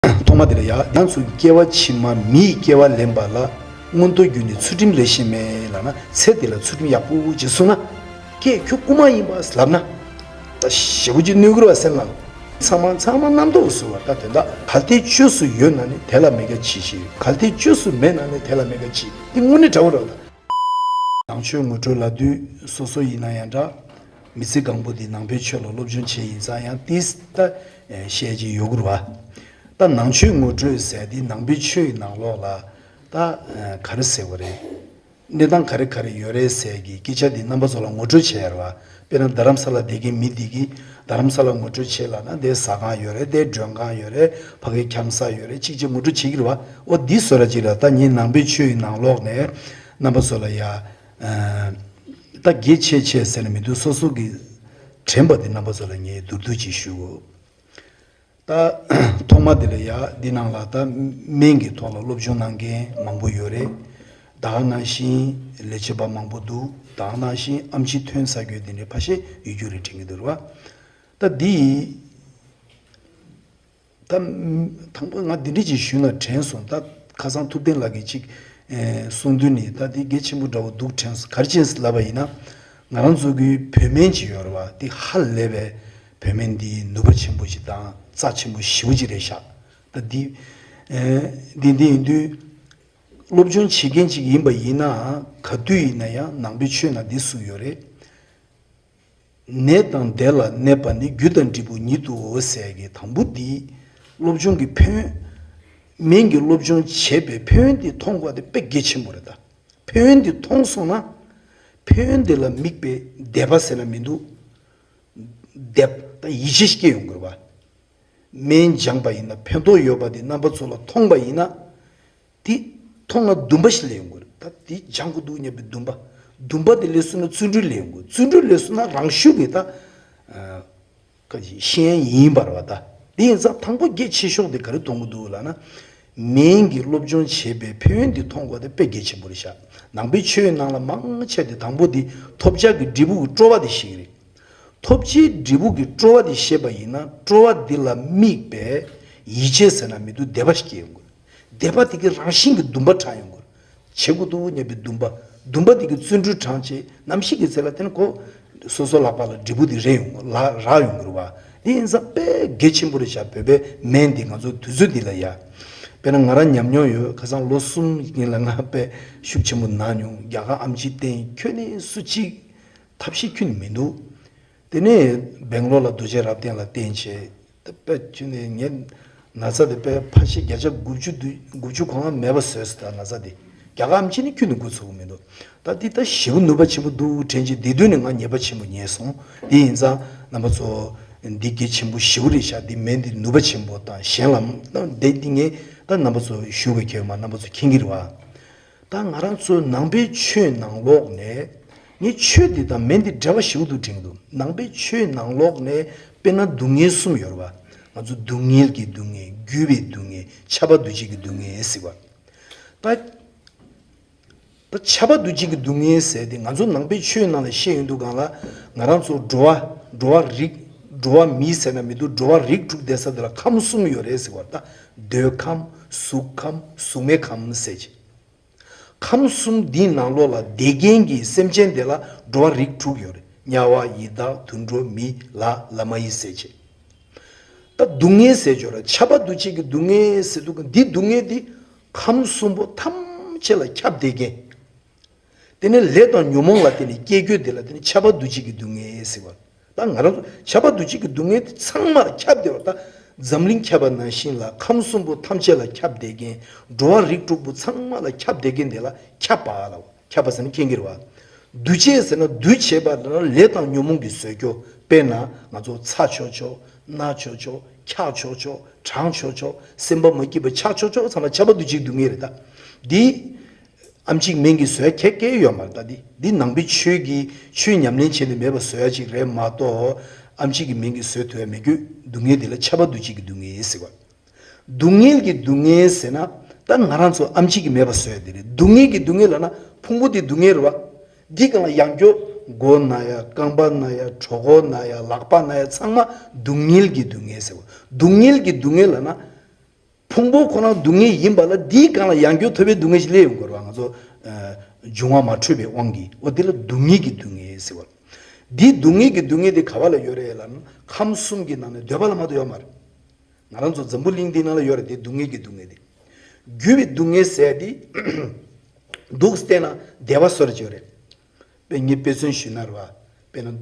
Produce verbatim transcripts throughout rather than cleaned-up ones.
ཐོག་མ་དེ་ལ་ཡ། ང་ཚོ་སྐྱེ་བ་ཕྱི་མ་མིའི་སྐྱེ་བ་ལེན་པ་ལ་མངོན་མཐོ་བརྒྱུད་ནས་ཚུལ་ཁྲིམས་ལས་ཤེས་མེད་ལབ་ན། ཚེ་འདི་ལ་ཚུལ་ཁྲིམས་ཡག་པོ་ཅིག་བསྲུང་ན། ཀྱེ་ཁྱོད་རྐུན་མ་ཡིན་པས་ལབ་ན། ད་ཞེ་པོ་ཅིག་གནོད་ཀྱི་རེད་བ་སེམས་ནང་། ཚང་མ་ཚང་མ་རྣམ་རྟོག་བཟོ་བ། ད་དོན་དག་གལ་ཏེ་བཅོས་སུ་ཡོད་ན་ནི་དེ་ལ་མི་དགའ་ཅི་ཞིག་གལ་ཏེ་བཅོས་སུ་མེད་ན་ནི་དེ་ལ་མི་དགའ་ཅི། འདི་དངོས་གནས་འདྲ་བོ་རེད་བ་ད། ནང་ཆོས་ངོ་སྤྲོད་ལབ་དུས་སོ་སོ་ཡིན་ན་ཡང་འདྲ། མི་ཚེ་གང་པོ་འདི་ནང་པའི་ཆོས་ལ་སློབ་སྦྱོང་བྱས་ཡིན་ཙང་ཡང་ཏིས་ད་བཤད་ཀྱི་ཡོད་དགོས་རེད་བ། ད་ནང་ཆོས་ངོ་སྤྲོད་ཟེར་འདི་ནང་པའི་ཆོས་ཀྱི་ནང་ལོགས་ལ་ད་ག་རེ་ཟེར་དགོས་རེད། གནས་སྟངས་ག་རེ་ག་རེ་ཡོད་རེད་ཟེར་གྱི་སྐད་ཆ་འདི་རྣམ་པ་ཚོ་ལ་ངོ་སྤྲོད་བྱས་ཡོད་རེད་བ། དཔེར་ན་རྡ་རམ་ས་ལ་བསྡད་མཁན་མི་འདི་གིས་རྡ་རམ་ས་ལ་ངོ་སྤྲོད་བྱས་ལབ་ན། འདི་ཟ་ཁང་ཡོད་རེད། འདི་མགྲོན་ཁང་ཡོད་རེད། ཕ་གི་འཁྱམ་ས་ཡོད་རེད། གཅིག་གཅིག་ངོ་སྤྲོད་བྱེད་ཀྱི་རེད་བ། འོ་འདི་བཟོ་འདྲ་ཅིག་ལ་ད་ངས་ནང་པའི་ཆོས་ཀྱི་ནང་ལོགས་ནས་རྣམ་པ་ཚོ་ལ་ཡ། ཨ། ད་དགེ་ཆེ་ཆེ་ཟེར་ནས་མི་འདུག་སོ་སོ་གི་དྲན་པ་དེ་རྣམ་པ་ཚོ་ལ་ངས་མདོར་བསྡུས་ཅིག་ཞུ་གོ། ད་ཐོག་མ་དེ་ལ་ཡ། འདི་ནང་ལ་ད་སྨན་གྱི་ཐོག་ལ་སློབ་སྦྱོང་གནང་མཁན་མང་པོ་ཡོད་རེད། ད་ག་ནང་བཞིན་ལས་བྱེད་པ་མང་པོ་འདུག་ད་ག་ནང་བཞིན་ཨེམ་ཆི་ཐོན་ཚར་རྒྱུ་དེ་འདྲའི་ཕལ་ཆེར་ཡོད་རྒྱུ་རེད་དྲན་གྱི་འདུག་རེད་བ། ད་འདི་ད་དང་པོ་ང་འདི་འདྲ་ཅིག་ཞུས་ན་དྲན་སོང་། ད་ཁ་སང་ཐུབ་བསྟན་ལགས་ཀྱིས་ཅིག་ཨེ་གསུང་དུས་ནས་ད་འདི་གལ་ཆེན་པོ་འདྲ་བོ་འདུག་དྲན་སོང་། ག་རེ་བྱས་ལབ་པ་ཡིན་ན། ང་རང་ཚོ་གི་བོད་སྨན་ཅིག་ཡོད་རེད་བ། འདི་ཧ་ལས་པའི་བོད་སྨན་འདི་ནུས་པ་ཆེན་པོ་ཞིག་དང་རྩ་ཆེན་པོ་ཞེ་པོ་ཅིག་རེད་ཤག་ད་འདི་ཨེ་འདི་འདི་ཡིན་དུས་སློབ་སྦྱོང་བྱེད་མཁན་ཅིག་ཡིན་པ་ཡིན་ན། ག་དུས་ཡིན་ན་ཡང་ནང་པའི་ཆོས་ནང་འདི་གསུངས་ཡོད་རེད། ནད་དང་བདེ་ལ་གནས་པ་ནི། རྒྱུ་དང་འབྲས་བུ་ཉིད་དུའོ་ཟེར་གྱི་དང་པོ་འདི་སློབ་སྦྱོང་གི་ཕན་ཡོན། སྨན་གྱི་སློབ་སྦྱོང་བྱས་པའི་ཕན་ཡོན་འདི་མཐོང་དགོས་པ་དེ་དཔེ་གལ་ཆེན་པོ་རེད་ད། ཕན་ཡོན་འདི་མཐོང་སོང་ན། ཕན་ཡོན་འདི་ལ་དམིགས་པའི་དད་པ་ཟེར་ན་མི་འདུག་དད་པ་ཡིད་ཆེས་སྐྱེ་ཡོང་དགོས་རེད་བ། སྨན་སྦྱངས་པ་ཡིན་ན་ཕན་ཐོགས་ཡོད་པ་དེ་རྣམ་པ་ཚོ་ལ་མཐོང་པ་ཡིན་ན། དེ་མཐོང་ན་འདུན་པ་ཞིག་སླེབས་ཡོང་གི་རེད། ད་དེ་སྦྱང་དགོས་འདུག་སྙམ་པའི་འདུན་པ། འདུན་པ་དེ་སླེབས་སོང་ན་བརྩོན་འགྲུས་སླེབས་ཡོང་གི་རེད། བརྩོན་འགྲུས་སླེབས་སོང་ན་རང་ཤུགས་ཀྱིས་ད་ཨ་ག་ཅིག་ཤེས་ཡ་ཡིན་པ་རེད་བ། ད་དེ་ཡིན་ཙང་དང་པོ་གལ་ཆེ་ཤོས་དེ་ག་རེ་མཐོང་གི་འདུག་ལབ་ན། སྨན་གྱི་སློབ་སྦྱོང་བྱས་པའི་ཕན་ཡོན་དེ་མཐོང་དགོས་དེ་དཔེ་གལ་ཆེན་པོ་རེད་ཤག་ནང་པའི་ཆོས་ནང་ལ་མང་ཆེ་དེ་དང་པོ་དེ་ཐོབ་བྱ་གི་འབྲས་བུ་གི་སྤྲོ་བ་དེ་ཤེས་ཀྱི་རེད། ཐོབ་བྱའི་འབྲས་བུ་གི་སྤྲོ་བ་དེ་ཤེས་པ་ཡིན་ན། སྤྲོ་བ་འདི་ལ་དམིགས་པའི་ཡིད་ཆེས་ཟེར་ན་མི་འདུག་དད་པ་ཞིག་སྐྱེ་ཡོང་གི་རེད། དད་པ་དེ་གི་རང་བཞིན་གྱི་འདུན་པ་དྲངས་ཡོང་གི་རེད། བྱེད་དགོས་འདུག་སྙམ་པའི་འདུན་པ། འདུན་པ་དེ་གི་བརྩོན་འགྲུས་དྲངས་བྱས་ནམ་ཞིག་གི་ཚེ་ལ་དེ་ནི་ཁོ་སོ་སོ་ལག་པ་ལ་འབྲས་བུ་དེ་རེག་ཡོང་གི་རེད། རག་ཡོང་གི་རེད་བ། དེ་ཡིན་ཙང་དཔེ་གལ་ཆེན་པོ་རེད་ཤག་བོད་པའི་སྨན་འདི་ང་ཚོ་དུས་ཚོད་འདི་ལ་ཡ། དཔེར་ན་ང་རང་ཉམས་མྱོང་ཡོད། ཁ་སང་ལོ་གསུམ་སྔོན་ལ་ང་དཔེ་ཤུགས་ཆེན་པོ་ན་མྱོང་། རྒྱ་གར་ཨེམ་ཆི་བསྟེན། ཁྱོན་ནས་སུ་གཅིག་ཐབས་ཤེས་ཁྱོན་ནས་མི་འདུག་དེ་ནས་སྦེང་ལོར་ལ་རྡོ་རྗེ་རབ་བརྟན་ལ་བསྟེན་བྱས། ད་དཔེ་ཁྱོན་ནས་ངའི་ན་ཚ་དེ་དཔེ་ཕལ་ཆེར་བརྒྱ་ཆ་དགུ་བཅུ་དུ་དགུ་བཅུ་གོ་ལྔ་མེད་པ་བཟོས་སོང་། ད་ན་ཚ་དེ་རྒྱ་གར་ཨེམ་ཆི་ནི་ཁྱོན་ནས་འགོ་ཚུགས་ཀྱི་མི་འདུག་ད་འདི་ད་ཞེ་པོ་ནུས་པ་ཆེན་པོ་འདུག་དྲན་བྱས། དེ་དུས་ནས་ང་ཉེས་པ་ཆེན་པོ་ཉེས་སོང་། དེ་ཡིན་ཙང་རྣམ་པ་ཚོ་འདི་གལ་ཆེན་པོ་ཞེ་པོ་རེད་ཤག་འདི་སྨན་འདི་ནུས་པ་ཆེན་པོ་དང་གཞན་ལ་འདི་འདི་ངས་ད་རྣམ་པ་ཚོ་ཞུ་དགོས་ཁེལ་མ། རྣམ་པ་ཚོ་མཁྱེན་གྱི་རེད་བ། ད་ང་རང་ཚོའི་ནང་པའི་ཆོས་ནང་ལོགས་ནས། ངས་ཆོས་འདི་དང་སྨན་འདི་འབྲེལ་བ་ཞེ་པོ་འདུག་དྲན་གྱི་འདུག་ནང་པའི་ཆོས་ནང་ལོགས་ནས་དཔེར་ན་སྡུག་བསྔལ་གསུམ་ཡོད་རེད་བ། ང་ཚོ་སྡུག་བསྔལ་གྱི་སྡུག་བསྔལ། རྒུད་པའི་སྡུག་བསྔལ། ཁྱབ་པ་འདུ་བྱེད་ཀྱི་སྡུག་བསྔལ་ཟེར་བ། ད་ད་ཁྱབ་པ་འདུ་བྱེད་ཀྱི་སྡུག་བསྔལ་ཟེར་དེ་ང་ཚོ་ནང་པའི་ཆོས་ནང་ལ་བཤད་ཡོང་དུས་སྒང་ལ། ང་རང་ཚོ་འགྲོ་བ་འགྲོ་བ་རིགས་འགྲོ་བ་མི་ཟེར་ན་མི་འདུག་འགྲོ་བ་རིགས་དྲུག་བསྡད་ས་དེ་ལ་ཁམས་གསུམ་ཡོད་རེད་ཟེར་བ། ད་འདོད་ཁམས། གཟུགས་ཁམས། གཟུགས་མེད་ཁམས་ཟེར་བྱས། ཁམས་གསུམ་འདིའི་ནང་ལོགས་ལ་བསྡད་མཁན་གྱི་སེམས་ཅན་དེ་ལ་འགྲོ་བ་རིགས་དྲུག་ཡོད་རེད། དམྱལ་བ། ཡི་དྭགས། དུད་འགྲོ། མི། ལྷ། ལྷ་མ་ཡིན་ཟེར་བྱས། ད་སྡུག་བསྔལ་ཟེར་ཆོག་ར། ཁྱབ་པ་འདུ་བྱེད་ཀྱི་སྡུག་བསྔལ་ཟེར་འདུག་ག་འདི་སྡུག་བསྔལ་འདི་ཁམས་གསུམ་པོ་ཐམས་ཅད་ལ་ཁྱབ་བསྡད་མཁན། དེ་ནས་ལས་དང་ཉོན་མོངས་ལ་བརྟེན་ནས་སྐྱེ་རྒྱུ་དེ་ལ་བརྟེན་ནས་ཁྱབ་པ་འདུ་བྱེད་ཀྱི་སྡུག་བསྔལ་ཟེར་བ། ད་ང་རང་ཚོ་ཁྱབ་པ་འདུ་བྱེད་ཀྱི་སྡུག་བསྔལ་དེ་ཚང་མ་ལ་ཁྱབ་བསྡད་པ། ད་འཛམ་གླིང་ཁྱབ་པ་ནང་བཞིན་ལ་ཁམས་གསུམ་པོ་ཐམས་ཅད་ལ་ཁྱབ་བསྡད་མཁན། འགྲོ་བ་རིགས་དྲུག་པོ་ཚང་མ་ལ་ཁྱབ་བསྡད་མཁན་དེ་ལ་ཁྱབ་པ་ལ། ཁྱབ་པ་ཟེར་ན་མཁྱེན་གྱི་རེད་བ། འདུ་བྱེད་ཟེར་ན་འདུ་བྱེད་པ་ལ་ལས་དང་ཉོན་མོངས་ཀྱིས་བཟོས་རྒྱུ། དཔེར་ན་ང་ཚོ་ཚ་ཆོག་ཆོག། ན་ཆོག་ཆོག། འཁྱག་ཆོག་ཆོག། གྲང་ཆོག་ཆོག། སེམས་པ་མ་སྐྱིད་པ་ཆགས་ཆོག་ཆོག་ཚང་མ་ཁྱབ་པ་འདུ་བྱེད་ཀྱི་སྡུག་བསྔལ་རེད་ད། འདི་ཨམ་ཆིག་སྨན་གྱིས་བཟོ་ཡ་ཁྱད་སྐད་ཡོད་མ་རེད་ད། འདི་འདི་ནང་པའི་ཆོས་ཀྱི་ཆོས་ཉམས་ལེན་བྱས་ནས་མེད་པ་བཟོ་ཡ་ཅིག་རེད་མ་གཏོགས། ཨམ་ཆིག་གི་སྨན་གྱིས་བཟོ་ཐུབ་ཡ་མེད་རྒྱུ། སྡུག་བསྔལ་འདི་ལ་ཁྱབ་པ་འདུ་བྱེད་ཀྱི་སྡུག་བསྔལ་ཟེར་བ། སྡུག་བསྔལ་གྱི་སྡུག་བསྔལ་ཟེར་ན་ད་ང་རང་ཚོ་ཨམ་ཆིག་གིས་མེད་པ་བཟོ་ཡ་དེ་རེད། སྡུག་བསྔལ་གྱི་སྡུག་བསྔལ་ལབ་ན་ཕུང་པོ་དེ་སྡུག་བསྔལ་རེད་བ། འདི་གང་ལ་ཡང་སྐྱོ། མགོ་ན་ཡ། རྐང་པ་ན་ཡ། གྲོད་ཁོག་ན་ཡ། ལག་པ་ན་ཡ། ཚང་མ་སྡུག་བསྔལ་གྱི་སྡུག་བསྔལ་ཟེར་བ། སྡུག་བསྔལ་གྱི་སྡུག་བསྔལ་ལབ་ན། ཕུང་པོ་ཁོ་ན་སྡུག་བསྔལ་ཡིན་པ་ལ་འདིའི་སྒང་ལ་ཡང་བསྐྱར་ཐོབ་པའི་སྡུག་བསྔལ་ཞིག་སླེབས་ཡོང་དགོས་རེད་བ། ང་ཚོ་ཨ་འབྱུང་བ་མ་འཕྲོད་པའི་དབང་གིས། འོ་འདི་ལ་སྡུག་བསྔལ་གྱི་སྡུག་བསྔལ་ཟེར་བ། འདིའི་སྡུག་བསྔལ་གྱི་སྡུག་བསྔལ་དེ་ག་བ་ལ་ཡོད་རེད་ལབ་ན། ཁམས་གསུམ་གྱི་ནང་ནས་འདོད་པ་ལ་མ་གཏོགས་ཡོད་མ་རེད། ང་རང་ཚོ་འཛམ་བུ་གླིང་འདི་ནང་ལ་ཡོད་རེད་དེ། སྡུག་བསྔལ་གྱི་སྡུག་བསྔལ་དེ། རྒྱུ་བའི་སྡུག་བསྔལ་ཟེར་དེ་འདུག་བལྟས་ན་བདེ་བ་བཟོ་འདྲ་ཅིག་ཡོད་རེད། དཔེ་ངས་དཔེ་མཚོན་ཞུས་ན་རེད་བ། དཔེར་ན་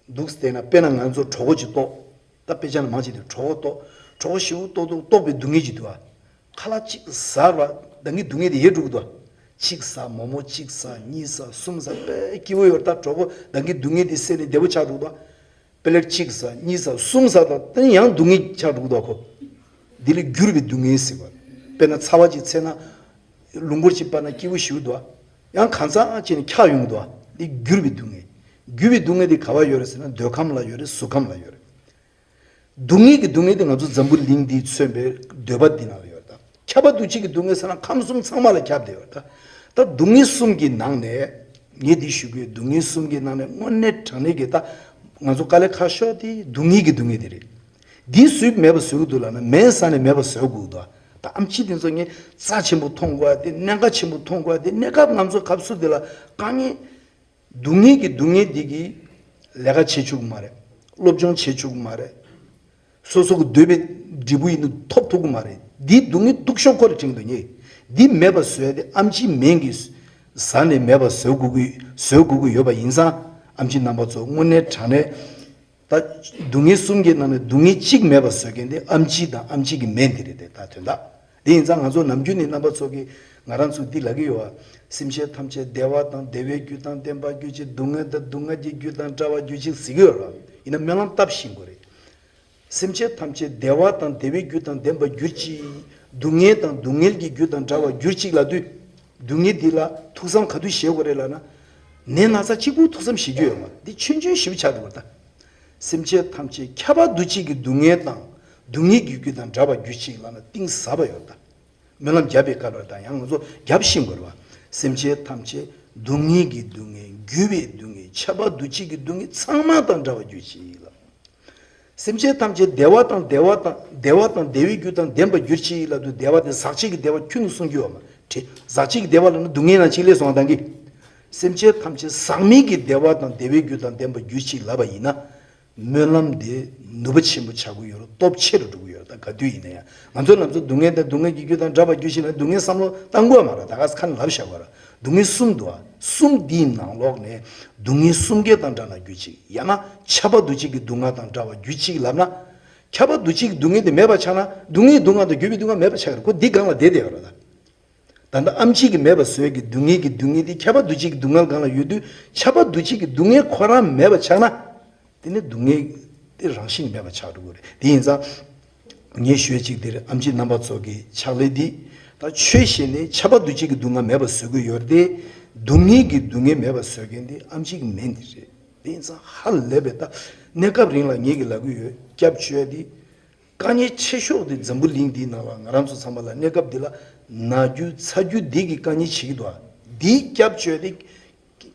འདུག་བལྟས་ན། དཔེར་ན་ང་ཚོ་གྲོད་ཁོག་ཅིག་ལྟོགས། ད་དཔེ་ཆ་ནང་མང་ཆེ་དེ་གྲོད་ཁོག་ལྟོགས། གྲོད་ཁོག་ཞེ་པོ་ལྟོགས་ལྟོགས་ལྟོགས་པའི་སྡུག་བསྔལ་ཅིག་འདུག་ཨ། ཁ་ལག་གཅིག་ཟ་བ་ད་གིན་སྡུག་བསྔལ་དེ་ཡལ་འགྲོ་གི་འདུག་ཨ། གཅིག་ཟ། མོག་མོག་གཅིག་ཟ། གཉིས་ཟ། གསུམ་ཟ། དཔེ་སྐྱིད་པོ་ཡོད་རེད། ད་གྲོད་ཁོག་ད་གིན་སྡུག་བསྔལ་དེ་སེལ་ནས་བདེ་པོ་ཆགས་འགྲོ་གི་འདུག་ཨ། པེ་ལེཊ་གཅིག་ཟ། གཉིས་ཟ། གསུམ་ཟ། ད་དེ་ནི་ཡང་སྡུག་བསྔལ་ཆགས་འགྲོ་གི་འདུག་ཁོ། འདི་ལ་འགྱུར་བའི་སྡུག་བསྔལ་ཟེར་བ། དཔེར་ན་ཚ་བ་ཅིག་ཚད་ན་རླུང་འཁོར་ཅིག་སྤར་ན་སྐྱིད་པོ་ཞེ་པོ་འདུག་ཨ། ཡང་གང་ཚ་ཅིག་ནི་འཁྱག་ཡོང་གི་འདུག་ཨ། འདི་འགྱུར་བའི་སྡུག་བསྔལ། འགྱུར་བའི་སྡུག་བསྔལ་འདི་ག་བ་ཡོད་རེད་ཟེར་ན། འདོད་ཁམས་ལ་ཡོད་རེད། གཟུགས་ཁམས་ལ་ཡོད་རེད། སྡུག་བསྔལ་གྱི་སྡུག་བསྔལ་འདི་ང་ཚོ་འཛམ་བུ་གླིང་འདིས་མཚོན་པའི་འདོད་པ་འདི་ནང་ལ་ཡོད་རེད་ད། ཁྱབ་པ་འདུ་བྱེད་ཀྱི་སྡུག་བསྔལ་ཟེར་ན་ཁམས་གསུམ་ཚང་མ་ལ་ཁྱབ་བསྡད་ཡོད་རེད་ད། ད་སྡུག་བསྔལ་གསུམ་གྱི་ནང་ནས། ངས་འདི་ཞུ་གི་ཡོད། སྡུག་བསྔལ་གསུམ་གྱི་ནང་ནས་དངོས་གནས་དྲང་གནས་ཀྱི་ད་ང་ཚོ་དཀའ་ལས་ཁག་ཤོས་དེ་སྡུག་བསྔལ་གྱི་སྡུག་བསྔལ་དེ་རེད། འདི་སུས་མེད་པ་བཟོ་གི་འདུག་ལབ་ན། མེད་ས་ནས་མེད་པ་བཟོ་དགོས་འདུག་ད་ཨེམ་ཆི་དེ་ཚོ་ངས་རྩ་ཆེན་པོ་མཐོང་དགོས་ཡ་དེ། གནད་འགག་ཆེན་པོ་མཐོང་དགོས་ཡ་དེ། གནས་སྐབས་ང་ཚོ་སྐབས་སུ་དེ་ལ་དཀའ་ངལ། སྡུག་བསྔལ་གྱི་སྡུག་བསྔལ་འདི་གིས་ལས་ཀ་བྱེད་ཆོག་གི་མ་རེད། སློབ་སྦྱོང་བྱེད་ཆོག་གི་མ་རེད། སོ་སོ་གི་འདོད་པའི་འབྲས་བུ་ཡིན་ན་ཐོབ་ཐུབ་ཀྱི་མ་རེད། འདིའི་སྡུག་བསྔལ་སྡུག་ཤོས་ཁོ་རེ་དྲན་གྱི་འདུག་ངས། འདི་མེད་པ་བཟོ་ཡ་དེ་ཨེམ་ཆི་མེན་གྱིས་ཟ་ནས་མེད་པ་བཟོ་དགོས་ཀྱི་བཟོ་དགོས་ཀྱི་ཡོད་པ་ཡིན་ཙང་། ཨེམ་ཆི་རྣམ་པ་ཚོ་དངོས་གནས་དྲང་གནས་ད་སྡུག་བསྔལ་གསུམ་གྱི་ནང་ནས་སྡུག་བསྔལ་གཅིག་མེད་པ་བཟོ་མཁན་དེ་ཨེམ་ཆི་དང་ཨེམ་ཆི་གི་མེན་དེ་རེད་དེ། ད་དོན་དག་དེ་ཡིན་ཙང་ང་ཚོ་ནམ་རྒྱུན་ནས་རྣམ་པ་ཚོ་གིས་ང་རང་ཚོ་འདི་ལབ་ཀྱི་ཡོད་བ། སེམས་ཅན་ཐམས་ཅད་བདེ་བ་དང་བདེ་བའི་རྒྱུ་དང་ལྡན་པར་གྱུར་ཅིག། སྡུག་བསྔལ་དང་སྡུག་བསྔལ་གྱི་རྒྱུ་དང་བྲལ་བར་གྱུར་ཅིག་ཟེར་གྱི་ཡོད་རེད། ཡིན་ན་སྨོན་ལམ་བཏབ་ཤེས་དགོས་རེད། སེམས་ཅན་ཐམས་ཅད་བདེ་བ་དང་བདེ་བའི་རྒྱུ་དང་ལྡན་པར་གྱུར་ཅིག། སྡུག་བསྔལ་དང་སྡུག་བསྔལ་གྱི་རྒྱུ་དང་བྲལ་བར་གྱུར་ཅིག་ལབ་དུས། སྡུག་བསྔལ་འདི་ལ་ཐུགས་བསམ་ག་དུས་བཞེས་དགོས་རེད་ལབ་ན། ནད་ན་ཚ་གཅིག་པུ་ཐུགས་བསམ་བཞེས་རྒྱུ་ཡོད་མ་རེད། འདི་ཆུང་ཆུང་ཞིག་ཆགས་འགྲོ་བ་དང་། སེམས་ཅན་ཐམས་ཅད་ཁྱབ་པ་འདུ་བྱེད་ཀྱི་སྡུག་བསྔལ་དང་སྡུག་བསྔལ་གྱི་རྒྱུ་དང་བྲལ་བར་གྱུར་ཅིག་ལབ་ན་གཏིང་ཟབ་པ་ཡོད་ད། སྨོན་ལམ་བརྒྱབ་པའི་སྐབས་ལ་དང་ཡང་ང་ཚོ་བརྒྱབ་ཤེས་དགོས་རེད་བ། སེམས་ཅན་ཐམས་ཅད་སྡུག་བསྔལ་གྱི་སྡུག་བསྔལ། རྒུད་པའི་སྡུག་བསྔལ། ཁྱབ་པ་འདུ་བྱེད་ཀྱི་སྡུག་བསྔལ་ཚང་མ་དང་བྲལ་བར་གྱུར་ཅིག་ལབ། སེམས་ཅན་ཐམས་ཅད་བདེ་བ་དང་བདེ་བ་དང་བདེ་བ་དང་བདེ་བའི་རྒྱུ་དང་ལྡན་པར་གྱུར་ཅིག་ལབ་དུས། བདེ་བ་དེ་ཟག་བཅས་ཀྱི་བདེ་བ་ཁྱོན་ནས་གསུང་རྒྱུ་ཡོད་མ་རེད། ཟག་བཅས་ཀྱི་བདེ་བ་ལབ་ན་སྡུག་བསྔལ་ནང་གཅིག་སླེབས་སོང་བ་དང་གི། སེམས་ཅན་ཐམས་ཅད་ཟག་མེད་ཀྱི་བདེ་བ་དང་བདེ་བའི་རྒྱུ་དང་ལྡན་པར་གྱུར་ཅིག་ལབ་པ་ཡིན་ན། སྨོན་ལམ་དེ་ནུས་པ་ཆེན་པོ་ཆགས་ཀྱི་ཡོད་རེད། སྟོབས་ཆེ་རུ་འགྲོ་གི་ཡོད་རེད། ད་ག་དུས་ཡིན་ན་ཡང་ང་ཚོ་ལམ་ཚོ་སྡུག་བསྔལ་དང་སྡུག་བསྔལ་གྱི་རྒྱུ་དང་བྲལ་བར་གྱུར་ཅིག་ལབ་ན་སྡུག་བསྔལ་བསམ་བློ་བཏང་དགོས་མ་རེད། ད་ག་ས་ཁ་ནས་ལབ་བཞག་པ་རེད། སྡུག་བསྔལ་གསུམ་འདུག་ཨ། གསུམ་འདིའི་ནང་ལོགས་ནས་སྡུག་བསྔལ་གསུམ་ཀའི་དང་བྲལ་ན་གྱུར་ཅིག། ཡང་ན་ཁྱབ་པ་འདུ་བྱེད་ཀྱི་སྡུག་བསྔལ་དང་བྲལ་བར་གྱུར་ཅིག་ལབ་ན། ཁྱབ་པ་འདུ་བྱེད་ཀྱི་སྡུག་བསྔལ་དེ་མེད་པ་ཆགས་ན། སྡུག་བསྔལ་སྡུག་བསྔལ་དང་རྒུད་པའི་སྡུག་བསྔལ་མེད་པ་ཆགས་ཀྱི་རེད། ཁོ་འདི་སྒང་ལ་བསྡད་བསྡད་ཡོད་རེད་ད། ད་ལྟ་ཨེམ་ཆི་གིས་མེད་པ་བཟོས་ཀྱི་སྡུག་བསྔལ་གྱི་སྡུག་བསྔལ་དེ་ཁྱབ་པ་འདུ་བྱེད་ཀྱི་སྡུག་བསྔལ་སྒང་ལ་ཡོད་དུས། ཁྱབ་པ་འདུ་བྱེད་ཀྱི་སྡུག་བསྔལ་ཁོ་རང་མེད་པ་ཆགས་ན། དེ་ནི་སྡུག་བསྔལ་དེ་རང་བཞིན་མེད་པ་ཆགས་འགྲོ་གི་རེད། དེ་ཡིན་ཙང་། ངས་ཞུ་ཡས་གཅིག་དེ་རེད། ཨེམ་ཆི་རྣམ་པ་ཚོ་གི་ཕྱག་ལས་འདི། ད་ཆོས་བཤད་ནས་ཁྱབ་པ་འདུ་བྱེད་ཀྱི་སྡུག་བསྔལ་མེད་པ་བཟོ་གི་ཡོད་རེད་དེ། སྡུག་བསྔལ་གྱི་སྡུག་བསྔལ་མེད་པ་བཟོ་མཁན་དེ་ཨེམ་ཆི་གི་མེན་དེ་རེད། དེ་ཡིན་ཙང་ཧ་ལས་པའི་ད་གནས་སྐབས་རིང་ལ་ངེད་ཀྱིས་ལབ་གི་ཡོད། སྐྱབས་བཅོལ་ཡ་དེ། དཀའ་ངལ་ཆེ་ཤོས་དེ་འཛམ་བུ་གླིང་འདིའི་ནང་ལ་ང་རང་ཚོ་ཚང་མ་ལ་གནས་སྐབས་འདི་ལ་ན་རྒྱུ་ཚ་རྒྱུ་འདི་གི་དཀའ་ངལ་བྱེད་ཀྱི་འདུག་ཨ། འདིའི་སྐྱབས་བཅོལ་ཏེ།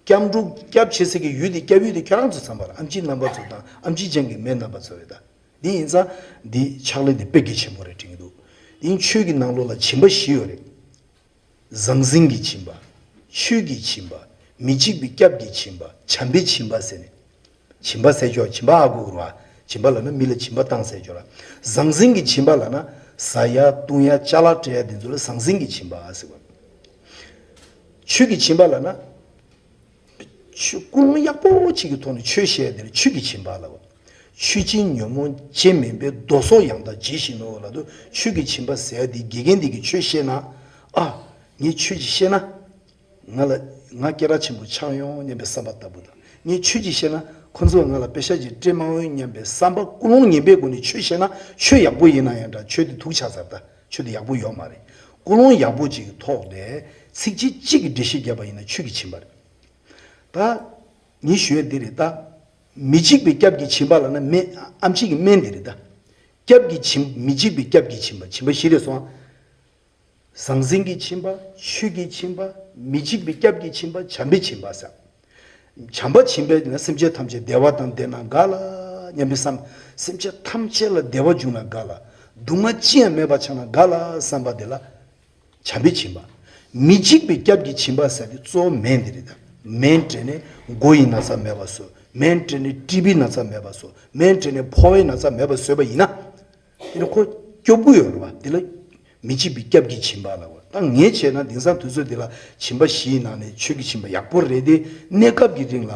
སྐྱབས་འགྲོ་སྐྱབས་བྱེད་ས་གི་ཡུལ་དེ་སྐྱབས་ཡུལ་དེ་ཁྱོད་རང་ཚོ་ཚང་མ་རེད། ཨེམ་ཆི་རྣམ་པ་ཚོ་དང་ཨེམ་ཆི་ཅན་གྱི་མེན་རྣམ་པ་ཚོ་རེད་ད། འདི་ཡིན་ཙང་འདི་ཕྱག་ལས་འདི་དཔེ་གལ་ཆེན་པོ་རེད་དྲན་གྱི་འདུག། འདི་ཡིན་ཆོས་ཀྱི་ནང་ལོགས་ལ་སྦྱིན་པ་བཞི་ཡོད་རེད། ཟང་ཟིང་གི་སྦྱིན་པ། ཆོས་ཀྱི་སྦྱིན་པ། མི་འཇིགས་པའི་སྐྱབས་ཀྱི་སྦྱིན་པ། བྱམས་པའི་སྦྱིན་པ་ཟེར་ནས། སྦྱིན་པ་ཟེར་ཆོག་སྦྱིན་པ་ཨ་གོ་ར། སྦྱིན་པ་ལབ་ན་མི་ལ་སྦྱིན་པ་བཏང་ཟེར་ཆོག་ར། ཟང་ཟིང་གི་སྦྱིན་པ་ལབ་ན་ཟ་ཡ་བཏུང་ཡ་ཅ་ལག་སྤྲད་ཡ་དེ་ཚོ་ལ་ཟང་ཟིང་གི་སྦྱིན་པ་ཟེར་བ། ཆོས་ཀྱི་སྦྱིན་པ་ལབ་ན། ཆོས་ཀུན་སློང་ཡག་པོ་ཅིག་གི་ཐོག་ནས་ཆོས་བཤད་དེ་ལ་ཆོས་ཀྱི་སྦྱིན་པ་ལབ། ཆོས་སྦྱིན་ཉོན་མོངས་སྤྱན་མིན་པའི། མདོ་སོགས་ཡང་དག་ཇི་བཞིན་ནོ་ལབ་དུས། ཆོས་ཀྱི་སྦྱིན་པ་ཟེར་ཡ་དེ་དགེ་རྒན་དེ་གིས་ཆོས་བཤད་ན། ཨ། ངས་ཆོས་ཅིག་བཤད་ན། ང་ལ་ང་སྐད་གྲགས་ཆེན་པོ་ཆགས་ཡོང་སྙམ་པའི་བསམ་པ་ལྟ་བུ་དང་། ངས་ཆོས་ཅིག་བཤད་ན་ཁོ་ཚོས་ང་ལ་པེ་ཤག་ཅིག་སྤྲད་མ་འོས་སྙམ་པའི་བསམ་པ་ཀུན་སློང་ངན་པའི་སྒོ་ནས་ཆོས་བཤད་ན། ཆོས་ཡག་པོ་ཡིན་ན་ཡང་འདྲ། ཆོས་དེ་དུག་ཆགས་ཚར་ད། ཆོས་དེ་ཡག་པོ་ཡོད་མ་རེད། ཀུན་སློང་ཡག་པོ་ཅིག་གི་ཐོག་ནས་ཚིག་གཅིག་གཅིག་གི་འགྲེལ་བཤད་བརྒྱབ་པ་ཡིན་ན་ཆོས་ཀྱི་སྦྱིན་པ་རེད། ད། ངས་ཞུ་ཡས་འདི་རེད་ད། མི་འཇིགས་པའི་སྐྱབས་ཀྱི་སྦྱིན་པ་ལབ་ན་སྨན། ཨེམ་ཆི་གི་སྨན་འདི་རེད་ད། སྐྱབས་ཀྱི་སྦྱིན། མི་འཇིགས་པའི་སྐྱབས་ཀྱི་སྦྱིན་པ། སྦྱིན་པ་བཞི་རེད་སོང་། ཟང་ཟིང་གི་སྦྱིན་པ། ཆོས་ཀྱི་སྦྱིན་པ། མི་འཇིགས་པའི་སྐྱབས་ཀྱི་སྦྱིན་པ། བྱམས་པའི་སྦྱིན་པ་ཟེར། བྱམས་པ་སྦྱིན་པས་ན་སེམས་ཅན་ཐམས་ཅད་བདེ་བ་དང་ལྡན་ན་དགའ་ལ་སྙམ་པའི་བསམ། སེམས་ཅན་ཐམས་ཅད་ལ་བདེ་བ་འབྱུང་ན་དགའ་ལ། གདུང་བ་ཅི་ཡང་མེད་པ་ཆགས་ན་དགའ་ལ་བསམ་པ་དེ་ལ་བྱམས་པའི་སྦྱིན་པ། མི་འཇིགས་པའི་སྐྱབས་ཀྱི་སྦྱིན་པ་ཟེར་དེ་གཙོ་བོ་མེ་འདི་རེད་ད། མེ་འདྲེས་ནས་མགོ་ཡི་ན་ཚ་མེད་པ་བཟོ། མེ་འདྲེས་ནས་ཊི་བི་ན་ཚ་མེད་པ་བཟོ། མེ་འདྲེས་ནས་ཕོ་བའི་ན་ཚ་མེད་པ་བཟོས་པ་ཡིན་ན། དེ་ནི་ཁོ་སྐྱོབ་དགོས་ཡོད་རེད་བ། དེ་ལ་མི་འཇིགས་པའི་སྐྱབས་ཀྱི་སྦྱིན་པ་ལབ་པ། ད་ངས་བྱས་ན་དེང་སང་དུས་ཚོད་འདི་ལ་སྦྱིན་པ་བཞིའི་ནང་ནས་ཆོས་ཀྱི་སྦྱིན་པ་ཡག་པོ་རེད་དེ། གནས་སྐབས་ཀྱི་རིང་ལ་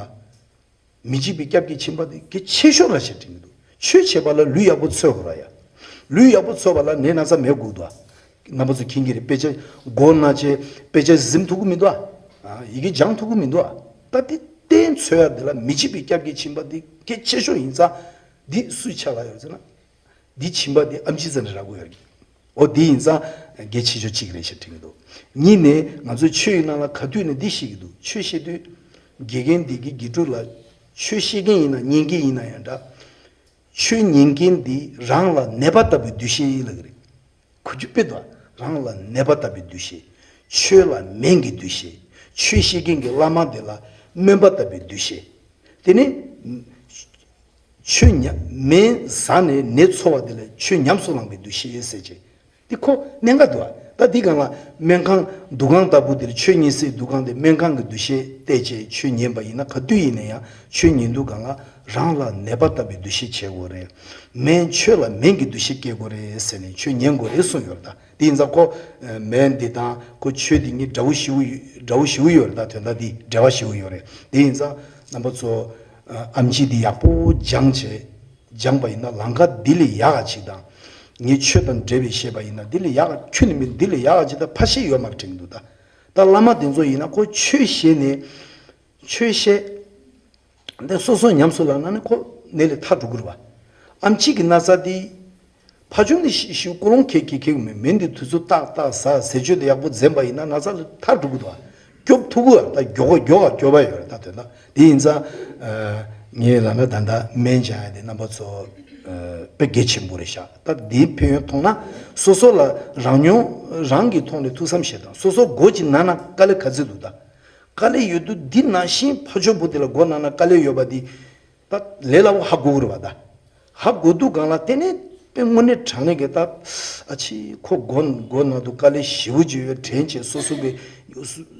མི་འཇིགས་པའི་སྐྱབས་ཀྱི་སྦྱིན་པ་དེ་གལ་ཆེ་ཤོས་ལ་བྱེད་དྲན་གྱི་འདུག་ཆོས་བྱེད་པ་ལ་ལུས་ཡག་པོ་འཚོལ་དགོས་ར་ཡ། ལུས་ཡག་པོ་འཚོལ་བ་ལ་ནད་ན་ཚ་མེད་དགོས་འདུག་རྣམ་པ་ཚོ་མཁྱེན་གྱི་རེད། དཔེ་ཆ་མགོ་ན་ཆེ་དཔེ་ཆ་གཟིམ་ཐུབ་ཀྱི་མི་འདུག་ཨ། ཡི་གེ་སྦྱང་ཐུབ་ཀྱི་མི་འདུག་ད་དེ་གཏན་འཚོལ་ཡ་དེ་ལ་མི་འཇིགས་པའི་སྐྱབས་ཀྱི་སྦྱིན་པ་དེ་གལ་ཆེ་ཤོས་ཡིན་ཙང་། འདི་སུའི་ཆ་ལ་ཡོད་ཟེར་ན། འདི་སྦྱིན་པ་འདི་ཨེམ་ཆི་ཙམ་རེ་རག་གི་ཡོད་རེད། འོ་འདི་ཡིན་ཙང་གལ་ཆེ་ཤོས་གཅིག་རེད་ཞེས་དྲན་གྱི་འདུག་གཉིས་ནས་ང་ཚོས་ཆོས་ཡི་ནང་ལ་ག་དུས་ནས་འདི་ཤེས་ཀྱི་འདུག་ཆོས་བཤད་དུས་དགེ་རྒན་འདི་གི་དགེ་ཕྲུག་ལ་ཆོས་བཤད་མཁན་ཡིན་ན་ཉན་མཁན་ཡིན་ན་ཡང་འདྲ། ཆོས་ཉན་མཁན་འདི་རང་ལ་ནད་པ་ལྟ་བུའི་འདུ་ཤེས་ལབ་ཀྱི་རེད། གོ་རྒྱུ་དཔེ་འདུག་རང་ལ་ནད་པ་ལྟ་བུའི་འདུ་ཤེས། ཆོས་ལ་སྨན་གྱི་འདུ་ཤེས། ཆོས་བཤད་མཁན་གྱི་བླ་མ་དེ་ལ་སྨན་པ་ལྟ་བུའི་འདུ་ཤེས། དེ་ནི་ཆོས་ཉམས་སྨན་ཟ་ནས་ནད་འཚོ་བ་དེ་ལ་ཆོས་ཉམས་སུ་བླངས་པའི་འདུ་ཤེས་ཟེར་བྱས། འདི་ཁོ་གནད་འགག་འདུག་ད་འདི་སྒང་ལ་སྨན་ཁང་འདུ་ཁང་ལྟ་བུ་དེར་ཆོས་ཉན་སའི་འདུ་ཁང་དེ་སྨན་ཁང་གི་འདུ་ཤེས་བལྟས་བྱས་ཆོས་ཉན་པ་ཡིན་ན། ག་དུས་ཡིན་ན་ཡང་ཆོས་ཉན་དུས་སྒང་ལ་རང་ལ་ནད་པ་ལྟ་བུའི་འདུ་ཤེས་བྱེད་དགོས་རེད། སྨན་ཆོས་ལ་སྨན་གྱི་འདུ་ཤེས་སྐྱེ་དགོས་རེད་ཟེར་ནས་ཆོས་ཉན་དགོས་རེད་གསུངས་ཡོད་རེད་ད། དེ་ཡིན་ཙང་ཁོ་སྨན་འདི་དང་ཁོ་ཆོས་འདི་གཉིས་འདྲ་བོ་ཞེ་པོ་ཡོད། འདྲ་བོ་ཞེ་པོ་ཡོད་རེད་ད། དོན་དག་འདི་འབྲེལ་བ་ཞེ་པོ་ཡོད་རེད། དེ་ཡིན་ཙང་རྣམ་པ་ཚོ་ཨམ་ཆི་འདི་ཡག་པོ་སྦྱངས་བྱས། སྦྱངས་པ་ཡིན་ན་ལམ་ཁ་འདི་ལས་ཡག་ག་ཅིག་དང་། ངས་ཆོས་དང་འབྲེལ་བའི་བཤད་པ་ཡིན་ན་འདི་ལས་ཡག་ག་ཁྱོན་ནས་མི་འདི་ལས་ཡག་ག་ཅིག་དང་ཕ་ཤེས་ཡོད་མ་རེད་དྲན་གྱི་འདུག་ད་ད་བླ་མ་དེ་ཚོ་ཡིན་ན་ཁོ་ཆོས་བཤད་ནས་ཆོས་བཤད། འདི་སོ་སོ་ཉམས་སུ་བླངས་ན་ནི་ཁོ་ནད་ལས་ཐར་འགྲོ་གི་རེད་བ། ཨམ་ཆི་གི་ན་ཚ་འདི་ཕ་ཆུང་ནས་ཤི་ཤི་ཀོ་ལོང་ཁེ་ཁེ་ཁེ་མི་མི་འདི་དུས་ཚོད་ཏག་ཏག་ཟ་ཟས་སྤྱོད་དེ་ཡག་པོ་འཛེམ་པ་ཡིན་ན་ན་ཚ་ལས་ཐར་འགྲོ་གི་འདུག་བ། སྐྱོབ་ཐུབ་གི་བ། ད་མགྱོགས་པ་མགྱོགས་པ་སྐྱོབ་པ་ཡོད་རེད་ད། དོན་དག་དེ་ཡིན་ཙང་ངས་ལབ་ན་ད་ལྟ་སྨན་སྦྱང་ཡ་དེ་རྣམ་པ་ཚོ་དཔེ་གལ་ཆེན་པོ་རེད་ཤག་ད་འདིའི་ཕན་ཡོན་མཐོང་ན་སོ་སོ་ལ་རང་མྱོང་རང་གི་ཐོག་ནས་ཐུགས་བསམ་བཞེས་དང་། སོ་སོ་མགོ་ཅིག་ན་ན་དཀའ་ལས་ག་ཚོད་འདུག་ད། དཀའ་ལས་ཡོད་དུས་འདི་ནང་བཞིན་ཕ་ཆོས་པོ་དེ་ལ་མགོ་ན་ན་དཀའ་ལས་ཡོད་པ་འདི་ད་ལས་སླ་པོ་ཧ་གོ་གི་རེད་བ་ད། ཧ་གོ་དུས་སྒང་ལ་དེ་ནས་དཔེ་དངོས་གནས་དྲང་གནས་ཀྱི་ད་ཨ་ཕྱི་ཁོ་མགོ་མགོ་ན་དུས་དཀའ་ལས་ཞེ་པོ་ཅིག་ཡོད་དྲན་བྱས་སོ་སོ་གི་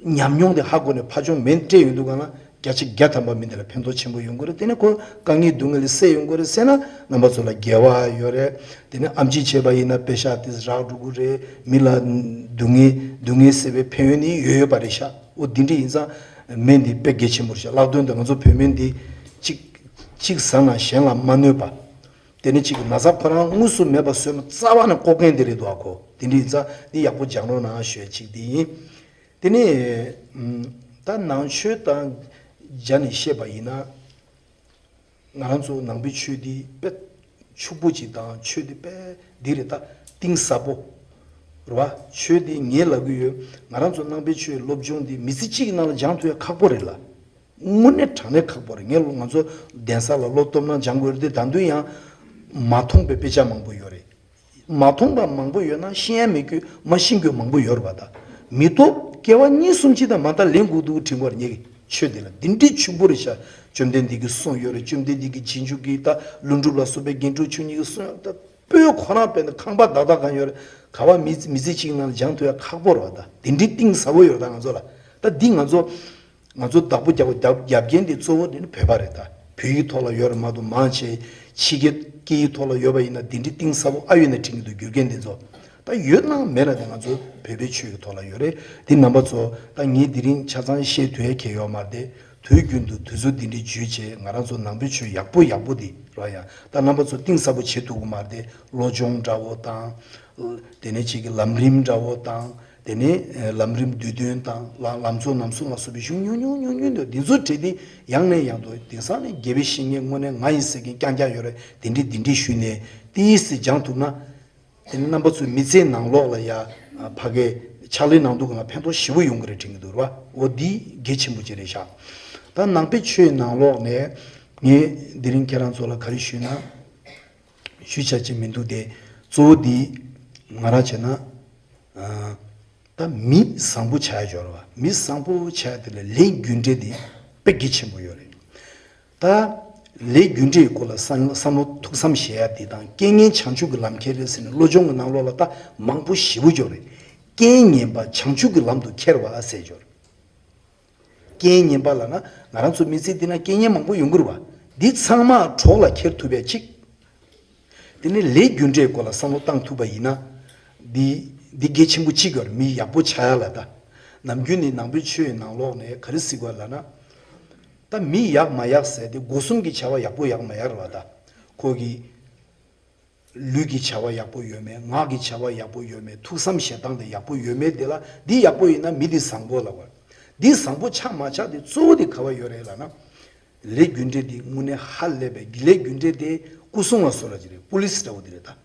ཉམས་མྱོང་དེ་ཧ་གོ་ནས་ཕ་ཆོས་མེ་འདྲེས་ཡོང་དུས་སྒང་ལ་བརྒྱ་ཆ་བརྒྱ་ཐམ་པ་མི་འདི་ལ་ཕན་ཐོགས་ཆེན་པོ་ཡོང་གི་རེད། དེ་ནས་ཁོ་དཀའ་ངལ་སྡུག་བསྔལ་ལས་སེལ་ཡོང་གི་རེད་ཟེར་ན་རྣམ་པ་ཚོ་ལ་དགེ་བ་ཡོད་རེད། དེ་ནས་ཨམ་ཆི་བྱས་པ་ཡིན་ན་པེ་ཤག་དེ་རག་འགྲོ་གི་རེད། མི་ལ་སྡུག་བསྔལ་སྡུག་བསྔལ་སེལ་བའི་ཕན་ཡོན་ནི་ཡོད་ཡོད་པ་རེད་ཤག་འོ་འདི་འདྲ་ཡིན་ཙང་སྨན་འདི་དཔེ་གལ་ཆེན་པོ་རེད་ཤག་ལྷག་དོན་དུ་ང་ཚོ་བོད་སྨན་འདི་གཅིག་གཅིག་ཟ་ན་གཞན་ལ་མ་གནོད་པ། དེ་ནས་གཅིག་གི་ན་ཚ་ཁོ་རང་དངོས་སུ་མེད་པ་བཟོས་ན་རྩ་བ་ནས་ལྐོག་རྐྱེན་དེ་རེད་འདུག་ཨ། ཁོ་འདི་འདྲ་ཡིན་ཙང་འདི་ཡག་པོ་སྦྱང་རོགས་གནང་ཞུ་ཡ་གཅིག་འདི་ཡིན། དེ་ནས་ད་ནང་ཆོས་དང་སྦྱར་ནས་བཤད་པ་ཡིན་ན། ང་རང་ཚོ་ནང་པའི་ཆོས་འདི་དཔེ་ཕྱུག་པོ་ཅིག་དང་ཆོས་འདི་དཔེ་འདི་རེད་ད། གཏིང་ཟབ་པོ་རེད་བ། ཆོས་འདི་ངས་ལབ་གི་ཡོད། ང་རང་ཚོ་ནང་པའི་ཆོས་སློབ་སྦྱོང་འདི་མི་ཚེ་གཅིག་གི་ནང་ལ་སྦྱང་ཐུབ་ཡ་ཁག་པོ་རེད་ལ། དངོས་གནས་དྲང་གནས་ཁག་པོ་རེད། ངས་ང་ཚོ་གདན་ས་ལ་བློ་སྟོབས་ན་སྦྱང་དགོས་རེད་དེ། ད་དུང་ཡང་མ་མཐོང་པའི་དཔེ་ཆ་མང་པོ་ཡོད་རེད། མ་མཐོང་པ་མང་པོ་ཡོད་ན་ཤེས་ཡ་མེད་རྒྱུ་མ་ཤེས་རྒྱུ་མང་པོ་ཡོད་རེད་པ། ད་མི་ཐོབ་སྐྱེ་བ་གཉིས་གསུམ་ཅིག་དང་མ་མཐའ་ལེན་དགོས་འདུག་དྲན་གྱི་ཡོད་རེད། ངས་ཀྱི་ཆོས་འདི་ལ་འདི་འདྲའི་ཕྱུག་པོ་རེད་ཤག་བཅོམ་ལྡན་འདས་ཀྱིས་གསུངས་ཡོད་རེད། བཅོམ་ལྡན་འདས་ཀྱི་རྗེས་འཇུག་གི་ད་ཀླུ་སྒྲུབ་ལ་སོགས་པའི་རྒན་ཁྲོད་ཆོས་ཉིད་ཀྱིས་གསུངས་ཡོད། ད་སྤོས་ཁོ་རང་དཔེར་ན་ཁང་པ་བདག་བདག་གང་ཡོད་རེད། ག་བ་མི་མི་ཚེ་གཅིག་ནང་ལ་སྦྱང་ཐུབ་ཡ་ཁག་པོ་རེད་པ། ད་འདི་འདྲའི་གཏིང་ཟབ་པོ་ཡོད་རེད། ད་ང་ཚོ་ལ་ད་འདི་ང་ཚོ། ང་ཚོ་བདག་པོ་རྒྱབ་རྒྱབ་རྒྱབ་མཁན་དེ་གཙོ་བོ་དེ་ནི་བོད་པ་རེད་ད། བོད་ཡིག་ཐོག་ལ་ཡོད་རེད་མ་གཏོགས་མང་ཆེ་ཕྱི་རྒྱལ་སྐད་ཡིག་ཐོག་ལ་ཡོད་པ་ཡིན་ན་འདི་འདྲའི་གཏིང་ཟབ་པོ་ཨ་ཡོད་ན་དྲན་གྱི་འདུག་རྒྱུ་རྐྱེན་དེ་ཚོ། ད་ཡོད་ན་མེད་ན་དེ་ང་ཚོ་བོད་པའི་ཆོས་ཀྱི་ཐོག་ལ་ཡོད་རེད། དེ་རྣམ་པ་ཚོ་ད་ངས་དེ་རིང་ཆ་ཚང་བཤད་ཐུབ་ཡ་གང་ཡོད་མ་རེད་དེ། དུས་རྒྱུན་དུ་དུས་ཚོད་འདི་འདྲའི་བརྗོད་བྱས་ང་རང་ཚོ་ནང་པའི་ཆོས་ཡག་པོ་ཡག་པོ་དེ་ར་ཡ་ད་རྣམ་པ་ཚོ་གཏིང་ཟབ་པོ་བྱེད་ཐུབ་ཀྱི་མ་རེད་དེ། བློ་སྦྱོང་འདྲ་བོ་དང་། དེ་ནས་གཅིག་གི་ལམ་རིམ་འདྲ་བོ་དང་། དེ་ནས་ལམ་རིམ་བསྡུས་དོན་དང་ལམ་ལམ་གཙོ་རྣམ་གསུམ་ལ་སོགས་པའི་གཞུང་ཉུང་ཉུང་ཉུང་ཉུང་འདུག་འདི་ཚོ་བྲིས་ཏེ་ཡང་ནས་ཡང་དུ་དེང་སང་ནས་དགེ་བའི་བཤེས་གཉེན་དངོས་གནས་ང་ཡིན་ཟེར་མཁན་རྐྱང་རྐྱང་ཡོད་རེད། དེ་འདྲས་འདི་འདྲས་ཞུས་ནས་ཏིས་སེ་སྦྱང་ཐུབ་ན། དེ་ནས་རྣམ་པ་ཚོའི་མི་ཚེའི་ནང་ལོགས་ལ་ཡ་ཕ་གའི་ཕྱག་ལས་གནང་འདུག་ག་ལ་ཕན་ཐོགས་ཞེ་པོ་ཡོང་གི་རེད་དྲན་གྱི་འདུག་ར། འོ་འདི་གལ་ཆེན་པོ་ཅིག་རེད་ཤག་ད་ནང་པའི་ཆོས་ནང་ལོགས་ནས་ངས་འདི་རིང་ཁྱེད་རང་ཚོ་ལ་ག་རེ་ཞུས་ན། ཞུ་བྱ་ཅིག་མི་འདུག་སྟེ། གཙོ་བོ་འདི་ང་རང་བྱས་ན། ཨ། ད་མི་བཟང་པོ་ཆགས་ཡ་སྦྱོར་བ། མི་བཟང་པོ་ཆགས་ཡ་དེ་ལ་ལས་རྒྱུ་འབྲས་དེ་དཔེ་གལ་ཆེན་པོ་ཡོད་རེད། ད་ ལས་རྒྱུ་འབྲས་སྐོར་ལ་བསམ་བསམ་བློ་ཐུགས་བསམ་བཞེས་ཡ་འདི་དང་རྐྱེན་ངན་བྱང་ཆུབ་ཀྱི་ལམ་ཁྱེར་རེད་ཟེར་ནས་བློ་སྦྱོང་གི་ནང་ལོགས་ལ་ད་མང་པོ་ཞེ་པོ་ཅིག་ཡོད་རེད། རྐྱེན་ངན་པ་བྱང་ཆུབ་ཀྱི་ལམ་དུ་ཁྱེར་བ་ཟེར་ཅིག་ཡོད་རེད། རྐྱེན་ངན་པ་ལབ་ན་ང་རང་ཚོ་མི་ཚེ་འདི་ན་རྐྱེན་ངན་མང་པོ་ཡོང་གི་རེད་བ། འདི་ཚང་མ་གྲོགས་ལ་ཁྱེར་ཐུབ་པ་ཅིག་དེ་ནས་ལས་རྒྱུ་འབྲས་སྐོར་ལ་བསམ་བློ་བཏང་ཐུབ་པ་ཡིན་ན། འདི་འདི་གལ་ཆེན་པོ་གཅིག་ཡོད་རེད། མི་ཡག་པོ་ཆགས་ཡ་ལ་ད། ནམ་རྒྱུན་ནི་ནང་པའི་ཆོས་ནང་ལོགས་ནས་ག་རེ་ཟེར་དགོས་ལབ་ན། ད་མི་ཡག་མ་ཡག་ཟེར་དེ་སྒོ་གསུམ་གྱི་བྱ་བ་ཡག་པོ་ཡག་མ་ཡག་རེད་བ་ད། ཁོ་གི་ལུས་ཀྱི་བྱ་བ་ཡག་པོ་ཡོད་མེད། ངག་གི་བྱ་བ་ཡག་པོ་ཡོད་མེད། ཐུགས་བསམ་བཞེས་སྟངས་དེ་ཡག་པོ་ཡོད་མེད་དེ་ལ་འདི་ཡག་པོ་ཡིན་ན་མི་འདི་བཟང་པོ་ལབ་དགོས། འདི་བཟང་པོ་ཆགས་མ་ཆགས་དེ་གཙོ་བོ་དེ་ག་བ་ཡོད་རེད་ལབ་ན། ལས་རྒྱུ་འབྲས་དེ་དངོས་གནས་ཧ་ལས་པའི་ལས་རྒྱུ་འབྲས་དེ་སྐུ་སྲུང་བ་བཟོ་འདྲ་ཅིག་རེད། པུ་ལིས་འདྲ་བོ་དེ་རེད་ད།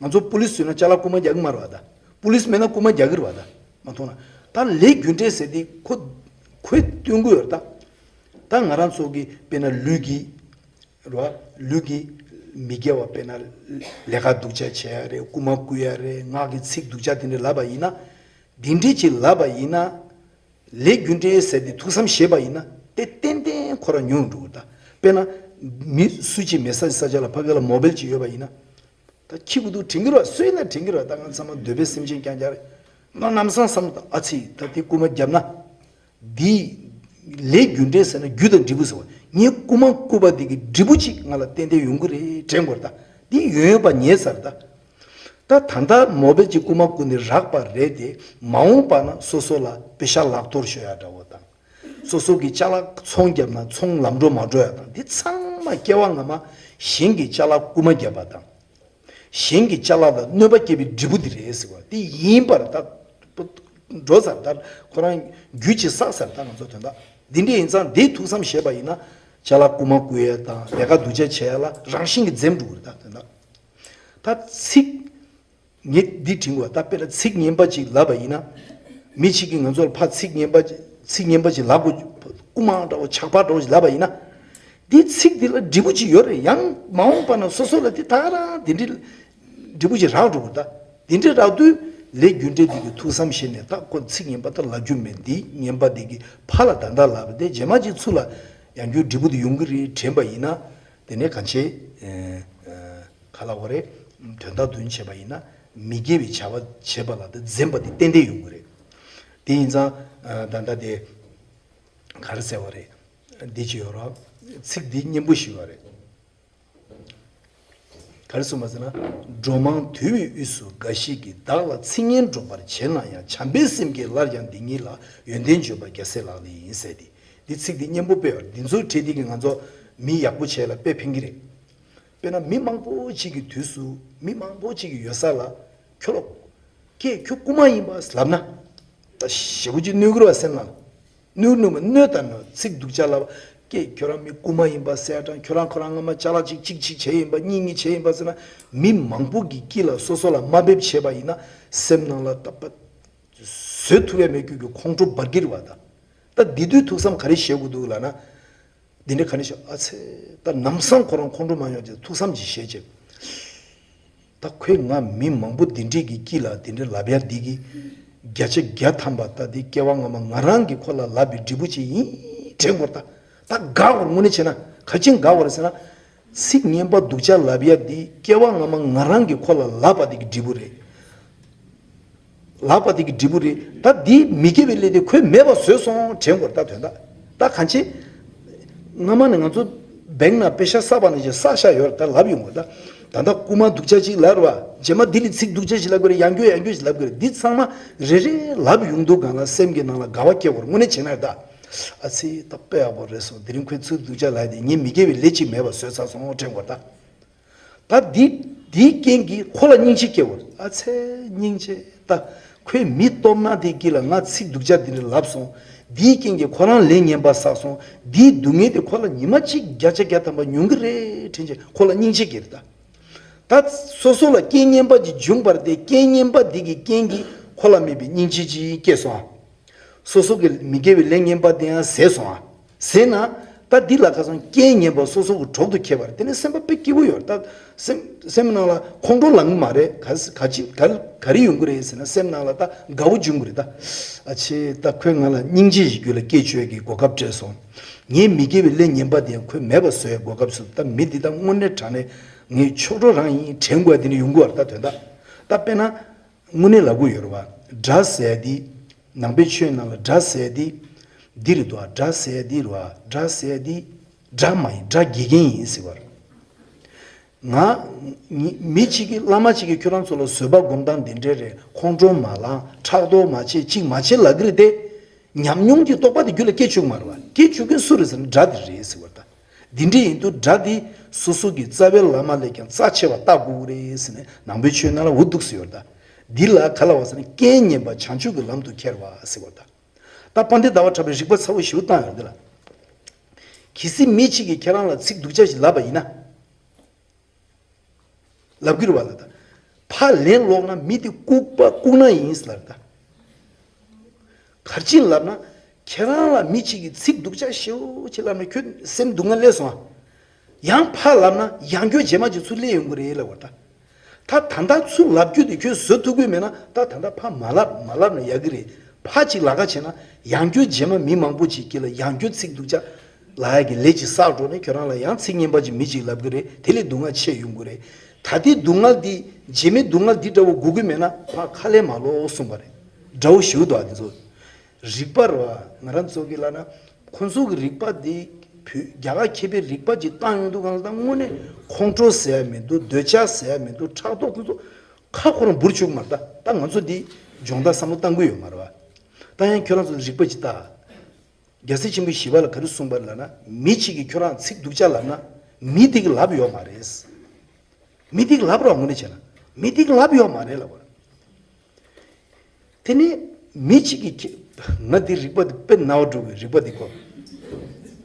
ང་ཚོ་པུ་ལིས་ཡོད་ན་ཅ་ལག་རྐུ་མ་རྒྱག་གི་མ་རེད་བ་ད། པུ་ལིས་མེད་ན་རྐུ་མ་རྒྱག་གི་རེད་བ་ད། མ་མཐོང་ན། ད་ལས་རྒྱུ་འབྲས་ཟེར་དེ་ཁོ་ཁོས་སྟོན་གི་ཡོད་རེད་ད། ད་ང་རང་ཚོ་གི་དཔེར་ན་ལུས་ཀྱི་རེད་བ། ལུས་ཀྱི་མི་དགེ་བ་དཔེར་ན་ལས་ཀ་སྡུག་ཅག་བྱེད་ཡ་རེད། རྐུ་མ་རྐུ་ཡ་རེད། ངག་གི་ཚིག་སྡུག་ཅག་དེ་འདྲ་ལབ་པ་ཡིན་ན། དེ་འདྲ་ཅིག་ལབ་པ་ཡིན་ན། ལས་རྒྱུ་འབྲས་ཟེར་ཏེ་ཐུགས་བསམ་བཞེས་པ་ཡིན་ན་དེ་ཏན་ཏན་ཁོ་རང་ཉུང་འགྲོ་གི་རེད་ད། དཔེར་ན། མི་སུ་གཅིག་མེད་ས་ས་ཆ་ལ་ཕ་གི་ལ་མོ་བེལ་ཅིག་ཡོད་པ་ཡིན་ན། ད་ཁྱི་གུ་འདུག་དྲན་གི་རེད་བ། སུ་ཡིན་ན་དྲན་གི་རེད་བ། ད་ང་ཚང་མ་འདོད་པའི་སེམས་ཅན་རྐྱང་རྐྱང་རེད། ང་ལམ་སང་བསམ་བློ་བཏང་། ཨ་ཙི། ད་དེ་རྐུ་མ་བརྒྱབ་ན། འདི་ལས་རྒྱུ་འབྲས་ཟེར་ན་རྒྱུ་དང་འབྲས་བུ་ཟེར་བ། ངས་རྐུ་མ་རྐུ་བ་འདི་གི་འབྲས་བུ་ཅིག་ང་ལ་ཏན་ཏན་ཡོང་གི་རེད་དྲན་དགོས་རེད་ད། འདི་ཡོང་ཡོད་པ་ངེས་ས་རེད་ད། ད་ད་ལྟ་མོ་བེལ་གྱི་རྐུ་མ་རྐུ་ནས་རག་པ་རེད་དེ། མ་འོངས་པ་ན་སོ་སོ་ལ་པེ་ཤ་ལག་གཏོར་ཤོར་ཡ་འདྲ་བོ་དང་། སོ་སོ་གི་ཅ་ལག་ཚོང་བརྒྱབ་ན་ཚོང་ལམ་འགྲོ་མ་འགྲོ་ཡ་དང་། འདི་ཚང་མ་སྐྱེ་བ་སྔ་མ་གཞན་གྱི་ཅ་ལག་རྐུ་མ་བརྒྱབ་པ་དང་། གཞན་གྱི་ཅ་ལག་ལ་གནོད་པ་སྐྱེལ་བའི་འབྲས་བུ་འདི་རེད་ཟེར་བ་འདི་ཡིན་པར་ད། འགྲོ་ཚར་ད། ཁོ་རང་རྒྱུ་ཅིག་བསགས་ཚར་ད། ང་ཚོ་དོན་དག་འདི་འདྲ་ཡིན་ཙང་འདི་ཐུགས་བསམ་བཞེས་པ་ཡིན་ན། ཅ་ལག་རྐུ་མ་རྐུ་ཡ་དང་ལས་ཀ་སྡུག་ཅག་བྱེད་ཡ་ལ་རང་བཞིན་གྱིས་འཛེམ་འགྲོ་གི་རེད་ད། དོན་དག་ད་ཚིག་ངས་འདི་དྲན་དགོས། ད་དཔེར་ན་ཚིག་ངན་པ་ཅིག་ལབ་པ་ཡིན་ན། མི་གཅིག་གིས་ང་ཚོར་ཕར་ཚིག་ངན་པ་ཅིག་ཚིག་ངན་པ་ཅིག་ལབ་དགོས། རྐུ་མ་འདྲ་བོ་ཇག་པ་འདྲ་བོ་ཅིག་ལབ་པ་ཡིན་ན། འདི་ཚིག་འདི་ལ་འབྲས་བུ་ཅིག་ཡོད་རེད། ཡང་མ་འོངས་པ་ན་སོ་སོ་ལ་འདི་ད་ག་རང་འདི་འདྲའི་འབྲས་བུ་ཅིག་རག་འགྲོ་གི་རེད་ད། འདི་འདྲའི་རག་དུས་ལས་རྒྱུ་འབྲས་འདི་གི་ཐུགས་བསམ་བཞེས་ནས། ད་ཁོ་ཚིག་ངན་པ་ད་ལབ་རྒྱུ་མེད། འདི་ངན་པ་འདི་གི་ཕར་ལ་ད་ལྟ་ལབ་པ་དེ་རྗེས་མ་ཅིག་ཚུར་ལ་ཡང་བསྐྱར་འབྲས་བུ་འདི་ཡོང་གི་རེད་དྲན་པ་ཡིན་ན། དེ་ནས་གང་བྱེད། ཨེ་ཨེ། ག་ལ་བ་རེད། དོན་དག་དོན་བྱེད་པ་ཡིན་ན་མི་དགེ་བའི་བྱ་བ་བྱེད་པ་ལ་དེ་འཛེམ་པ་དེ་ཏན་ཏན་ཡོང་གི་རེད། དེ་ཡིན་ཙང་ཨ་ད་ལྟ་དེ་ག་རེ་ཟེར་བ་རེད། འདི་ཅི་ཡོད་རོགས། ཚིག་འདི་སྙན་པོ་ཞིག་ཡོད་རེད། ག་རེ་གསུངས་པ་ཟེར་ན། འགྲོ་མང་དུལ་བའི་དབུས་སུ་འགའ་ཞིག་གིས། བདག་ལ་ཚིག་ངན་སྒྲོག་པར་བྱེད་ན་ཡང་། བྱམས་པའི་སེམས་ཀྱིས་སླར་ཡང་འདི་ཉིད་ལ། ཡོན་ཏན་བརྗོད་པ་རྒྱལ་སྲས་ལག་ལེན་ཡིན་ཟེར་ཏེ། འདི་ཚིག་འདི་སྙན་པོ་དཔེ་ཡོད་རེད། འདི་ཚོ་བྲིས་དེ་གིས་ང་ཚོ་མི་ཡག་པོ་བྱེད་ལ་དཔེ་ཕན་གྱི་རེད། དཔེར་ན་མི་མང་པོ་གཅིག་གི་དུས་སུ་མི་མང་པོ་གཅིག་གི་ཡོད་ས་ལ་ཁྱོད་ལ་ཀྱེ་ཁྱོད་རྐུ་མ་ཡིན་པ་ལབ་ན། ད་ཞེ་པོ་ཅིག་གནོད་ཀྱི་རེད་བ་སེམས་ནང་ལ། གནོད་གནོད་མ་གནོད་ད་ནོ་ཚིག་སྡུག་ཅག་ལབ། ཀྱེ་ཁྱོད་རང་མི་རྐུ་མ་ཡིན་པ་ཟེར་དང་། ཁྱོད་རང་ཁོ་རང་སྔ་མ་ཅ་ལག་ཅིག་གཅིག་གཅིག་བྱས་ཡིན་པ་གཉིས་གཉིས་བྱས་ཡིན་པ་ཟེར་ན། མི་མང་པོ་གི་དཀྱིལ་ལ་སོ་སོ་ལ་དམའ་འབེབས་བྱས་པ་ཡིན་ན་སེམས་ནང་ལ་ད་པ། བཟོད་ཐུབ་ཡ་མེད་རྒྱུ་གི་ཁོང་ཁྲོ་འབར་གྱི་རེད་བ་ད། ད་འདི་དུས་ཐུགས་བསམ་ག་རེ་བཞེས་དགོས་འདུག་ལབ་ན། འདི་འདྲ་ག་ནས་ཤོག་ཨ་ཚེ། ད་ལམ་སང་ཁོ་རང་ཁོང་ཁྲོ་མ་ཡོང་ཅེས་ཐུགས་བསམ་ཅིག་བཞེས་ཅེས། ད་ཁོས་ང་མི་མང་པོ་འདི་འདྲས་ཀྱི་དཀྱིལ་ལ་འདི་འདྲ་ལབ་ཡ་འདི་གི་བརྒྱ་ཆ་བརྒྱ་ཐམ་པ་ད་འདི་སྐྱེ་བ་སྔ་མ་ང་རང་གིས་ཁོ་ལ་ལབ་པའི་འབྲས་བུ་ཅིག་ཡིན་དྲན་དགོས། ད་ད་དགའ་བར་དངོས་གནས་བྱས་ན་ག་ཅིག་དགའ་བར་ཟེར་ན། ཚིག་ངན་པ་སྡུག་ཅག་ལབ་ཡ་འདི་སྐྱེ་བ་སྔ་མ་ང་རང་གིས་ཁོ་ལ་ལབ་པ་འདི་གི་འབྲས་བུ་རེད། ལབ་པ་དེ་གི་འབྲས་བུ་རེད། ད་འདི་མི་དགེ་བའི་ལས་དེ་ཁོས་མེད་པ་བཟོས་སོང་དྲན་དགོས་རེད། ད་དོན་དག་ད་གང་ཆེ། སྔ་མ་ནས་ང་ཚོ་བེང་ན་པེ་ཤ་བསགས་པ་ནས་ཅིག་བསགས་བཞག་ཡོད་རེད། ད་ལབ་ཡོང་གི་རེད། ད་ད་ལྟ་རྐུ་མ་སྡུག་ཅག་ཅིག་ལབ་རེད་བ། རྗེས་མ་འདི་ལ་ཚིག་སྡུག་ཅག་ཅིག་ལབ་དགོས་རེད། ཡང་བསྐྱར་ཡང་བསྐྱར་ཅིག་ལབ་དགོས་རེད། འདི་ཚང་མ་རེ་རེ་ལབ་ཡོང་དུས་སྒང་ལ་སེམས་ཀྱི་ནང་ལ་དགའ་བ་སྐྱེ་དགོས་རེད། དངོས་གནས་བྱས་ན་ད། ཨ་ཚེ་ད་དཔེ་ཡག་པོ་རེད་སོང་། དེ་རིང་ཁོས་ཚིག་སྡུག་ཅག་ལབ་དེ་ངས་མི་དགེ་བའི་ལས་ཅིག་མེད་པ་བཟོས་ཚར་སོང་དྲན་དགོས་རེད་ད། ད་འདི་འདིའི་རྐྱེན་གྱིས་ཁོ་ལ་སྙིང་རྗེ་སྐྱེ་བར། ཨ་ཚེ་སྙིང་རྗེ་ད། ཁོས་མི་སྟོབས་ན་དེ་གི་ལ་ང་ཚིག་སྡུག་ཅག་འདི་འདྲ་ལབ་སོང་། འདིའི་རྐྱེན་གྱིས་ཁོ་རང་ལས་ངན་པ་བསགས་སོང་། འདིའི་སྡུག་བསྔལ་དེ་ཁོ་ལ་ཉི་མ་གཅིག་བརྒྱ་ཆ་བརྒྱ་ཐམ་པ་མྱོང་གི་རེད་དྲན་བྱས་ཁོ་ལ་སྙིང་རྗེ་སྐྱེ་རེད་ད། ད་སོ་སོ་ལ་རྐྱེན་ངན་པ་ཅིག་བྱུང་བར་དེ་རྐྱེན་ངན་པ་འདི་གི་རྐྱེན་གྱིས་ཁོ་ལ་མེད་པའི་སྙིང་རྗེ་ཅིག་སྐྱེས་སོང་ཨ། སོ་སོ་གི་མི་དགེ་བའི་ལས་ངན་པ་དེ་ཡང་ཟད་སོང་ཨ། ཟད་ན་ད་ ད་འདི་ལ་ཁ་སང་རྐྱེན་ངན་པ་སོ་སོ་གི་གྲོགས་སུ་འཁེལ་བ་རེད། དེ་ནས་སེམས་པ་དཔེ་སྐྱིད་པོ་ཡོད་རེད། ད་སེམས་སེམས་ནང་ལ་ཁོང་ཁྲོ་ལངས་གི་མ་རེད། ག་ག་ཅི་ག་ག་རེ་ཡོང་གི་རེད་ཟེར་ན། སེམས་ནང་ལ་ད་དགའ་བོ་འབྱུང་གི་རེད། ད་ཨ་ཆེ་ད་ཁོས་ང་ལ་སྙིང་རྗེ་ཞིག་རྒྱུད་ལ་སྐྱེ་བཅུག་གི་གོ་སྐབས་སྤྲད་སོང་། ངའི་མི་དགེ་བའི་ལས་ངན་པ་དེ་ཁོས་མེད་པ་བཟོ་ཡའི་གོ་སྐབས་སུ། ད་མི་འདི་ད་དངོས་གནས་དྲང་གནས་ངའི་ཆོག་གྲོགས་རང་ཡིན་དྲན་དགོས་དེ་ནི་ཡོང་གི་བ་རེད། ད་དོན་དག་ད་དཔེར་ན། དངོས་གནས་ལབ་དགོས་ཡོད་རེད་བ། དགྲ་ཟེར་ཡ་འདི། ནང་པའི་ཆོས་ནང་ལ་དགྲ་ཟེར་ཡ་འདི། འདི་རེད་འདུག་ཨ། དགྲ་ཟེར་ཡ་འདི་རེད་བ། དགྲ་ཟེར་ཡ་འདི། དགྲ་མ་ཡིན། དགྲ་དགེ་རྒན་ཡིན་ཟེར་བ་རེད། ང་། མི་མི་གཅིག་གིས་བླ་མ་གཅིག་གིས་ཁྱོད་རང་ཚོ་ལ་བཟོད་པ་སྒོམ་སྟངས་འདི་འདྲས་རེད། ཁོང་ཁྲོ་མ་ལངས། ཕྲག་དོག་མ་བྱེད། གཅིག་མ་བྱེད་ལབ་གི་རེད་དེ། ཉམས་མྱོང་གི་རྟོགས་པ་དེ་རྒྱུད་ལ་སྐྱེ་བཅུག་མ་རེད་བ། སྐྱེ་བཅུག་མཁན་སུ་རེད་ཟེར་ན་དགྲ་དེ་རེད་ཟེར་བ་རེད་ད། འདི་འདྲ་ཡིན་དུས་དགྲ་འདི་སོ་སོ་གི་རྩ་བའི་བླ་མ་ལས་ཀྱང་རྩ་ཆེ་བ་ལྟ་དགོས་རེད་ཟེར་ནས་ནང་པའི་ཆོས་ནང་ལ་འུ་འདུག་ཟེར་ཡོད་ད། འདི་ལ་ག་ལ་བ་ཟེར་ན་རྐྱེན་ངན་པ་བྱང་ཆུབ་ཀྱི་ལམ་དུ་ཁྱེར་བ་ཟེར་བ་ད། ད་དཔལ་ལྡན་ཟླ་བ་གྲགས་པའི་རིགས་པ་ཚ་བོ་ཞིག་བཏང་ཡོད་འདི་ལ། གལ་སྲིད་མི་གཅིག་གིས་ཁྱེད་རང་ལ་ཚིག་སྡུག་ཅག་ཞིག་ལབ་པ་ཡིན་ན། ལབ་ཀྱི་རེད་བ་ལ་ད། ཕར་ལན་སློག་ན་མི་དེ་ལྐུགས་པ་ལྐུགས་ན་ཡིན་ལབ་ད། གར་ཕྱིན་ལབ་ན། ཁྱེད་རང་ལ་མི་གཅིག་གིས་ཚིག་སྡུག་ཅག་ཞེ་པོ་ཅིག་ལབ་ན་ཁྱོད་སེམས་སྡུག་བསྔལ་སླེབས་སོང་ཨ། ཡང་ཕར་ལབ་ན་ཡང་སྐྱོན་རྗེས་མ་ཅིག་ཚུར་སླེབས་ཡོང་གི་རེད་ལབ་བ་ད། ད་ད་ལྟ་ཚུར་ལབ་རྒྱུ་དེ་ཁྱོད་བཟོ་ཐུབ་ཀྱི་མེད་ན། ད་ད་ལྟ་ཕར་མ་ལབ་མ་ལབ་ན་ཡག་གི་རེད། ཕར་ཅིག་ལབ་ཁ་བྱས་ན་ཡང་སྐྱོན་རྗེས་མ་མི་མང་པོ་ཅིག་གིས་ལ་ཡང་སྐྱོན་ཚིག་སྡུག་ཅག་ལབ་ཡག་གི་ལས་ཅིག་བསགས་འགྲོ་ནས་ཁྱོད་རང་ལ་ཡང་ཚིག་ངན་པ་ཅིག་མི་ཅིག་ལབ་གི་རེད། དེ་ལས་སྡུག་བསྔལ་ཆེ་ཡོང་གི་རེད། ད་ལྟའི་སྡུག་བསྔལ་འདི་རྗེས་མའི་སྡུག་བསྔལ་འདི་འདྲ་བོ་དགོས་ཀྱི་མེད་ན་ཕར་ཁ་ལས་མ་ལོག་གསུངས་པ་རེད། འདྲ་བོ་ཞིག་འདུག་ཨ་དེ་ཚོ། རིགས་པ་རེད་བ། ང་རང་ཚོ་གི་ལབ་ན་ཁོང་ཚོ་གི་རིགས་པ་འདི་བོད་རྒྱ་གར་མཁས་པའི་རིགས་པ་ཅིག་བཏང་ཡོང་དུས་གང་ལ་ད་དངོས་གནས་ཁོང་ཁྲོ་ཟེར་ཡ་མི་འདུག་འདོད་ཆགས་ཟེར་ཡ་མི་འདུག་ཕྲག་དོག་ཁོང་ཚོ་ཁ་ཁོ་རང་འབུར་བཅུག་མ་རེད་ད། ད་ང་ཚོ་འདི་སྦྱོང་བརྡར་བསམ་བློ་བཏང་གི་ཡོད་མ་རེད་བ། ད་ཡང་ཁྱོད་རང་ཚོ་རིགས་པ་ཅིག་ལྟ། རྒྱལ་སྲས་ཆེན་པོ་ཞི་བ་ལྷ་ག་རེ་གསུངས་པ་རེད་ལབ་ན། མི་གཅིག་གིས་ཁྱོད་རང་ཚིག་སྡུག་ཅག་ལབ་ན་མི་དེ་གིས་ལབ་ཡོད་མ་རེད། མི་དེ་གིས་ལབ་རོགས་དངོས་གནས་བྱས་ན་མི་དེ་གིས་ལབ་ཡོད་མ་རེད་ལབ་པ། དེ་ནས་མི་གཅིག་གིས་ཁྱེད། ང་འདི་རིགས་པ་འདི་དཔེ་རྣ་བ་འགྲོ་གི་རིགས་པ་འདི་གོ།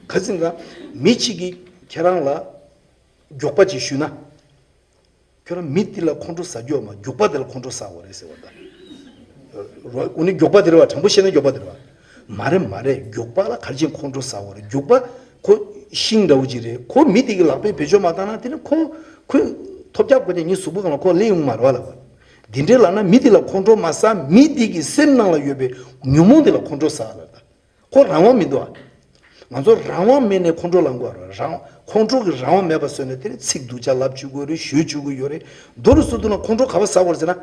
ག་ཚོད་ལ་མི་གཅིག་གིས་ཁྱེད་རང་ལ་མགྱོགས་པ་ཅིག་ཞུས་ན། ཁྱོད་རང་མི་དེ་ལ་ཁོང་ཁྲོ་ཟ་རྒྱུ་ཡོད་མ། མགྱོགས་པ་དེ་ལ་ཁོང་ཁྲོ་ཟ་དགོས་རེད་ཟེར་བ་དང་། རོ་འུ་ནི་མགྱོགས་པ་དེ་རེད་བ། དྲང་པོ་བཤད་ན་མགྱོགས་པ་དེ་རེད་བ། མ་རེད་མ་རེད། མགྱོགས་པ་ལ་ག་རེ་བྱས་ཁོང་ཁྲོ་ཟ་དགོས་རེད། མགྱོགས་པ་ཁོ་ཤིང་འདྲ་བོ་ཅིག་རེད། ཁོ་མི་དེ་གི་ལག་པས་བེད་སྤྱོད་མ་བཏང་ན་དེ་ནི་ཁོ་ཁོས་ཐོལ་རྒྱག་དགོས་ཏེ་ངའི་གཟུགས་པོ་སྒང་ལ་ཁོ་སླེབས་ཡོང་མ་རེད་བ་ལབ་པ། འདི་འདྲའི་ལབ་ན་མི་དེ་ལ་ཁོང་ཁྲོ་མ་ཟ། མི་དེ་གི་སེམས་ནང་ལ་ཡོད་པའི་ཉོན་མོངས་དེ་ལ་ཁོང་ཁྲོ་ཟ་ལབ་ད། ཁོ་རང་དབང་མི་འདུག་ཨ། ང་ཚོ་རང་དབང་མེད་ནས་ཁོང་ཁྲོ་ལངས་དགོས་རེད། རང་ཁོང་ཁྲོ་གི་རང་དབང་མེད་པ་བཟོས་ནས་དེ་ནི་ཚིག་སྡུག་ཅག་ལབ་བཅུག་གི་ཡོད་རེད། ཞུ་བཅུག་གི་ཡོད་རེད། མདོ་རུ་བཟོ་ཐུབ་ན་ཁོང་ཁྲོ་ག་པར་ཟ་དགོས་རེད་ཟེར་ན།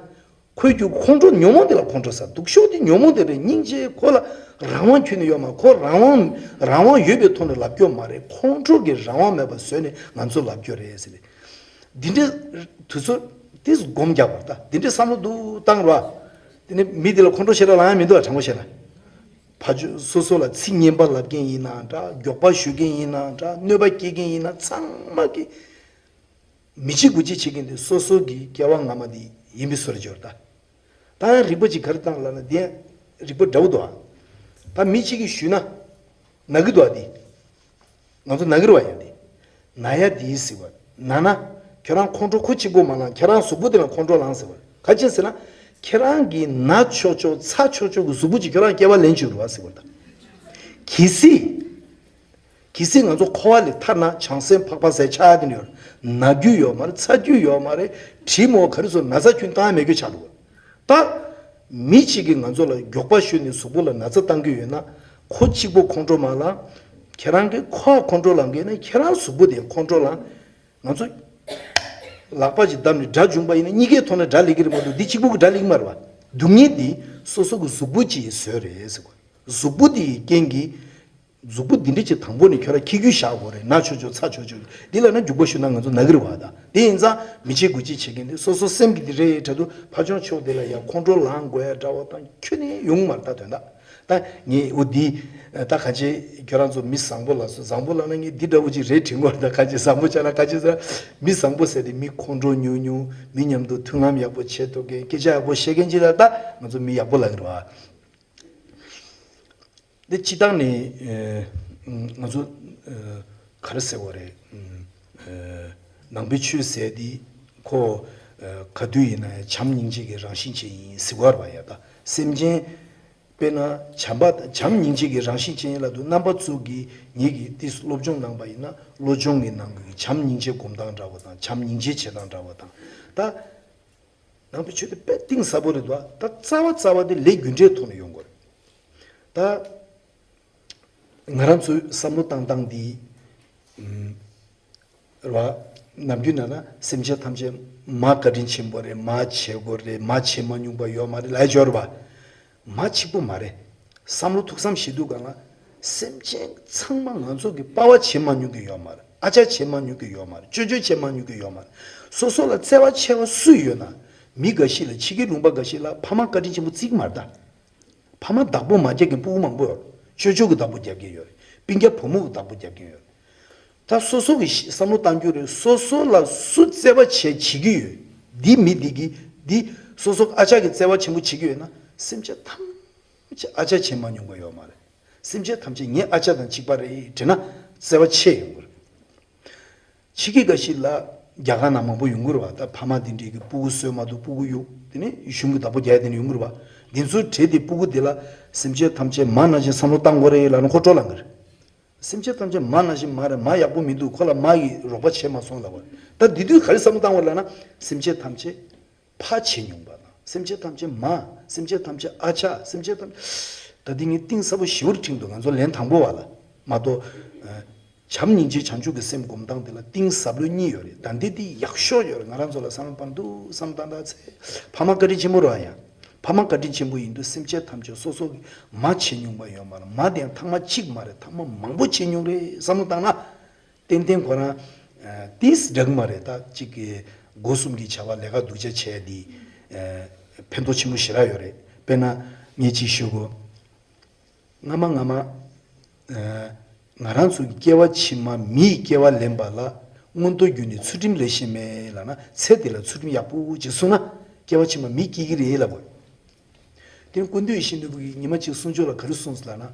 ཁོའི་རྒྱུ་ཁོང་ཁྲོ་ཉོན་མོངས་དེ་ལ་ཁོང་ཁྲོ་ཟ། སྡུག་ཤོས་དེ་ཉོན་མོངས་དེ་རེད། སྙིང་རྗེ་ཁོ་ལ་རང་དབང་ཁྱོན་ནས་ཡོད་མ། ཁོ་རང་དབང་རང་དབང་ཡོད་པའི་ཐོག་ནས་ལབ་རྒྱུ་མ་རེད། ཁོང་ཁྲོ་གི་རང་དབང་མེད་པ་བཟོས་ནས་ང་ཚོ་ལབ་རྒྱུ་རེད་ཟེར་ནས། འདི་འདྲའི་དུས་ཚོད་དེ་སྒོམ་རྒྱག་པ་རེད་ད། འདི་འདྲའི་བསམ་བློ་འདུག་བཏང་ར། དེ་ནས་མི་དེ་ལ་ཁོང་ཁྲོ་ཞེ་དྲག་ལངས་ཡ་མི་འདུག་ཨ། དྲང་པོ་བཤད་ན། ཕ་ཆོས་སོ་སོ་ལ་ཚིག་ངན་པ་ལབ་མཁན་ཡིན་ན་འདྲ། མགྱོགས་པ་ཞུ་མཁན་ཡིན་ན་འདྲ། གནོད་པ་སྐྱེལ་མཁན་ཡིན་ན་ཚང་མ་གི་མི་གཅིག་དགུ་གཅིག་བྱེད་མཁན་དེ་སོ་སོ་གི་སྐྱེ་བ་སྔ་མ་དེ་ཡིན་པའི་བཟོ་འདྲ་ཅིག་ཡོད་རེད་ད། ད་ཡང་རིགས་པ་ཅིག་ག་རེ་བཏང་ལབ་ན་དེ་ཡང་རིགས་པ་འདྲ་བོ་འདུག་ཨ། ད་མི་གཅིག་གིས་ཞུས་ན་ན་གི་འདུག་ཨ་དེ། ང་ཚོ་ན་གི་རེད་བ། ཡང་དེ་ན་ཡ་དེ་ཟེར་བ་ན་ན། ཁྱེད་རང་ཁོང་ཁྲོ་ཁོ་གཅིག་པོ་མ་ལངས། ཁྱེད་རང་གཟུགས་པོ་དེ་ལ་ཁོང་ཁྲོ་ལངས་ཟེར་བ། ག་ཅི་ཟེར་ན་ཁྱེད་རང་གི་ན་ཆོག་ཆོག་ཚ་ཆོག་ཆོག་གི་གཟུགས་པོ་ཅིག་ཁྱེད་རང་སྐྱེ་བ་ལེན་བཅུག་རེད་བ་ཟེར་བ་ད། གལ་སྲིད། གལ་སྲིད་ང་ཚོ་འཁོར་བ་ལས་ཐར་ན་བྱང་སེམས་འཕགས་པ་ཟེར་ཆགས་ཡ་དེ་འདྲ་ཡོད་རེད། ན་རྒྱུ་ཡོད་མ་རེད། ཚ་རྒྱུ་ཡོད་མ་རེད། དྲི་མོ་ག་རེ་ཚོ་ན་ཚ་ཁྱོན་བཏང་ཡ་མེད་རྒྱུ་ཆགས་འདུག་ད་མི་གཅིག་གིས་ང་ཚོ་ལ་མགྱོགས་པ་ཞུས་ནས་གཟུགས་པོ་ལ་ན་ཚ་བཏང་གི་ཡོད་ན། ཁོ་གཅིག་པོ་ཁོང་ཁྲོ་མ་ལངས། ཁྱེད་རང་གིས་ཁོ་ཁོང་ཁྲོ་ལངས་གི་ཡོད་ན་ཁྱེད་རང་གཟུགས་པོ་དེ་ཁོང་ཁྲོ་ལངས། ང་ཚོ་ལག་པ་ཅིག་བརྡབས་ནས་དགྲ་བྱུང་པ་ཡིན་ན་གཉིས་ཀའི་ཐོག་ནས་དགྲ་སླེབས་ཀྱི་རེད་མ་གཏོགས་འདི་གཅིག་པོ་གི་དགྲ་སླེབས་ཀྱི་མ་རེད་བ། སྡུག་བསྔལ་འདི་སོ་སོ་གི་གཟུགས་པོ་ཅིག་བཟོས་རེད་ཟེར་གོ། གཟུགས་པོ་འདི་ཡི་རྐྱེན་གྱིས། གཟུགས་པོ་འདི་འདྲ་ཅིག་དང་པོ་ནས་ཁྱོད་རང་འཁྱེར་རྒྱུ་བཞག་དགོས་རེད། ན་ཆོག་ཆོག་ཚ་ཆོག་ཆོག་འདི་ལ་ན་མགྱོགས་པོ་ཞུ་ན་ང་ཚོ་ན་གི་རེད་བ། ད་དེ་ཡིན་ཙང་མི་གཅིག་དགུ་གཅིག་བྱེད་མཁན་དེ་སོ་སོ་སེམས་ཀྱི་དེ་རེད་དྲ་དུ་ཕ་ཆུང་ཕྱོགས་དེ་ལ་ཡང་ཁོང་ཁྲོ་ལངས་དགོས་ཡ་འདྲ་བ་དང་ཁྱོན་ནས་ཡོང་མ་རེད། ད་དོན་དག་ད་ངས་འོ་འདི་ད་ག་ཅི་ཁྱོད་རང་ཚོ་མི་བཟང་པོ་ལ་སོ་བཟང་པོ་ལ་ན་ངས་འདི་འདྲ་བོ་ཅིག་རེད་དྲན་གོ། ད་ག་ཅི་བཟང་པོ་ཆགས་ན་ག་ཅི་ཟེར། མི་བཟང་པོ་ཟེར་དེ་མི་ཁོང་ཁྲོ་ཉུང་ཉུང་། མི་མཉམ་དུ་མཐུན་ལམ་ཡག་པོ་བྱེད་ཐུབ་མཁན། སྐད་ཆ་ཡག་པོ་བཤད་མཁན་ཅིག་ལ་ད་ང་ཚོ་མི་ཡག་པོ་ལབ་ཀྱི་རེད་བ། འདི་སྤྱིར་བཏང་ནས་ཨ་ང་ཚོ་ཨ་ག་རེ་ཟེར་བ་རེད། ཨ་ནང་པའི་ཆོས་ཟེར་འདི་ཁོ་ཨ་ག་དུས་ཡིན་ན་ཡང་བྱམས་སྙིང་རྗེ་གི་རང་བཞིན་ཅན་ཡིན་ཟེར་བ་རེད་བ། ཡ་ད་སེམས་ཅན་ དཔེར་ན་བྱམས་པ་དང་བྱམས་སྙིང་རྗེ་གི་རང་བཞིན་ཅན་ལབ་དུས་རྣམ་པ་ཚོ་གིས་ངེད་ཀྱིས་ཏིས་སློབ་སྦྱོང་གནང་པ་ཡིན་ན་བློ་སྦྱོང་གི་ནང་གི་བྱམས་སྙིང་རྗེ་སྒོམ་སྟངས་འདྲ་བོ་དང་བྱམས་སྙིང་རྗེ་བྱེད་སྟངས་འདྲ་བོ་དང་ད། ནང་པའི་ཆོས་དེ་དཔེ་གཏིང་ཟབ་པོ་རེད་འདུག་ད་རྩ་བ་རྩ་བ་དེ་ལས་རྒྱུ་འབྲས་ཐོག་ནས་ཡོང་དགོས་རེད། ད་ང་རང་ཚོའི་བསམ་བློ་བཏང་སྟངས་འདི་ཨུམ། རེད་བ། ནམ་རྒྱུན་ན་ན་སེམས་ཅན་ཐམས་ཅད་མ་བཀའ་དྲིན་ཆེན་པོ་རེད། མ་བྱེད་དགོས་རེད། མ་བྱེད་མ་མྱོང་པ་ཡོད་མ་རེད་ལབ་ཡ་ཅིག་ཡོད་རེད་བ། མ་གཅིག་པུ་མ་རེད། བསམ་བློ་ཐུགས་བསམ་བཞེས་དུས་སྒང་ལ། སེམས་ཅན་ཚང་མ་ང་ཚོ་གི་པ་ཕ་བྱེད་མ་མྱོང་གི་ཡོད་མ་རེད། ཨ་ཅག་བྱེད་མ་མྱོང་གི་ཡོད་མ་རེད། ཅོ་ཅོ་བྱེད་མ་མྱོང་གི་ཡོད་མ་རེད། སོ་སོ་ལ་བརྩེ་བ་ཆེ་བ་སུ་ཡོད་ན། མི་འགའ་ཞིག་ལ་ཕྱི་རྒྱལ་ལུང་པ་འགའ་ཞིག་ལ་ཕ་མ་བཀའ་དྲིན་ཆེན་པོ་བརྩི་གི་མ་རེད་ད། ཕ་མ་བདག་པོ་མ་རྒྱབ་མཁན་སྤུ་གུ་མང་པོ་ཡོད་རེད། ཅོ་ཅོ་གི་བདག་པོ་རྒྱབ་མཁན་ཡོད་རེད། སྤུན་ཀྱག་བུ་མོ་གི་བདག་པོ་རྒྱབ་མཁན་ཡོད་རེད། ད་སོ་སོ་གི་བསམ་བློ་བཏང་རྒྱུ་རེད། སོ་སོ་ལ་སུ་བརྩེ་བ་བྱེད་བྱེད་ཀྱི་ཡོད། འདི་མི་འདི་གི་འདི་སོ་སོ་ཨ་ཅག་གི་བརྩེ་བ་ཆེན་པོ་བྱེད་ཀྱི་ཡོད་ན་སེམས་ཅན་ཐམས་ཅད་ཨ་ཅག་བྱེད་མ་མྱོང་པ་ཡོད་མ་རེད། སེམས་ཅན་ཐམས་ཅད་ངའི་ཨ་ཅག་དང་གཅིག་པ་རེད་དྲན་ན་བརྩེ་བ་ཆེ་ཡོང་གི་རེད། ཕྱི་རྒྱལ་འགའ་ཞིག་ལ་རྒྱ་གར་ནང་མང་པོ་ཡོང་གི་རེད་བ། ད་ཕ་མ་དེ་འདྲས་ཀྱི་སྤུ་གུ་གསོས་མ་ཐུབ་སྤུ་གུ་གཡུག་དེ་ནས་གཞུང་གི་བདག་པོ་རྒྱག་དེ་འདྲས་ཡོང་གི་རེད་བ། འདི་ཚོའི་གྲས་དེ་སྤུ་གུ་དེ་ལ་སེམས་ཅན་ཐམས་ཅད་མ་ནང་བཞིན་བསམ་བློ་བཏང་དགོས་རེད་ལབ་ན་ཁོ་སྤྲོ་ལངས་གི་རེད། སེམས་ཅན་ཐམས་ཅད་མ་ནང་བཞིན་མ་རེད། མ་ཡག་པོ་མི་འདུག་ཁོ་ལ་མ་ཡིས་རོགས་པ་བྱས་མ་སོང་ལབ་པ་རེད། ད་འདི་དུས་ག་རེ་བསམ་བློ་བཏང་དགོས་ལབ་ན་སེམས་ཅན་ཐམས་ཅད་ཕ་བྱེད་མྱོང་པ་དང་སེམས་ཅན་ཐམས་ཅད་མ། སེམས་ཅན་ཐམས་ཅད་ཨ་ཅག་སེམས་ཅན་ཐམས་ད་འདི་ངས་གཏིང་ཟབ་པོ་ཞེ་པོར་དྲན་འདུག་ང་ཚོ་ལན་དང་པོ་བ་ལ་མ་གཏོགས། བྱམས་སྙིང་རྗེ་བྱང་ཆུབ་ཀྱི་སེམས་སྒོམ་སྟངས་དེ་ལ་གཏིང་ཟབ་ལོས་གཉིས་ཡོད་རེད། ད་འདི་འདི་ཡག་ཤོས་ཡོད་རེད། ང་རང་ཚོ་ལ་བསམ་བློ་བཏང་དུས་བསམ་བཏང་ད་ཚེ་ཕ་མ་བཀའ་དྲིན་ཆེན་པོ་རེད་ཡ། ཕ་མ་བཀའ་དྲིན་ཆེན་པོ་ཡིན་དུས་སེམས་ཅན་ཐམས་ཅད་སོ་སོ་གི་མ་བྱེད་མྱོང་པ་ཡོད་མ་རེད། མ་དེ་ཡང་ཐེངས་མ་གཅིག་མ་རེད། ཐེངས་མ་མང་པོ་བྱེད་མྱོང་རེད་བསམ་བློ་བཏང་ན། ཏན་ཏན་ཁོ་རང་ཏིས་འདྲ་གི་མ་རེད། ད་གཅིག་གི་སྒོ་གསུམ་གྱི་བྱ་བ་ལས་ཀ་སྡུག་ཅག་བྱས་འདི་ཕན་ཐོགས་ཆེན་པོ་ཞེ་དྲག་ཡོད་རེད། དཔེར་ན་ངས་གཅིག་ཞུ་གོ་སྔ་མ་སྔ་མ། ང་རང་ཚོ་གི་སྐྱེ་བ་ཕྱི་མ་མིའི་སྐྱེ་བ་ལེན་པ་ལ་མངོན་མཐོ་བརྒྱུད་ནས་ཚུལ་ཁྲིམས་ལས་ཤེས་མེད་ལབ་ན་ཚེ་འདི་ལ་ཚུལ་ཁྲིམས་ཡག་པོ་ཅིག་སྲུང་ན་སྐྱེ་བ་ཕྱི་མ་མི་སྐྱེ་གི་རེད་ལབ་དགོས། དེ་ཀུན་འདུས་ཡིད་བཞིན་ནོར་བུ་གིས་ཉི་མ་གཅིག་གསུང་ཆོས་ལ་ག་རེ་གསུངས་ལབ་ན།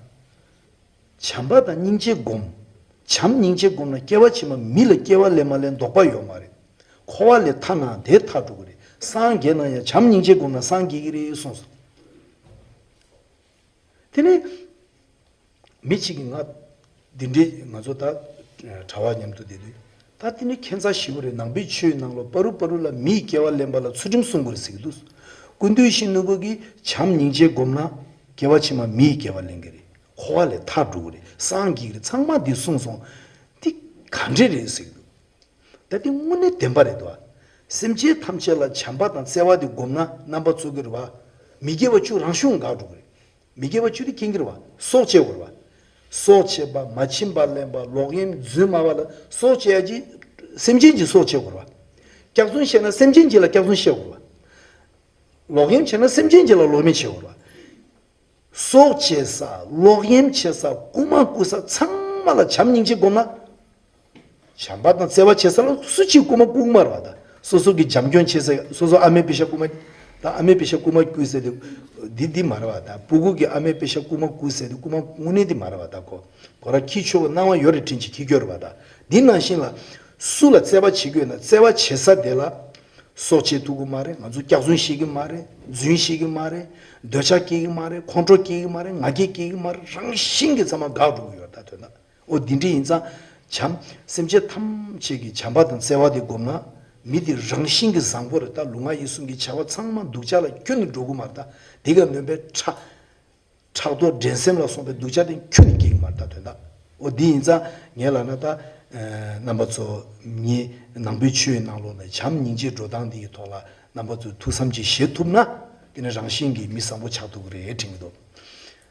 བྱམས་པ་དང་སྙིང་རྗེ་སྒོམ། བྱམས་སྙིང་རྗེ་སྒོམ་ན་སྐྱེ་བ་ཕྱི་མ་མི་ལ་སྐྱེ་བ་ལེན་མ་ལེན་དོགས་པ་ཡོད་མ་རེད། འཁོར་བ་ལས་ཐར་ན་དེ་ཐར་འགྲོ་གི་རེད། སངས་རྒྱས་ན་ཡང་བྱམས་སྙིང་རྗེ་སྒོམ་ན་སངས་རྒྱས་ཀྱི་རེད་གསུངས་སོང་། དེ་ནས་མི་གཅིག་གིས་ང་འདི་འདྲའི་ང་ཚོ་ད་གྲྭ་བ་མཉམ་དུ་བསྡད་དུས་ད་དེ་ནི་ཁྱད་མཚར་ཞེ་པོ་རེད། ནང་པའི་ཆོས་ནང་ལོ་པ་རུ་པ་རུ་ལ་མིའི་སྐྱེ་བ་ལེན་པ་ལ་ཚུལ་ཁྲིམས་སྲུང་དགོས་རེད་ཟེར་གྱི་འདུག་ཀུན་འདུས་ཡིད་བཞིན་ནོར་བུ་གིས་བྱམས་སྙིང་རྗེ་སྒོམ་ན་སྐྱེ་བ་ཕྱི་མ་མིའི་སྐྱེ་བ་ལེན་གྱི་རེད། འཁོར་བ་ལས་ཐར་འགྲོ་གི་རེད། སངས་རྒྱས་ཀྱི་རེད། ཚང་མ་འདི་གསུངས་སོང་། འདི་ག་འདྲས་རེད་ཟེར་གྱི་འདུག་ད་དེ་དངོས་གནས་བདེན་པ་རེད་དོ། སེམས་ཅན་ཐམས་ཅད་ལ་བྱམས་པ་དང་བརྩེ་བ་དེ་སྒོམ་ན་རྣམ་པ་ཚོ་གི་རེད་བ། མི་དགེ་བ་བཅུ་རང་བྱུང་འགག་འགྲོ་གི་རེད། མི་དགེ་བ་བཅུ་དེ་རྐྱེན་གྱིས་རེད་བ། སྲོག་བཅད་དགོས་རེད་བ། སྲོག་བཅད་པ། མ་བྱིན་པ་ལེན་པ། ལོག་གཡེམ། རྫུན་སྨྲ་བ་ལ་སྲོག་བཅད་ཡ་ཅི། སེམས་ཅན་གྱི་སྲོག་བཅད་དགོས་རེད་བ། སྐྱག་རྫུན་བཤད་ན་སེམས་ཅན་གྱི་ལ་སྐྱག་རྫུན་བཤད་དགོས་རེད་བ། ལོག་གཡེམ་བྱས་ན་སེམས་ཅན་གྱི་ལ་ལོག་གཡེམ་བྱེད་དགོས་རེད་བ། སྲོག་བཅད་ས། ལོག་གཡེམ་བྱེད་ས། རྐུ་མ་རྐུ་ས་ཚང་མ་ལ་བྱམས་སྙིང་རྗེ་སྒོམ་ན། བྱམས་པ་དང་བརྩེ་བ་བྱེད་ས་ལ་སུ་གཅིག་རྐུ་མ་རྐུ་གི་མ་རེད་བ་ད། སོ་སོ་གི་བྱམས་སྐྱོང་བྱེད་ས་སོ་སོ་ཨ་མའི་པེ་ཤ་རྐུ་མ། ད་ཨ་མའི་པེ་ཤ་རྐུ་མ་རྐུས་ཟེར་དེ་འདི་འདི་མ་རེད་བ་ད། སྤུ་གུ་གི་ཨ་མའི་པེ་ཤ་རྐུ་མ་རྐུས་ཟེར་དེ་རྐུ་མ་དངོས་གནས་འདི་མ་རེད་བ་ད། ཁོ་ཁོ་ར་ཁྱི་ཆོ་གི་སྣང་བ་ཡོད་རེད་དྲན་གྱི་ཁྱི་སྐྱོ་རེད་བ་ད། འདི་ནང་བཞིན་ལ་སུ་ལ་བརྩེ་བ་བྱེད་དགོས་ན་བརྩེ་བ་བྱེད་ས་དེ་ལ། སྲོག་བཅད་ཐུབ་ཀྱི་མ་རེད། ང་ཚོ་སྐྱག་རྫུན་བཤད་ཀྱི་མ་རེད། རྫུན་བཤད་ཀྱི་མ་རེད། འདོད་ཆགས་སྐྱེ་གི་མ་རེད། ཁོང་ཁྲོ་སྐྱེ་གི་མ་རེད། ང་རྒྱལ་སྐྱེ་གི་མ་རེད། རང་བཞིན་གྱིས་ཚང་མ་འགག་འགྲོ་གི་ཡོད་ད་དོན་དག་འོ་འདི་འདྲ་ཡིན་ཙང་བྱམས་སེམས་ཅན་ཐམས་ཅད་ཀྱི་བྱམས་པ་དང་བརྩེ་བ་དེ་སྒོམ་ན་མི་དེ་རང་བཞིན་གྱིས་བཟང་པོ་རེད་ད། ལུས་ངག་ཡིད་གསུམ་གྱི་བྱ་བ་ཚང་མ་སྡུག་ཅག་ལ་ཁྱོན་ནས་འགྲོ་གི་མ་རེད་ད། དེ་ག་ནོན་པའི་ཁྲག་ཕྲག་དོག་འགྲན་སེམས་ལ་སོགས་པའི་སྡུག་ཅག་དེ་ཁྱོན་ནས་སྐྱེ་གི་མ་རེད་ད་དོན་དག་འོ་འདི་ཡིན་ཙང་ངས་ལབ་ན་ད། རྣམ་པ་ཚོ་ངས་ནང་པའི་ཆོས་ནང་ལོགས་ནས་བྱམས་སྙིང་རྗེའི་འགྲོ་སྟངས་འདིའི་ཐོག་ལ་རྣམ་པ་ཚོས་ཐུགས་བསམ་ཅིག་བཞེས་ཐུབ་ན་དེ་ནི་རང་བཞིན་གྱིས་མི་བཟང་པོ་ཆགས་ཐུབ་ཀྱི་རེད་དྲན་གྱི་འདུག་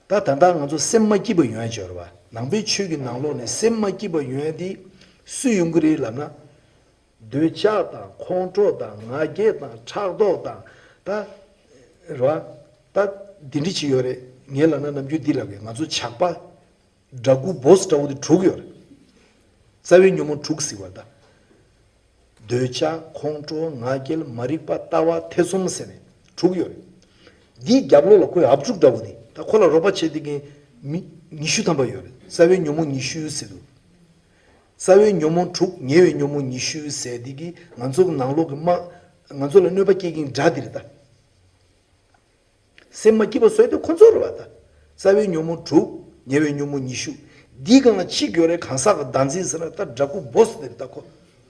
ད་ད་ལྟ་ང་ཚོ་སེམས་མ་སྐྱིད་པ་ཡོང་ཡ་ཅིག་ཡོད་རེད་བ། ནང་པའི་ཆོས་ཀྱི་ནང་ལོགས་ནས་སེམས་མ་སྐྱིད་པ་ཡོང་ཡ་དེ་སུས་ཡོང་གི་རེད་ལབ་ན། འདོད་ཆགས་དང་ཁོང་ཁྲོ་དང་ང་རྒྱལ་དང་ཕྲག་དོག་དང་ད། རེད་བ། ད་འདི་འདྲ་ཅིག་ཡོད་རེད། ངས་ལབ་ན་ནམ་རྒྱུན་འདི་ལབ་གི་ང་ཚོ་ཇག་པ། འདྲ་སྐུ་བོས་འདྲ་བོ་དེ་དྲུག་ཡོད་རེད། རྩ་བའི་ཉོན་མོངས་དྲུག་ཟེར་བ་ད། འདོད་ཆགས་ཁོང་ཁྲོ་ང་རྒྱལ་མ་རིག་པ་ལྟ་བ་ཐེ་ཚོམ་ཟེར་ནས་དྲུག་ཡོད་རེད། འདིའི་རྒྱབ་ལོགས་ལ་ཁོའི་ཨབ་ཕྲུག་འདྲ་བོ་དེ་ད་ཁོ་ལ་རོགས་པ་བྱེད་དེ་གིན་མི་ཉི་ཤུ་ཐམ་པ་ཡོད་རེད། རྩ་བའི་ཉོན་མོངས་ཉི་ཤུ་ཟེར་འདུག་རྩ་བའི་ཉོན་མོངས་དྲུག་ཉེ་བའི་ཉོན་མོངས་ཉི་ཤུ་ཟེར་དེ་གིས་ང་ཚོ་གི་ནང་ལོགས་ཀྱི་དམག་ང་ཚོ་ལ་གནོད་པ་སྐྱེལ་གིན་དགྲ་དེ་རེད་ད། སེམས་མ་སྐྱིད་པ་བཟོས་དེ་ཁོ་ཚོ་རེད་བ་ད། རྩ་བའི་ཉོན་མོངས་དྲུག་ཉེ་བའི་ཉོན་མོངས་ཉི་ཤུ། འདིའི་སྒང་ལ་གཅིག་ཡོད་རེད། གང་ཟག་གི་བདག་འཛིན་ཟེར་ན་ད་འདྲ་སྐུ་བོ་སི་དེ་རེད། ད་ཁོ་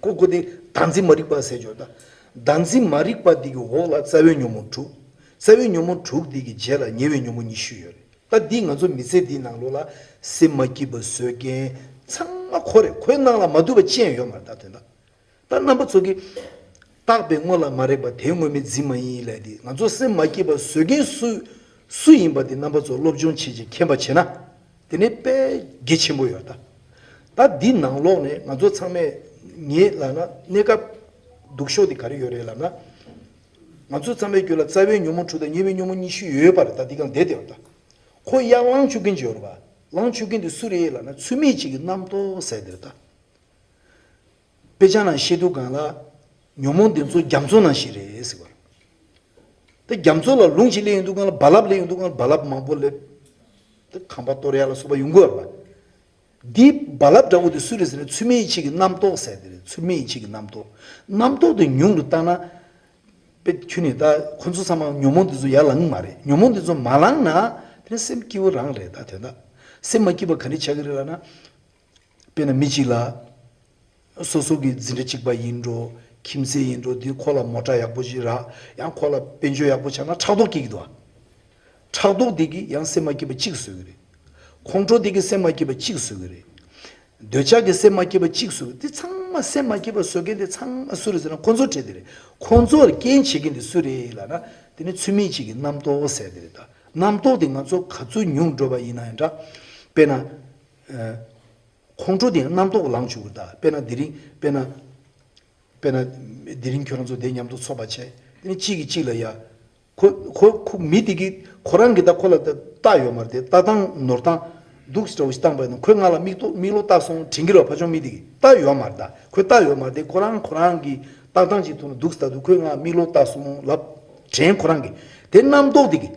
ཁོ་ཁོ་དེ་བདག་འཛིན་མ་རིག་པ་ཟེར་ཆོག་ད་བདག་འཛིན་མ་རིག་པ་འདི་གི་འོག་ལ་རྩ་བའི་ཉོན་མོངས་དྲུག་རྩ་བའི་ཉོན་མོངས་དྲུག་འདི་གི་རྗེས་ལ་ཉེ་བའི་ཉོན་མོངས་ཉི་ཤུ་ཡོད་རེད། ད་འདི་ང་ཚོ་མི་ཚེ་འདིའི་ནང་ལོགས་ལ་སེམས་མ་སྐྱིད་པ་བཟོ་མཁན་ཚང་མ་ཁོ་རེད། ཁོའི་ནང་ལ་མ་འདུས་པ་ཅི་ཡང་ཡོད་མ་རེད། ད་དོན་དག་ད་རྣམ་པ་ཚོ་གིས་བརྟགས་པའི་དངོས་ལ་མ་རེག་པ་དེའི་དངོས་མེད་འཛིན་མ་ཡིན་ལབ་དེ། ང་ཚོ་སེམས་མ་སྐྱིད་པ་བཟོ་མཁན་སུ་སུ་ཡིན་པ་དེ་རྣམ་པ་ཚོ་སློབ་སྦྱོང་བྱེད་ཅིང་མཁྱེན་པ་བྱེད་ན་དེ་ནི་དཔེ་གལ་ཆེན་པོ་ཡོད་ད། ད་འདི་ནང་ལོགས་ནས་ང་ཚོ་ཚང་མས་ངས་ལབ་ན་གནས་སྐབས་སྡུག་ཤོས་དེ་ག་རེ་ཡོད་རེད་ལབ་ན། ང་ཚོ་ཚང་མའི་རྒྱུད་ལ་རྩ་བའི་ཉོན་མོངས་དྲུག་དང་ཉེ་བའི་ཉོན་མོངས་ཉི་ཤུ་ཡོད་པ་རེད། ད་འདི་གང་བསྡད་དེ་ཡོད་ད། ཁོ་ཡར་ལངས་བཅུག་མཁན་ཅིག་ཡོད་རེད་པ། ལངས་བཅུག་མཁན་དེ་སུ་རེད་ལབ་ན་ཚུལ་མིན་གཅིག་གི་རྣམ་རྟོག་ཟེར་དེ་རེད་ད། དཔེ་ཆ་ནང་བཤད་དུས་སྒང་ལ་ཉོན་མོངས་འདི་ཚོ་རྒྱ་མཚོ་ནང་བཞིན་རེད་ཟེར་བ། ད་རྒྱ་མཚོ་ལ་རླུང་ཞིག་སླེབས་ཡོང་དུས་སྒང་ལ་རྦ་རླབས་སླེབས་ཡོང་དུས་སྒང་ལ་རྦ་རླབས་མང་པོ་སླེབས། ད་ཁང་པ་གཏོར་ཡ་ལ་སོགས་པ་ཡོང་གི་ཡོད་རེད་པ། འདི་རྦ་རླབས་འདྲ་བོ་དེ་སུ་རེད་ཟེར་ན་ཚུལ་མིན་གཅིག་གི་རྣམ་རྟོག་ཟེར་དེ་རེད། ཚུལ་མིན་གཅིག་གི་རྣམ་རྟོག་རྣམ་རྟོག་དེ་ཉུང་དུ་བཏང་ན། དཔེ་ཁྱོད་ནི་ད་ཁོ་ཚོ་ཚང་མ་ཉོན་མོངས་འདི་ཚོ་ཡར་ལངས་མ་རེད། ཉོན་མོངས་འདི་ཚོ་མ་ལངས་ན་དེ་ནི་སེམས་སྐྱིད་པོ་རང་རེད། ད་དོན་དག་སེམས་མ་སྐྱིད་པ་ག་རེ་ཆགས་ཀྱི་རེད་ལབ་ན། དཔེར་ན་མི་གཅིག་ལ། སོ་སོ་གི་འཛིན་གྲྭ་གཅིག་པ་ཡིན་འགྲོ། ཁྱིམ་མཚེས་ཡིན་འགྲོ། དེ་ཁོ་ལ་མོ་ཊ་ཡག་པོ་ཞིག་རག་ཡང་ཁོ་ལ་དཔལ་འབྱོར་ཡག་པོ་ཆགས་ན་ཕྲག་དོག་སྐྱེ་གི་འདུག་ཕྲག་དོག་དེ་གིས་ཡང་སེམས་མ་སྐྱིད་པ་གཅིག་བཟོ་གི་རེད། ཁོང་ཁྲོ་དེ་གིས་སེམས་མ་སྐྱིད་པ་གཅིག་བཟོ་གི་རེད། འདོད་ཆགས་ཀྱིས་སེམས་མ་སྐྱིད་པ་གཅིག་བཟོ་གི། དེ་ཚང་མ་སེམས་མ་སྐྱིད་པ་བཟོ་མཁན་དེ་ཚང་མ་སུ་རེད་ཟེར་ན་ཁོང་ཚོ་བྲལ་དེ་རེད། ཁོང་ཚོར་རྐྱེན་བྱེད་མཁན་དེ་སུ་རེད་ལབ་ན། དེ་ནི་ཚུལ་མིན་གཅིག་གི་རྣམ་རྟོག་ཟེར་དེ་རེད་ད། རྣམ་རྟོག་དེ་ང་ཚོ་ག་ཚོད་ཉུང་འགྲོ་བ་ཡིན་ན་ཡང་འདྲ། དཔེར་ན། ཁོང་ཁྲོ་དེ་ཡང་རྣམ་རྟོག་ལངས་བཅུག་གི་རེད་ད། དཔེར་ན་དེ་རིང་དཔེར་ན། དཔེར་ན། དེ་རིང་ཁྱོད་རང་ཚོ་དེ་མཉམ་དུ་ཚོགས་པ་བྱས། དེ་ནི་གཅིག་གིས་གཅིག་ལ་ཡ། ཁོ་ཁོ་ཁོ་མི་དེ་གིས་ཁོ་རང་གིས་ད་ཁོ་ལ་ད་ལྟ་ཡོད་མ་རེད་དེ། ལྟ་སྟངས་ནོར་སྟངས་སྡུག་ཅག་འདྲ་བོ་ཞིག་བཏང་པ་ཡིན་ན་ཁོས་ང་ལ་མིག་ཏོ་མིག་ལོག་ལྟ་སོང་དྲན་གྱི་རེད་བ། ཕ་ཆུང་མི་དེ་གིས་ལྟ་ཡོད་མ་རེད་ད། ཁོས་ལྟ་ཡོད་མ་རེད་དེ། ཁོ་རང་ཁོ་རང་གི་ལྟ་སྟངས་ཅིག་མཐོང་ན་སྡུག་ཅག་འདུག་ཁོས་ང་མིག་ལོག་ལྟ་སོང་ལབ་དྲན། ཁོ་རང་གིས་དེ་རྣམ་རྟོག་དེ་གིས་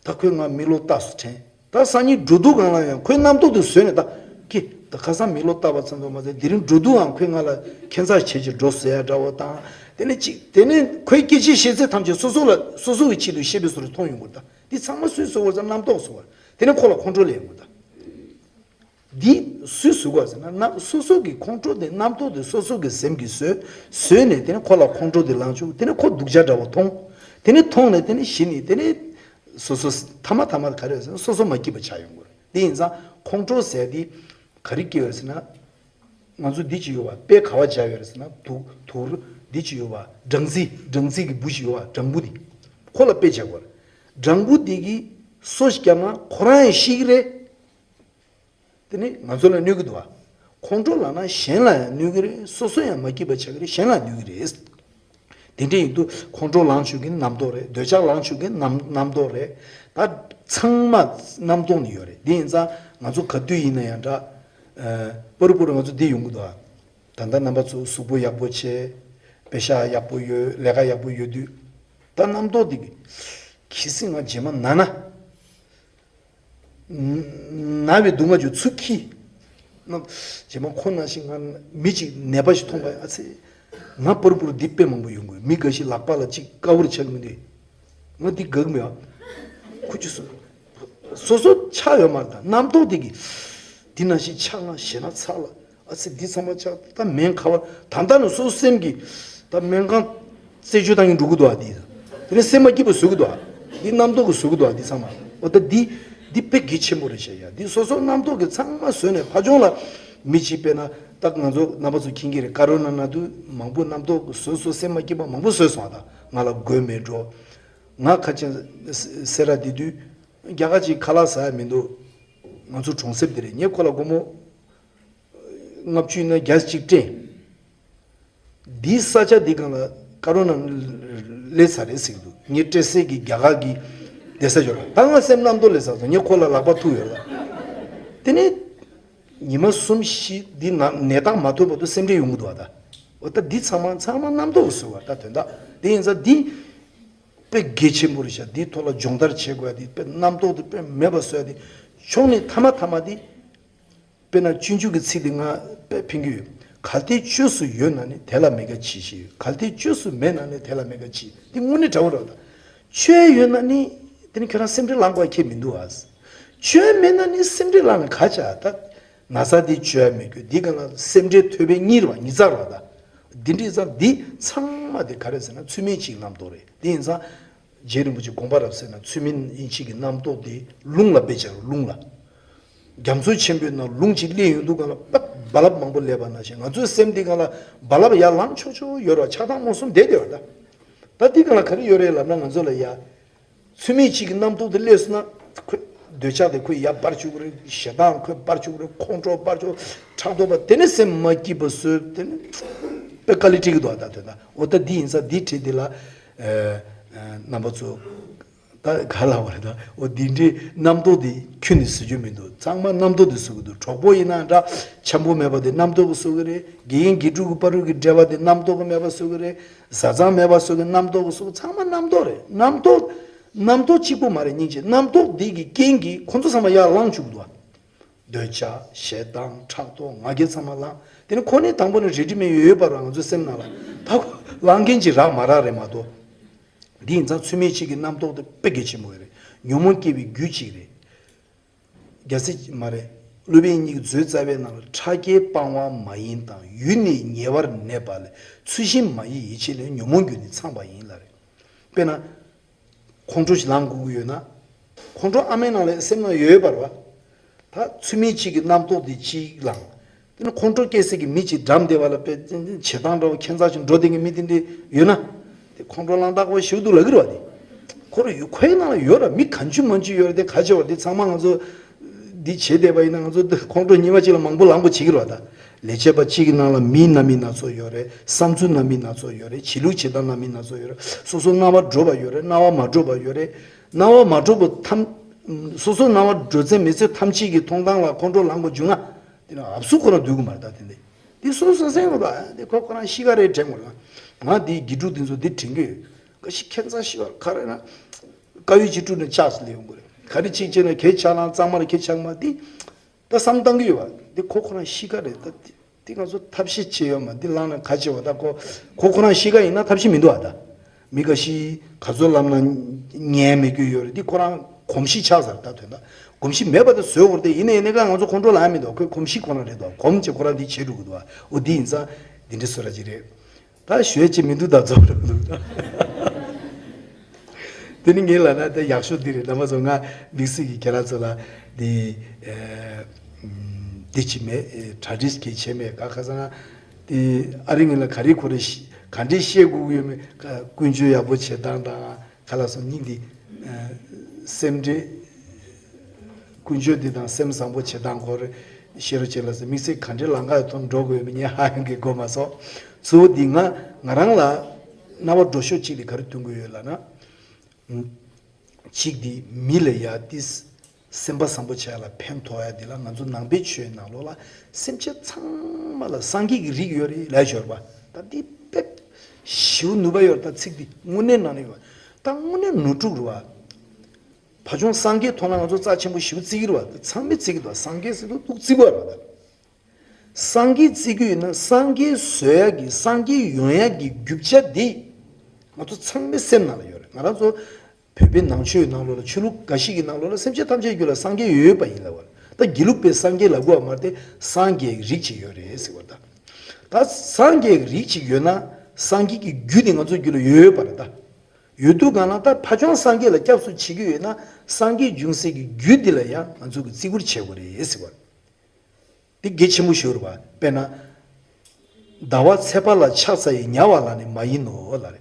ད་ཁོས་ང་མིག་ལོག་ལྟ་སོང་དྲན། ད་སང་ཉིན་འགྲོ་དུས་སྒང་ལ་ཡང་ཁོའི་རྣམ་རྟོག་དེ་བཟོས་ནས་ད་ཀི་ད་ཁ་སང་མིག་ལོག་ལྟ་བ་ཙམ་དུ་མ་ཟད་དེ་རིང་འགྲོ་དུས་ཡང་ཁོས་ང་ལ་ཁྱད་མཚར་བྱེད་ཅིག་འགྲོ་ཟེར་ཡ་འདྲ་བོ་དང་། དེ་ནས་ཅིག་དེ་ནས་ཁོའི་སྐད་ཆའི་ཤེས་ཚད་ཐམས་ཅད་སོ་སོ་ལ་སོ་སོ་གི་ཆེད་དུ་བཤད་པའི་བཟོ་འདྲ་མཐོང་ཡོང་གི་རེད་ད། འདི་ཚང་མ་སུས་བཟོས་པ་ཟེར་ན་རྣམ་རྟོག་བཟོས་པ། དེ་ནས་ཁོ་ལ་ཁོང་ཁྲོ་སླེབས་ཡོང་གི་རེད་ད། འདི་སུས་བཟོས་པ་ཟེར་ན་རྣམ་སོ་སོ་གི་ཁོང་ཁྲོ་དེ་རྣམ་རྟོག་དེ་སོ་སོ་གི་སེམས་ཀྱིས་བཟོས། བཟོས་ནས་དེ་ནས་ཁོ་ལ་ཁོང་ཁྲོ་དེ་ལངས་བྱུང་། དེ་ནས་ཁོ་སྡུག་ཅག་འདྲ་བོ་མཐོང་། དེ་ནས་མཐོང་ནས་དེ་ནས་གཞི་ནས་དེ་ནས། སོ་སོ་ཐ་མ་ཐ་མ་ག་རེ་ཟེར་ན་སོ་སོ་མ་སྐྱིད་པ་ཆགས་ཡོང་གི་རེད། དེ་ཡིན་ཙང་ཁོང་ཁྲོ་ཟེར་དེ་ག་རེ་སྐྱེ་བ་ཟེར་ན། ང་ཚོ་འདི་ཅིག་ཡོད་པ་དཔེ་ག་བ་བྱ་ཡོད་རེད་ཟེར་ན་དུ་དུར་འདི་ཅིག་ཡོད་པ་སྦྲང་རྩི་སྦྲང་རྩི་གི་འབུ་ཞིག་ཡོད་པ་སྦྲང་བུ་དེ་ཁོ་ལ་དཔེ་བྱ་དགོས་རེད། སྦྲང་བུ་དེ་གིས་སོ་ཞིག་བརྒྱབ་ན་ཁོ་རང་ཡང་ཤི་གི་རེད། དེ་ནི་ང་ཚོ་ལ་གནོད་ཀྱི་འདུག་བ། ཁོང་ཁྲོ་ལངས་ན་གཞན་ལ་ཡང་གནོད་ཀྱི་རེད། སོ་སོ་ཡང་མ་སྐྱིད་པ་ཆགས་ཀྱི་རེད། གཞན་ལ་གནོད་ཀྱི་རེད། དེ་འདྲ་ཡིན་དུས་ཁོང་ཁྲོ་ལངས་བཅུག་མཁན་རྣམ་རྟོག་རེད། འདོད་ཆགས་ལངས་བཅུག་མཁན་རྣམ་རྣམ་རྟོག་རེད། ད་ཚང་མ་རྣམ་རྟོག་ནི་ཡོད་རེད། དེ་ཡིན་ཙང་ང་ཚོ་ག་དུས་ཡིན་ན་ཡང་འདྲ། ཨ། པར་པུར་ང་ཚོ་འདི་ཡོང་གི་འདུག་ཨ། ད་ལྟ་རྣམ་པ་ཚོ་གཟུགས་པོ་ཡག་པོ་བྱས། པེ་ཤག་ཡག་པོ་ཡོད། ལས་ཀ་ཡག་པོ་ཡོད་དུས། ད་རྣམ་རྟོག་འདི་གི་གལ་སྲིད་ང་རྗེས་མ་ན་ན། ན་བའི་སྡུག་བསྔལ་ཅིག་ཚུར་འཁྱེར། ན། རྗེས་མ་ཁོ་ན་ཞིག་ང་མི་གཅིག་ནད་པ་ཞིག་མཐོང་པ་ཡིན། ཨ་ཙི། ང་པར་པུར་འདི་དཔེ་མང་པོ་ཡོང་གི་ཡོད། མི་འགའ་ཞིག་ལག་པ་ལ་གཅིག་དཀར་པོར་ཆགས་ཀྱི་མི་འདུག་ང་འདི་དགའ་གི་མེད་ཨ། ཁུ་ཆུ་སོ། སོ་སོ་ཆགས་ཡོད་མ་རེད། ད་རྣམ་རྟོག་འདི་གིས། འདི་ན་ཞིག་ཆགས་ན་ཞེ་ན་ཚ་ལ། ཨ་ཙི་འདི་ཚང་མ་ཆགས་ད་སྨན་ཁ་བ་ད་ལྟ་ནས་སོ་སོ་སེམས་ཀྱིས་ད་སྨན་ཁང་རྩད་གཅོད་བཏང་གིན་འགྲོ་གི་འདུག་ཨ། འདི་དེ་ནས་སེམས་མ་སྐྱིད་པ་བཟོ་གི་འདུག་ཨ། འདི་རྣམ་རྟོག་གིས་བཟོ་གི་འདུག་ཨ། འདི་ཚང་མ་འོ་ད་འདི་འདི་དཔེ་གལ་ཆེན་པོ་རེད་ཤག་ཡ། འདི་སོ་སོ་རྣམ་རྟོག་གིས་ཚང་མ་བཟོས་ནས་ཕ་ཆུང་ལ་མི་གཅིག་དཔེར་ན་ད་ང་ཚོ་རྣམ་པ་ཚོ་མཁྱེན་གྱི་རེད། ཀ་རོ་ན་ན་དུས་མང་པོ་རྣམ་རྟོག་གིས་བཟོས་སོ་སེམས་མ་སྐྱིད་པ་མང་པོ་བཟོས་སོང་ཨ། ད་ང་ལ་མགོ་མེད་འགྲོ། ང་ཁ་ཆེ་སེ་ར་དེ་དུས་རྒྱ་གར་གྱི་ཁ་ལག་ཟ་ཡ་མི་འདུག་ང་ཚོ་གྲོང་གསེབ་དེ་རེད། ངས་ཁོ་ལ་སྒོར་མོ་ལྔ་བཅུ་ཡིན་ན་བརྒྱ་གཅིག་སྤྲད། འདིའི་ས་ཆ་འདི་སྒང་ལ་ཀ་རོ་ན་སླེབས་ཚར་རེད་ཟེར་གྱི་འདུག་ངས་སྤྲད་སའི་གི་རྒྱ་གར་གྱི་བསྡད་ས་ཡོད་ར། ད་ང་སེམས་རྣམ་རྟོག་སླེབས་ཚར་སོང་། ངས་ཁོ་ལ་ལག་པ་ཐུག་ཡོད་ལ། དེ་ནས་ཉི་མ་གསུམ་བཞི་འདི་ནང་ནད་རྟགས་མ་ཐོན་བར་དུ་སེམས་ཁྲལ་ཡོང་གི་འདུག་བ། ད་འོ་ད་འདི་ཚང་མ་ཚང་མ་རྣམ་རྟོག་གིས་བཟོས་པ། ད་དོན་དག་དེ་ཡིན་ཙང་འདི་དཔེ་གལ་ཆེན་པོ་རེད་ཤག་འདིའི་ཐོག་ལ་སྦྱོང་བརྡར་བྱེད་དགོས་ཡ་འདི་དཔེ་རྣམ་རྟོག་འདི་དཔེ་མེད་པ་བཟོ་ཡ་འདི་ཕྱོགས་ནས་ཐ་མ་ཐ་མ་འདི། དཔེར་ན་སྤྱོད་འཇུག་གི་ཚིག་འདི་ང་དཔེ་ཕན་གྱི་ཡོད། གལ་ཏེ་བཅོས་སུ་ཡོད་ན་ནི་དེ་ལ་མེད་དགའ་མཆིས་ཞེས། གལ་ཏེ་བཅོས་སུ་མེད་ན་ནི་དེ་ལ་མེད་དགའ་མཆིས། འདི་དངོས་གནས་འདྲ་བོ་རེད། ད་བཅོས་ཡོད་ན་ནི་དེ་ནི་ཁྱོད་རང་སེམས་ཁྲལ་ལངས་དགོས་ཁྱད་མི་འདུག་ཨ། བཅོས་མེད་ན་ནི་སེམས་ཁྲལ་ལ་ནི་ག་བྱ་ད། ན་ཚ་འདི་བཅོས་མི་དགོས། འདི་ག་ལ་སེམས་ཁྲལ་ཐོད་པའི་གཉིས་རེད་བ། གཉིས་ཚར་བ་ད། འདི་འདྲའི་ཚར་འདི་ཚང་མ་དེ་ག་རེ་ཟེར་ན་ཚུལ་མིན་གཅིག་རྣམ་རྟོག་རེད། དེ་ཡིན་ཙང་། རྗེ་རིན་པོ་ཆེ་དགོངས་པ་རབ་གསལ་ན་ཚུལ་མིན་ཡིན་གཅིག་གི་རྣམ་རྟོག་དེ་རླུང་ལ་དཔེ་བྱ་རུ་རླུང་ལ། རྒྱ་མཚོ་ཆེན་པོའི་ནང་རླུང་གཅིག་སླེབས་ཡོང་དུས་ག་ལ་པ་རྦ་རླབས་མང་པོ་སླེབས་པ་ནང་བཞིན་ང་ཚོའི་སེམས་འདི་ག་ལ་རྦ་རླབས་ཡར་ལངས་ཆོག་ཆོག་ཡོད་ར་ཆགས་སྡང་རྨོངས་གསུམ་བསྡད་བསྡད་པ་ད། ད་འདི་ག་ལ་ག་རེ་ཡོད་རེད་ལབ་ན་ང་ཚོ་ལ་ཡ། ཚུལ་མིན་གཅིག་གི་རྣམ་རྟོག་དེ་སླེབས་སོང་ན། ཁོས་འདོད་ཆགས་དེ་ཁོས་ཡར་འབར་བཅུག་གི་རེད། ཞེ་སྡང་ཁོས་འབར་བཅུག་གི་རེད། ཁོང་ཁྲོ་འབར་བཅུག་ཕྲག་དོག་པ་དེ་ནི་སེམས་མ་སྐྱིད་པ་བཟོས་དེ་ནི། དཔེ་དཀའ་ལས་འཕྲད་ཀྱི་འདུག་ད་དོན་དག་འོ་ད་འདི་ཡིན་ཙང་འདི་བྲིས་འདི་ལ། རྣམ་པ་ཚོ། ད་ག་ལ་བ་རེད་ད། འོ་འདི་འདྲའི་རྣམ་རྟོག་དེ་ཁྱོན་ནས་བཟོ་རྒྱུ་མི་འདུག་ཚང་མ་རྣམ་རྟོག་དེ་བཟོ་གི་འདུག་གྲོགས་པོ་ཡིན་ན་འདྲ། འཆམ་པོ་མེད་པ་དེ་རྣམ་རྟོག་གིས་བཟོ་གི་རེད། དགེ་རྒན་དགེ་ཕྲུག་གི་བར་དུ་གི་འབྲེལ་བ་དེ་རྣམ་རྟོག་གིས་མེད་པ་བཟོ་གི་རེད། བཟའ་ཚང་མེད་པ་བཟོ་གི་རྣམ་རྟོག་གིས་བཟོ་གི་ཚང་མ་རྣམ་རྟོག་རེད། རྣམ་རྟོག་རྣམ་རྟོག་གཅིག་པོ་མ་རེད། སྙིང་རྗེ་རྣམ་རྟོག་འདི་གི་རྐྱེན་གྱིས་ཁོ་ཚོ་ཚང་མ་ཡར་ལངས་བཅུག་གི་འདུག་འདོད་ཆགས་ཞེ་སྡང་ཕྲག་དོག་ང་རྒྱལ་ཚང་མ་ལངས། དེ་ནི་ཁོ་ནི་དང་པོ་ནས་རེ་ཌི་མེད་ཡོད་ཡོད་པ་རང་ཚོའི་སེམས་ནང་ལ་ད་ཁོ་ལངས་མཁན་གྱི་རག་མ་རག་རེད་མ་གཏོགས། འདི་ཡིན་ཙང་ཚུལ་མིན་གཅིག་གི་རྣམ་རྟོག་དེ་དཔེ་གལ་ཆེན་པོ་རེད། ཉོན་མོངས་སྐྱེ་བའི་རྒྱུ་གཅིག་རེད། རྒྱལ་སྲས་མ་རེད། སློབ་དཔོན་གཉིས་ཀྱི་མཛོད་རྩ་བའི་ནང་ལ་ཕྲ་རྒྱས་སྤང་བ་མ་ཡིན་དང་ཡུལ་ནི་ཉེ་བར་གནས་པ་ལས་ཚུལ་བཞིན་མ་ཡིན་ཡིད་བྱེད་ལས་ཉོན་མོངས་རྒྱུ་ནི་ཚངས་པ་ཡིན་ལ་རེད། དཔེར་ན། ཁོང་ཁྲོ་ཞིག་ལངས་དགོས་ཀྱི་ཡོད་ན། ཁོང་ཁྲོ་ཨ་མའི་ནང་ལ་སེམས་ནང་ཡོད་པ་རེད་བ། ད་ཚུལ་མིན་གཅིག་གི་རྣམ་རྟོག་དེ་གཅིག་ལངས། དེ་ནི་ཁོང་ཁྲོ་སྐྱེ་སའི་གི་མི་གཅིག་འགྲམ་བསྡད་པ་ལ་དཔེ་བྱེད་སྟངས་འདྲ་བོ་ཁྱད་མཚར་ཞིག་འགྲོ་བསྡད་མཁན་མི་དེ་འདྲ་ཡོད་ན། དེ་ཁོང་ཁྲོ་ལངས་སྟངས་ཁོ་ཞིག་འདུག་ལབ་ཀྱི་རེད་བ་དེ། ཁོ་རང་ཡོད་ཁོའི་ནང་ལ་ཡོད་ར་མི་གང་བྱུང་མང་བྱུང་ཡོད་ར་དེ་ག་བྱེད་བ་དེ་ཚང་མ་ང་ཚོ། འདི་བྱེད་བསྡད་པ་ཡིན་ན་ང་ཚོ་འདི་ཁོང་ཁྲོ་ཉི་མ་གཅིག་ལ་མང་པོ་ལངས་པོ་བྱེད་ཀྱི་རེད་བ་ད། ལས་བྱེད་པ་གཅིག་གི་ནང་ལ་མིའི་རྣམ་སྨིན་སྣ་ཚོགས་ཡོད་རེད། བསམ་ཚུལ་རྣམ་སྨིན་སྣ་ཚོགས་ཡོད་རེད། བྱེད་ལུགས་བྱེད་སྟངས་རྣམ་སྨིན་སྣ་ཚོགས་ཡོད་རེད། སོ་སོ་སྣང་བ་འགྲོ་བ་ཡོད་རེད། སྣང་བ་མ་འགྲོ་བ་ཡོད་རེད། སྣང་བ་མ་འགྲོ་བ་ཐམས། སོ་སོ་སྣང་བ་འགྲོ་ཚད་མེད་ཚད་ཐམས་ཅད་ཀྱི་མཐོང་སྟངས་ལ་ཁོང་ཁྲོ་ལངས་པ་བྱུང་ན། དེ་ནི་ཨབ་སུ་ཁོ་རང་སྡུག་གི་མ་རེད་ད་དེ་འདི། འདི་སོ་སོ་སེམས་ལ་འདི་ཁོ་ཁོ་རང་གཤིས་ཀ་རེད་དྲན་དགོས་རེད། ང་འདི་དགེ་ཕྲུག་འདི་ཚོ་འདི་དྲན་གི་ཡོད། ཀ་ཤི་ཁྱད་མཚར་ཤི་བ་ག་རེ་ན། དཀར་ཡོལ་གཅིག་བཀྲུས་ན་ལྕགས་སུ་སླེབས་ཡོང་གི་རེད། ག་རེ་གཅིག་བྱས་ན་གད་ཆག་ན་གཙང་མ་རེད་གད་ཆག་མ་འདི། ད་བསམ་བཏང་གི་ཡོད་པ། འདི་ཁོ་ཁོ་རང་གཤིས་ཀ་རེད་ད་འདི། འདི་ང་ཚོ་ཐབས་ཤེས་བྱེད་ཡོད་མ་འདི་ལངས་ན་ག་བྱེད་བ་ད་ཁོ། ཁོ་ཁོ་རང་གཤིས་ཀ་ཡིན་ན་ཐབས་ཤེས་མི་འདུག་ཨ་ད། མི་འགའ་ཤས་ག་ཚོད་ལབ་ན་ཉན་མི་དགོས་ཡོད་རེད། འདི་ཁོ་རང་གོམས་གཤིས་ཆགས་ཚར་ད་དོན་དག་གོམས་གཤིས་མེད་པ་དེ་བཟོས་བོར་ཏེ་ཡིན་ན་ཡིན་ན་ཀ་ང་ཚོ་ཁོང་ཁྲོ་ལངས་མི་འདུག་ཁོས་གོམས་གཤིས་ཁོ་རང་རེད་འདུག་གོམས་ཀྱི་ཁོ་རང་འདི་བྱེད་འགྲོ་གི་འདུག་འོ་འདི་ཡིན་ཙང་འདི་འདྲ་བཟོ་ར་ཅིག་རེད། ད་ཞོལ་ཅིག་མི་འདུག་ད་རྫོགས་འགྲོ་གི་འདུག་དེ་ནི་ངས་ལབ་ན་ད་ཡག་ཤོས་འདི་རེད། ད་མ་སོང་ང་དམིགས་བསལ་གྱི་ཁྱེད་རང་ཚོ་ལ་འདི་འདི་ཅི་མེད་གྲ་སྒྲིག་གི་བྱས་མེད་ག་ཁ་སང་ང་དེ་ཨ་རི་ངོས་ལ་ག་རེ་གོ་རེ་ག་འདྲས་བཤད་དགོས་ཀྱི་ཡོད་མེད་ཀུན་སྤྱོད་ཡག་པོ་བྱེད་སྟངས་དང་། ཁ་ལག་སོགས་སྙིང་འདི། སེམས་ཁྲལ། ཀུན་སྤྱོད་འདི་དང་སེམས་བཟང་པོ་བྱེད་སྟངས་སྐོར་ཤེས་རོགས་བྱེད་ལ་ཟེར་དམིགས་བསལ་ག་འདྲའི་ལམ་ཁ་ཐོག་འགྲོ་དགོས་མིན་ངས་ཧ་ཡང་གི་གོ་མ་སོང་། གཙོ་བོ་འདི་ང་ང་རང་ལ་རྣ་བ་འགྲོ་ཤོག་གཅིག་འདི་ག་རེ་ཐོན་དགོས་ཡོད་ལབ་ན། གཅིག་འདི་མི་ལ་ཡ་ཏིས། སེམས་པ་བཟང་པོ་བྱས་ལ་ཕན་ཐོགས་ཡ་འདི་ལ་ང་ཚོ་ནང་པའི་ཆོས་ནང་ལོགས་ལ་སེམས་ཅན་ཚང་མ་ལ་སངས་རྒྱས་ཀྱི་རིགས་ཡོད་རེད་ལབ་ཞོར་བ་ད་འདི་དཔེ་ཞིའུ་ནུས་པ་ཡོད་རེད། ད་ཚིག་འདི་དངོས་གནས་ནང་ནས་ཡོད་ད་དངོས་གནས་ནོར་འཁྲུལ་རེད་བ། ཕ་ཆུང་སངས་རྒྱས་མཐོང་ན་ང་ཚོ་རྩ་ཆེན་པོ་ཞིའུ་བརྩི་གི་རེད་བ། ད་ཚང་མས་བརྩི་གི་འདུག་སངས་རྒྱས་ཟེར་དུས་ཏོག་བརྩི་བ་རེད་བ། ད་སངས་རྒྱས་བརྩི་གི་ཡོད་ན་སངས་རྒྱས་བཟོ་ཡ་གི་སངས་རྒྱས་ཡོང་ཡ་གི་རྒྱུ་ཆ་འདི་ང་ཚོ་ཚང་མའི་སེམས་ནང་ལ་ཡོད་རེད། ང་རང་ཚོ་བོད་པའི་ནང་ཆོས་ནང་ལོགས་ལ་ཆོས་ལུགས་འགའ་ཞིག་གི་ནང་ལོགས་ལ་སེམས་ཅན་ཐམས་ཅད་རྒྱུད་ལ་སངས་རྒྱས་ཡོད་པ་ཡིན་ལབ་པ་རེད། ད་དགེ་ལུགས་པའི་སངས་རྒྱས་ལབ་དགོས་པ་མ་རེད་དེ་སངས་རྒྱས་རིགས་ཅིག་ཡོད་རེད་ཟེར་བ་ད། ད་སངས་རྒྱས་རིགས་ཅིག་ཡོད་ན་སངས་རྒྱས་ཀྱི་རྒྱུ་དེ་ང་ཚོ་རྒྱུད་ལ་ཡོད་པ་རེད་ད། ཡོད་དུས་གང་ལ་ད་ཕ་ཆུང་སངས་རྒྱས་ལ་སྐྱབས་སུ་མཆི་གི་ཡོད་ན་སངས་རྒྱས་འབྱུང་སའི་གི་རྒྱུ་དེ་ལ་ཡང་ང་ཚོ་གི་བརྩི་བཀུར་བྱེད་དགོས་རེད་ཟེར་བ་རེད། འདི་གལ་ཆེན་པོ་ཞིག་རེད་བ། དཔེར་ན། ཟླ་བ་ཚེས་པ་ལ་ཕྱག་འཚལ་ཡི་ཉ་བ་ལ་ནི་མ་ཡིན་ནོ་ལ་རེ།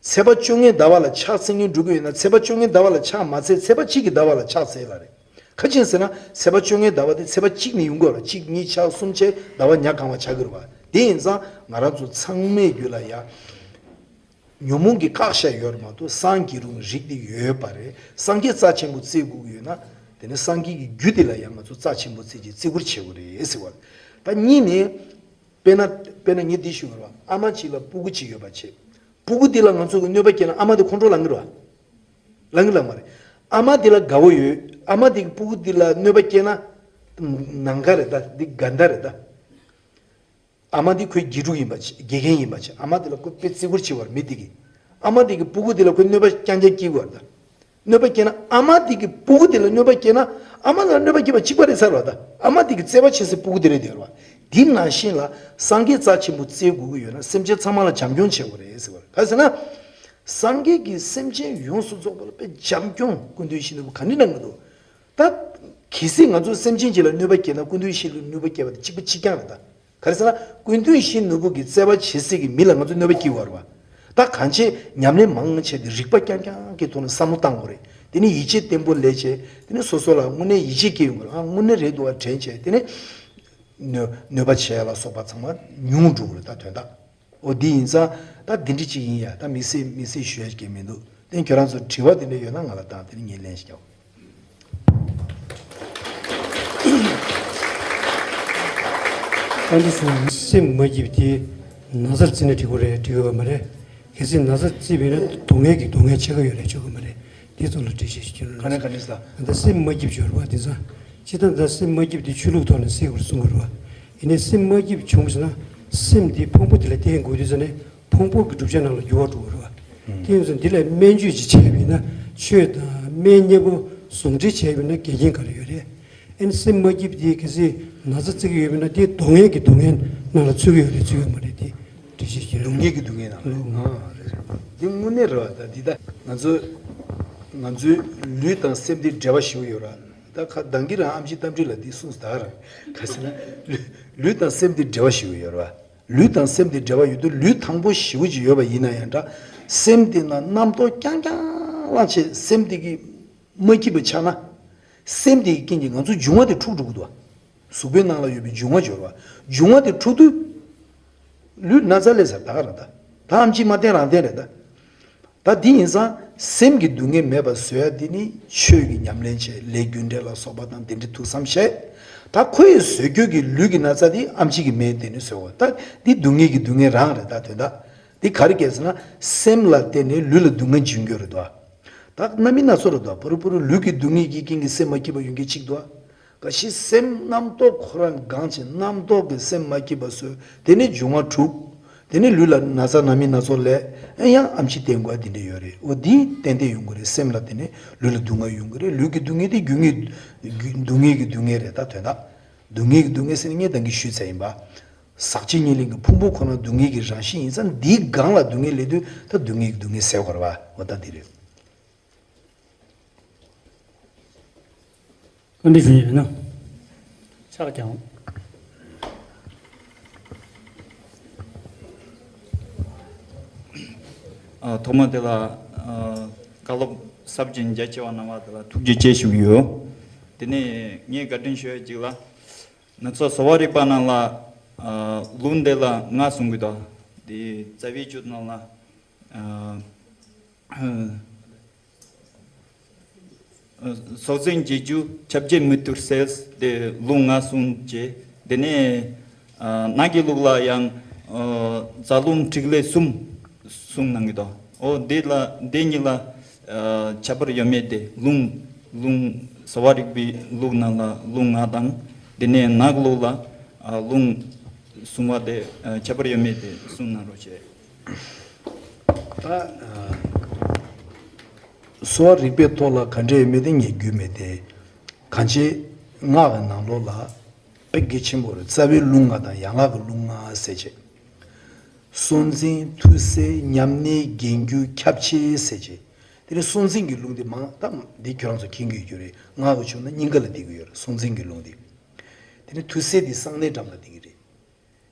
ཚེས་པ་བཅོ་ལྔའི་ཟླ་བ་ལ་ཕྱག་འཚལ་མཁན་འགྲོ་གི་ཡོད་ན་ཚེས་པ་བཅོ་ལྔའི་ཟླ་བ་ལ་ཕྱག་མ་འཚལ་ཚེས་པ་གཅིག་གི་ཟླ་བ་ལ་ཕྱག་འཚལ་ལ་རེ། ག་ཅི་ཡིན་ཟེར་ན་ཚེས་པ་བཅོ་ལྔའི་ཟླ་བ་དེ་ཚེས་པ་གཅིག་ནས་ཡོང་དགོས་རེད། གཅིག་གཉིས་ཆ་གསུམ་བྱས་ཟླ་བ་ཉ་གང་བ་ཆགས་ཀྱི་རེད་བ། དེ་ཡིན་ཙང་ང་རང་ཚོ་ཚང་མའི་རྒྱུད་ལ་ཡ། ཉོན་མོངས་ཀྱིས་བཀག་བཞག་ཡོད་རེད་མ་གཏོགས་སངས་རྒྱས་རུང་རིགས་དེ་ཡོད་པ་རེད། སངས་རྒྱས་རྩ་ཆེན་པོ་བརྩི་དགོས་ཀྱི་ཡོད་ན་དེ་ནི་སངས་རྒྱས་ཀྱི་རྒྱུ་དེ་ལ་ཡང་ང་ཚོ་རྩ་ཆེན་པོ་བརྩི་གྱི་བརྩི་བཀུར་བྱེད་དགོས་རེད་ཟེར་བ། ད་གཉིས་ནས། དཔེར་ན་དཔེར་ན་ངས་འདི་ཞུ་དགོས་རེད་བ། ཨ་མ་གཅིག་ལ་སྤུ་གུ་གཅིག་ཡོད་པ་བྱེད། སྤུ་གུ་འདི་ལ་ང་ཚོ་གི་གནོད་པ་སྐྱེལ་ན་ཨ་མ་དེ་ཁོང་ཁྲོ་ལངས་ཀྱི་རེད་བ། ལངས་ཀྱི་ལངས་མ་རེད། ཨ་མ་དེ་ལ་དགའ་བོ་ཡོད། ཨ་མ་དེ་གི་སྤུ་གུ་འདི་ལ་གནོད་པ་སྐྱེལ་ན། ནམ་མཁའ་རེད་ད་འདི་དགའ་ཟླ་རེད་ད། ཨ་མ་འདི་ཁོའི་དགེ་ཕྲུག་ཡིན་པ་བྱས་དགེ་རྒན་ཡིན་པ་བྱས་ཨ་མ་འདི་ལ་ཁོ་དཔེ་བརྩི་བཀུར་ཆེ་བར་མི་འདི་གི། ཨ་མ་འདི་གི་སྤུ་གུ་འདི་ལ་ཁོའི་གནོད་པ་རྐྱང་རྐྱང་སྐྱེལ་དགོས་རེད་ད། གནོད་པ་སྐྱེལ་ན། ཨ་མ་དེ་གི་སྤུ་གུ་དེ་ལ་གནོད་པ་སྐྱེལ་ན། ཨ་མ་ལ་གནོད་པ་སྐྱེལ་བ་གཅིག་པ་རེད་ཟེར་བ་ད། ཨ་མ་དེ་གི་བརྩེ་བ་ཆེ་སའི་སྤུ་གུ་དེ་རེད་དེ་རེད་བ། དེ་ནང་བཞིན་ལ་སངས་རྒྱས་རྩ་ཆེན་པོ་བརྩེ་དགོས་ཀྱི་ཡོད་ན། སེམས་ཅན་ཚང་མ་ལ་བྱམས་སྐྱོང་བྱེད་དགོས་རེད་ཟེར་བ་རེད། ག་རེ་ཟེར་ན། སངས་རྒྱས་ཀྱིས་སེམས་ཅན་ཡོངས་སུ་རྫོགས་པ་ལ་དཔེ་བྱམས་སྐྱོང་སྐུ་མདུན་ཞུ་ནུས་པ་ག་འདྲ་གནང་གི་འདུག་ད་གལ་སྲིད་ང་ཚོ་སེམས་ཅན་གཅིག་ལ་གནོད་པ་སྐྱེལ་ན། སྐུ་མདུན་ཞུ་ལ་གནོད་པ་སྐྱེལ་བ་དེ་གཅིག་པ་གཅིག་རྐྱང་རེད་ད། ག་རེ་ཟེར་ན། སྐུ་མདུན་ཞུ་ནུས་པ་གི་བརྩེ་བ་བྱེད་སའི་གི་མི་ལ་ང་ཚོ་གནོད་པ་སྐྱེལ་བ་རེད་བ། ད་གང་བྱེད། ཉམས་ལེན་མང་བྱས་ཏེ་རིག་པ་རྐྱང་རྐྱང་གི་ཐོག་ནས་བསམ་བློ་བཏང་དགོས་རེད། དེ་ནས་ཡིད་ཆེས་བརྟན་པོ་སླེབས་བྱས། དེ་ནས་སོ་སོ་ལ་དངོས་གནས་ཡིད་ཆེས་སྐྱེ་ཡོང་གི་རེད། ཨ། དངོས་གནས་རེད་འདུག་བ་དྲན་བྱས། དེ་ནས་གནོད་གནོད་པ་བྱས་ལ་སོགས་པ་ཚང་མ་ཉུང་འགྲོ་གི་རེད་ད། དོན་དག་འོ་འདི་ཡིན་ཙང་། ད་འདི་འདྲ་ཅིག་ཡིན་ཡ། ད་དམིགས་བསལ་དམིགས་བསལ་ཞུ་ཡ་ཅིག་མི་འདུག་དེ་ཁྱོད་རང་ཚོ་དྲི་བ་དེ་འདྲ་ཡོད་ན་ང་ལ་བཏང་། དེ་ནས་ངས་ལན་ཞིག་རྒྱག་ཨ་འདི་སོང་། སེམས་མ་སྐྱིད་དེ་ན་ཚར་བརྩི་ན་འགྲིག་གི་རེད། འགྲིག་གི་ཡོད་མ་རེད། གལ་སྲིད་ན་ཚར་བརྩིས་པ་ཡིན་ན་སྡུག་བསྔལ་གྱི་སྡུག་བསྔལ་ཆེ་ག་ཡོད་རེད། ཆོག་གི་མ་རེད། དེ་ཚོ་ལ་འགྲེལ་བཤད་ཞིག་བྱེད་རོགས། ག་ནས་ག་འདྲ་ཟེར། ད་སེམས་མ་སྐྱིད་ཡོད་རེད་བ། དེང་སང་སྤྱིར་བཏང་ད་སེམས་མ་སྐྱིད་དེ་ཆོས་ལུགས་ཐོག་ནས་སེལ་དགོས་རེད་གསུང་གི་རེད་བ། ཡིན་ནའི་སེམས་མ་སྐྱིད་བྱུང་ཟེར་ན། སེམས་དེ་ཕུང་པོ་དེ་ལ་བརྟེན་དགོས་དུས་ཙ་ནས་ཕུང་པོ་གི་བསྒྲུབ་བྱ་རྣམས་ལ་འགྱུར་བ་འགྲོ་གི་རེད་བ། དེ་ཡིན་ཙང་འདི་ལ་སྨན་བཅོས་ཅིག་བྱས་པ་ཡིན་ན། ཆོས་དང་སྨན་གཉིས་པོ་ཟུང་འབྲེལ་བྱས་པ་ཡིན་ན་འགལ་རྐྱེན་ག་རེ་ཡོད་རེད། ཨ་ནི་སེམས་མ་སྐྱིད་དེ་གལ་སྲིད་ན་ཚ་བརྩི་གི་ཡོད་པ་ཡིན་ན། དེ་སྡུག་བསྔལ་གྱི་སྡུག་བསྔལ་ནང་ལ་ཚུད་ཀྱི་ཡོད་རེད་ཚུད་ཡོད་མ་རེད། དེ་འགྲེལ་བཤད་བྱེད་རོགས། སྡུག་བསྔལ་གྱི་སྡུག་བསྔལ་ནང་ལ། ཨ་རེད། འདི་དངོས་གནས་རེད་བ། ད་འདི་ད་ང་ཚོ་ང་ཚོའི་ལུས་དང་སེམས་དེ་འབྲེལ་བ་ཞེ་པོ་ཡོད་ར། ད་ཁ་གདང་གི་རང་ཨམ་ཆི་རྟ་མགྲིན་ལ་འདི་གསུངས་ད་ར། ག་ཟེར་ན། ལུས་ལུས་དང་སེམས་དེ་འབྲེལ་བ་ཞེ་པོ་ཡོད་ར། ལུས་དང་སེམས་དེ་འབྲེལ་བ་ཡོད་དུས། ལུས་ཐང་པོ་ཞེ་པོ་ཅིག་ཡོད་པ་ཡིན་ན་ཡང་འདྲ། སེམས་དེ་ན་རྣམ་རྟོག་རྐྱང་རྐྱང་ལངས་བྱས། སེམས་དེ་གི་མ་སྐྱིད་པ་ཆགས་ན། སེམས་དེ་གི་རྐྱེན་གྱིས་ང་ཚོ་འབྱུང་བ་དེ་འཁྲུག་འགྲོ་གི་འདུག་གཟུགས་པོའི་ནང་ལ་ཡོད་པའི་འབྱུང་བ་སྦྱོར་བ། འབྱུང་བ་དེ་འཁྲུག་དུས། ལུས་ན་ཚ་སླེབས་ས་ད་ག་རང་ད། ད་ཨམ་ཆི་མ་བསྟེན་རང་བསྟེན་རེད་ད། ད་འདི་ཡིན་ཙང་སེམས་ཀྱི་སྡུག་བསྔལ་མེད་པ་བཟོ་ཡ་དེ་ནི་ཆོས་ཀྱི་ཉམས་ལེན་བྱས། ལས་རྒྱུ་འབྲས་ལ་སོགས་པ་དང་དེ་འདྲའི་ཐུགས་བསམ་བཞེས། ད་ཁོ་ཡིས་བཟོ་རྒྱུ་གི་ལུས་ཀྱི་ན་ཚ་དེ་ཨམ་ཆི་གི་སྨན་དེ་ནི་བཟོ་བ། ད་འདི་སྡུག་བསྔལ་གྱི་སྡུག་བསྔལ་རང་རེད་ད། དོན་དག་འདི་ག་རེ་སྐྱེས་ཟེར་ན། སེམས་ལ་བརྟེན་ནས་ལུས་ལ་སྡུག་བསྔལ་འབྱུང་རྒྱུ་རེད་དོ། ད་རྣམ་སྨིན་སྣ་ཚོགས་རེད་དོ། ཕུ་རུ་ཕུ་རུ་ལུས་ཀྱི་སྡུག་བསྔལ་གྱི་རྐྱེན་གྱིས་སེམས་མ་སྐྱིད་པ་ཡོང་མཁན་གཅིག་འདུག་ག་ཞིག་སེམས་རྣམ་རྟོག་ཁོ་རང་གང་བྱེད། རྣམ་རྟོག་གིས་སེམས་མ་སྐྱིད་པ་བཟོས། དེ་ནས་འབྱུང་བ་འཁྲུག་དེ་ནས་ལུས་ལ་ན་ཚ་རྣམ་སྨིན་སྣ་ཚོགས་སླེབས། ཨེ་ཡང་ཨམ་ཆི་བསྟེན་དགོས་དེ་འདྲ་ཡོད་རེད། འོ་འདི་ཏན་ཏན་ཡོང་གི་རེད། སེམས་ལ་བརྟེན་ནས་ལུས་ལ་སྡུག་བསྔལ་ཡོང་གི་རེད། ལུས་ཀྱི་སྡུག་བསྔལ་དེ་རྒྱུ་དངོས་རྒྱུ་སྡུག་བསྔལ་གྱི་སྡུག་བསྔལ་རེད་ད། དོན་དག་སྡུག་བསྔལ་གྱི་སྡུག་བསྔལ་ཟེར་ནས་ངས་ད་གིན་ཞུས་ཚར་ཡིན་པ། ཟག་བཅས་གཉིས་ལེན་གྱི་ཕུང་པོ་ཁོ་ན་སྡུག་བསྔལ་གྱི་རང་བཞིན་ཡིན་ཙང་། འདིའི་སྒང་ལ་སྡུག་བསྔལ་སླེབས་དུས་ད་སྡུག་བསྔལ་གྱི་སྡུག་བསྔལ་ཟེར་དགོས་རེད་བ། འོ་ད་འདི་རེད། བཀའ་འདྲི་ཞུ་ཡིན་ན། ཕྱག་རྒྱང་། ཨ། ཐོག་མ་དེ་ལ། ཨ། བཀའ་སློབ་ཟབ་ཅིང་རྒྱ་ཆེ་བ་གནང་བ་དེ་ལ་ཐུགས་རྗེ་ཆེ་ཞུ་གི་ཡོད། དེ་ནས་ངས་བཀའ་དྲིན་ཞུ་ཡ་གཅིག་ལ། ང་ཚོ་གསོ་བ་རིག་པ་ནང་ལ། ཨ། ལུང་དེ་ལ་ལྔ་གསུང་གི་འདུག་དེ་རྩ་བའི་རྒྱུད་ནང་ལ། ཨ། སྲོག་འཛིན་གྱི་རྒྱུ་ཁྱབ་བྱེད་མི་མཐུན་སེལ་ཏེ་ལུང་ལྔ་གསུངས་རྗེས། དེ་ནས་ཨ་ནགས་ཀྱི་ལུགས་ལ་ཡང་ཨ་རྫ་ལུང་ཐིག་ལེ་གསུམ་གསུངས་གནང་གི་འདུག་འོ་འདི་ལ་འདི་གཉིས་ལ་ཨ་ཁྱད་པར་ཡོད་མེད་དེ། ལུང་ལུང་གསོ་བ་རིག་པའི་ལུགས་ནང་ལ་ལུང་ལྔ་དང་། དེ་ནས་ནགས་ལུགས་ལ་ཨ་ལུང་གསུམ་པ་དེ་ཨ་ཁྱད་པར་ཡོད་མེད་དེ་གསུངས་གནང་རོགས་བྱེད། ད་ཨ་གསོ་བ་རིག་པའི་ཐོག་ལ་ག་འདྲ་ཡོད་མེད་དེ་ངས་རྒྱུས་མེད་དེ། གང་བྱེད། སྔགས་ཀྱི་ནང་ལོགས་ལ་དཔེ་གལ་ཆེན་པོ་རེད། རྩ་བའི་ལུང་ལྔ་དང་ཡན་ལག་གི་ལུང་ལྔ་ཟེར་བྱས། སྲོག་འཛིན། མཐུ་གསལ། ཉམས་ནི། རྒྱན་རྒྱུ། ཁྱབ་བྱེད་ཟེར་བྱས། དེ་ནས་སྲོག་འཛིན་གྱི་ལུང་དེ་མང་སྟབས་འདི་ཁྱོད་རང་ཚོ་མཁྱེན་གྱི་ཡོད་རེད། སྔགས་ཀྱི་ཆོས་ནི་སྙིང་ག་ལ་བསྡད་ཀྱི་ཡོད་རེད། སྲོག་འཛིན་གྱི་ལུང་དེ། དེ་ནས་མཐུ་གསལ་དེ་གསང་གནས་འགྲམ་ལ་བསྡད་ཀྱི་རེད།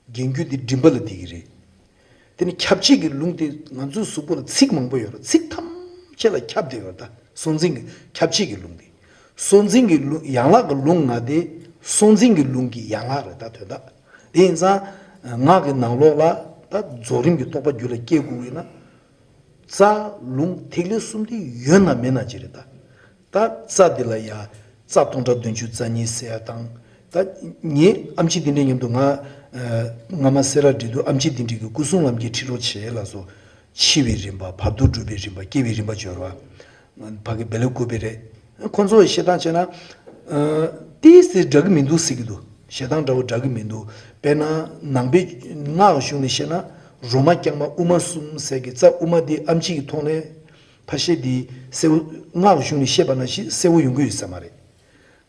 རྒྱན་རྒྱུ་དེ་མགྲིན་པ་ལ་བསྡད་ཀྱི་རེད། དེ་ནས་ཁྱབ་བྱེད་ཀྱི་ལུང་དེ་ང་ཚོའི་གཟུགས་པོ་ལ་ཚིགས་མང་པོ་ཡོད་རེད། ཚིགས་ཐམས་ཅད་ལ་ཁྱབ་བསྡད་ཡོད་རེད། ད་སྲོག་འཛིན་གྱི་ཁྱབ་བྱེད་ཀྱི་ལུང་དེ། སྲོག་འཛིན་གྱི་ལུང་། ཡན་ལག་གི་ལུང་ལྔ་དེ་སྲོག་འཛིན་གྱི་ལུང་གི་ཡན་ལག་རེད། ད་དོན་དག་དེ་ཡིན་ཙང་སྔགས་ཀྱི་ནང་ལོགས་ལ་ད་རྫོགས་རིམ་གྱི་རྟོགས་པ་རྒྱུད་ལ་སྐྱེ་དགོས་ཀྱི་ཡོད་ན། རྩ་ལུང་ཐིག་ལེ་གསུམ་དེ་ཡོད་ན་མེད་ན་ཅི་རེད་ད། ད་རྩ་འདི་ལ་ཡ་རྩ་སྟོང་ཕྲག་བདུན་ཅུ་རྩ་གཉིས་ཟེར་ཡ་དང་། ད་ངའི་ཨམ་ཆི་དེ་འདྲའི་མཉམ་དུ་ང་ཨ་སྔ་མ་སེ་ར་འབྲི་དུས་ཨམ་ཆི་དེ་འདྲའི་གི་སྐུ་གསུང་ལམ་གྱི་ཁྲིད་རོགས་བྱེད་ལ་སོགས། འཆི་བའི་རིམ་པ། བར་དུ་གྲུབ་པའི་རིམ་པ། སྐྱེ་བའི་རིམ་པ་སྦྱོར་བ། ཕ་གི་བེ་ལེ་ཀུ་པེ་རེད། ཁོང་ཚོ་བཤད་སྟངས་བྱས་ན། ཨ་ཏིས་ཏིས་འདྲ་གི་མི་འདུག་ཟེར་གི་འདུག་བཤད་སྟངས་འདྲ་བོ་འདྲ་གི་མི་འདུག་དཔེར་ན་ནང་པའི་སྔགས་གཞུང་ནས་བཤད་ན། རོ་མ་རྐྱང་མ་དབུ་མ་གསུམ་ཟེར་གི། རྩ་དབུ་མ་འདི་ཨམ་ཆི་གི་ཐོག་ནས་ ཕ་ཤེས་འདི་གསལ་བོ་སྔགས་གཞུང་ནས་བཤད་པ་ནང་བཞིན་གསལ་བོ་ཡོང་གི་ཡོད་ས་མ་རེད།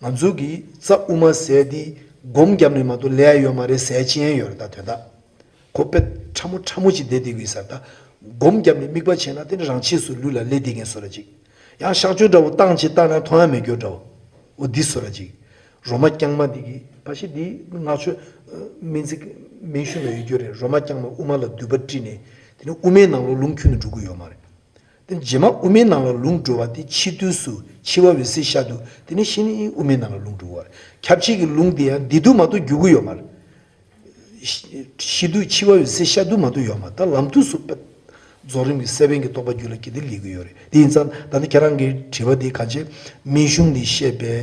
ང་ཚོ་གི་རྩ་དབུ་མ་ཟེར་འདི་སྒོམ་བརྒྱབ་ནས་མ་གཏོགས་ལས་ཡ་ཡོད་མ་རེད་ཟེར་ཅི་ཡང་ཡོད་རེད། ད་དོན་དག་ཁོ་དཔེ་ཕྲ་མོ་ཕྲ་མོ་ཅིག་བསྡད་བསྡད་ཀྱི་ཡོད་ས་རེད། ད་སྒོམ་བརྒྱབ་ནས་དམིགས་པ་བྱས་ན་དེ་ནི་རང་ཆས་སུ་ལུས་ལ་ལས་བསྡད་མཁན་བཟོ་འདྲ་ཅིག་ཡང་གཤག་བཅོས་འདྲ་བོ་བཏང་ཅིག་བཏང་ན་མཐོང་ཡ་མེད་རྒྱུ་འདྲ་བོ། འོ་འདི་བཟོ་འདྲ་ཅིག་རོ་མ་རྐྱང་མ་འདི་གི་ཕ་ཤེས་འདི་སྔགས་ཆོས་སྨན་རྩིས་སྨན་གཞུང་ལ་ཡོད་རྒྱུ་རེད། རོ་མ་རྐྱང་མ་དབུ་མ་ལ་མདུད་པ་དཀྲིས་ནས་དེ་ནི་དབུ་མའི་ནང་ལོགས་རླུང་ཁྱོན་ནས་འགྲོ་གི་ཡོད་མ་རེད། དེ་རྗེས་མ་དབུ་མའི་ནང་ལ་རླུང་འགྲོ་བ་དེ་ཕྱི་དུས་སུ་འཆི་བ་འོད་གསལ་ཤར་དུས་དེ་ནི་ཤི་ནི་དབུ་མའི་ནང་ལ་རླུང་འགྲོ་བ་རེད། ཁྱབ་བྱེད་ཀྱི་རླུང་དེ་ཡང་འདི་དུས་མ་གཏོགས་རྒྱུག་གི་ཡོད་མ་རེད། ཤི་དུས་འཆི་བ་འོད་གསལ་ཤར་དུས་མ་གཏོགས་ཡོད་མ་རེད། ད་ལམ་དུས་སུ་རྫོགས་རིམ་གྱི་སད་པའི་གི་རྟོགས་པ་རྒྱུད་ལ་སྐྱེ་དེ་ལས་ཀྱི་ཡོད་རེད། དེ་ཡིན་ཙང་ད་ནི་ཁྱེད་རང་གི་དྲི་བ་དེ་ག་ཅེ་སྨན་གཞུང་ནས་བཤད་པའི་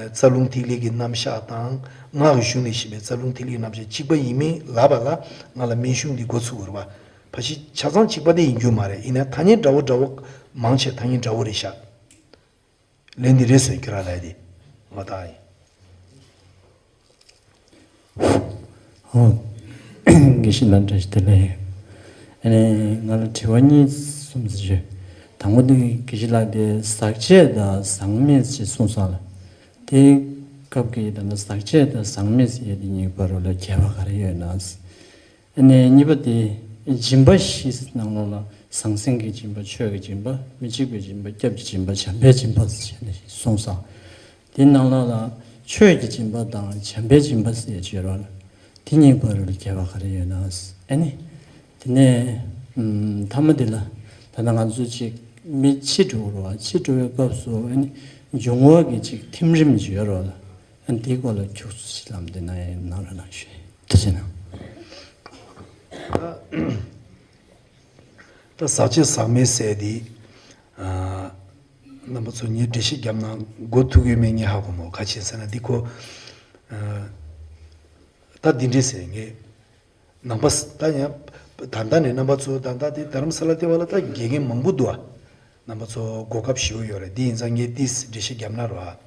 རྩ་རླུང་ཐིག་ལེ་གི་རྣམ་གཞག་དང་སྔགས་ཀྱི་གཞུང་ནས་བཤད་པའི་རྩ་རླུང་ཐིག་ལེའི་རྣམ་གཞག་གཅིག་པ་ཡིན་མིན་ལབ་པ་ལ་ང་ལ་སྨན་གཞུང་འདི་འགོ་ཚུགས་དགོས་རེད་པ། ཕ་ཤི་ཆ་ཚང་གཅིག་པ་དེ་ཡིན་རྒྱུ་མ་རེད། ཡིན་ན་ཐ་སྙད་འདྲ་བོ་འདྲ་བོ་མང་ཆེ་ཐ་སྙད་འདྲ་བོ་རེད་ཤག་ལན་འདི་རེད་ཟེར་ཁྱོད་རང་ལ་དེ་ང་ད་ཡིན། ཨོ། དགེ་བཤེས་ལགས་བཀྲ་ཤིས་བདེ་ལེགས། ཨ་ནི་ང་ལ་དྲི་བ་གཉིས་གསུམ་ཙམ་ཞུ། དང་པོ་འདི་དགེ་བཤེས་ལགས་དེ་ཟག་བཅས་དང་ཟག་མེད་ཅེས་གསུངས་སོང་ལ། དེའི་སྐབས་ཀྱི་ད་ལྟ་ཟག་བཅས་དང་ཟག་མེད་ཟེར་ཡས་དེ་གཉིས་བར་ལ་ཁྱད་པར་ག་རེ་ཡོད་ན། ཨ་ནི་གཉིས་པ་དེ་སྦྱིན་པ་བཞི་ནང་ལོགས་ལ་ཟང་ཟིང་གི་སྦྱིན་པ། ཆོས་ཀྱི་སྦྱིན་པ། མི་འཇིགས་པའི་སྦྱིན་པ། སྐྱབས་ཀྱི་སྦྱིན་པ། བྱམས་པའི་སྦྱིན་པ་ཞེས་ནས་གསུངས་སོང་། དེའི་ནང་ལོགས་ལ་ཆོས་ཀྱི་སྦྱིན་པ་དང་བྱམས་པའི་སྦྱིན་པ་ཟེར་བརྗོད་རོགས། དེ་གཉིས་བར་ལ་ཁྱད་པར་ག་རེ་ཡོད་ན། ཨ་ནི། དེ་ནས་ཨམ་མཐའ་མ་དེ་ལ་ད་ལྟ་ང་ཚོ་ཅིག་མི་འཆི་འགྲོ་རོགས། འཆི་འགྲོ་བའི་སྐབས་སུ་ཨ་ནི་འབྱུང་བ་གི་ཅིག་ཐིམ་རིམ་ཅིག་ཡོད་རོགས་ལ། ཨ་ནི་དེའི་སྐོར་ལ་ཁྱུག་ཙམ་ཞིག་ལམ་དེ་ན་ཡང་གནང་རོགས་གནང་ཞུ། ཐུགས་རྗེ་གནང་། ད་ཟག་བཅས་ཟག་མེད་ཟེར་དེ་ཨ་རྣམ་པ་ཚོ་ངས་འགྲེལ་བཤད་བརྒྱབ་ན་མགོ་ཐུག་ཡོད་མེད་ངས་ཧ་གོ་མོ། ག་ཅི་ཟེར་ན་འདི་ཁོ་ཨ་ད་འདི་འདྲས་ཟེར། ངས་ནང་པ་ད་ཡང་ད་ལྟ་ནས་རྣམ་པ་ཚོ་ད་ལྟ་དེ་རྡ་རམ་ས་ལ་དེ་བ་ལ་ད་དགེ་རྒན་མང་པོ་འདུག་ཨ། རྣམ་པ་ཚོ་གོ་སྐབས་ཞེ་པོ་ཡོད་རེད། འདི་ཡིན་ཙང་ངས་ཏིས་འགྲེལ་བཤད་བརྒྱབ་ན་རོ་ཨ།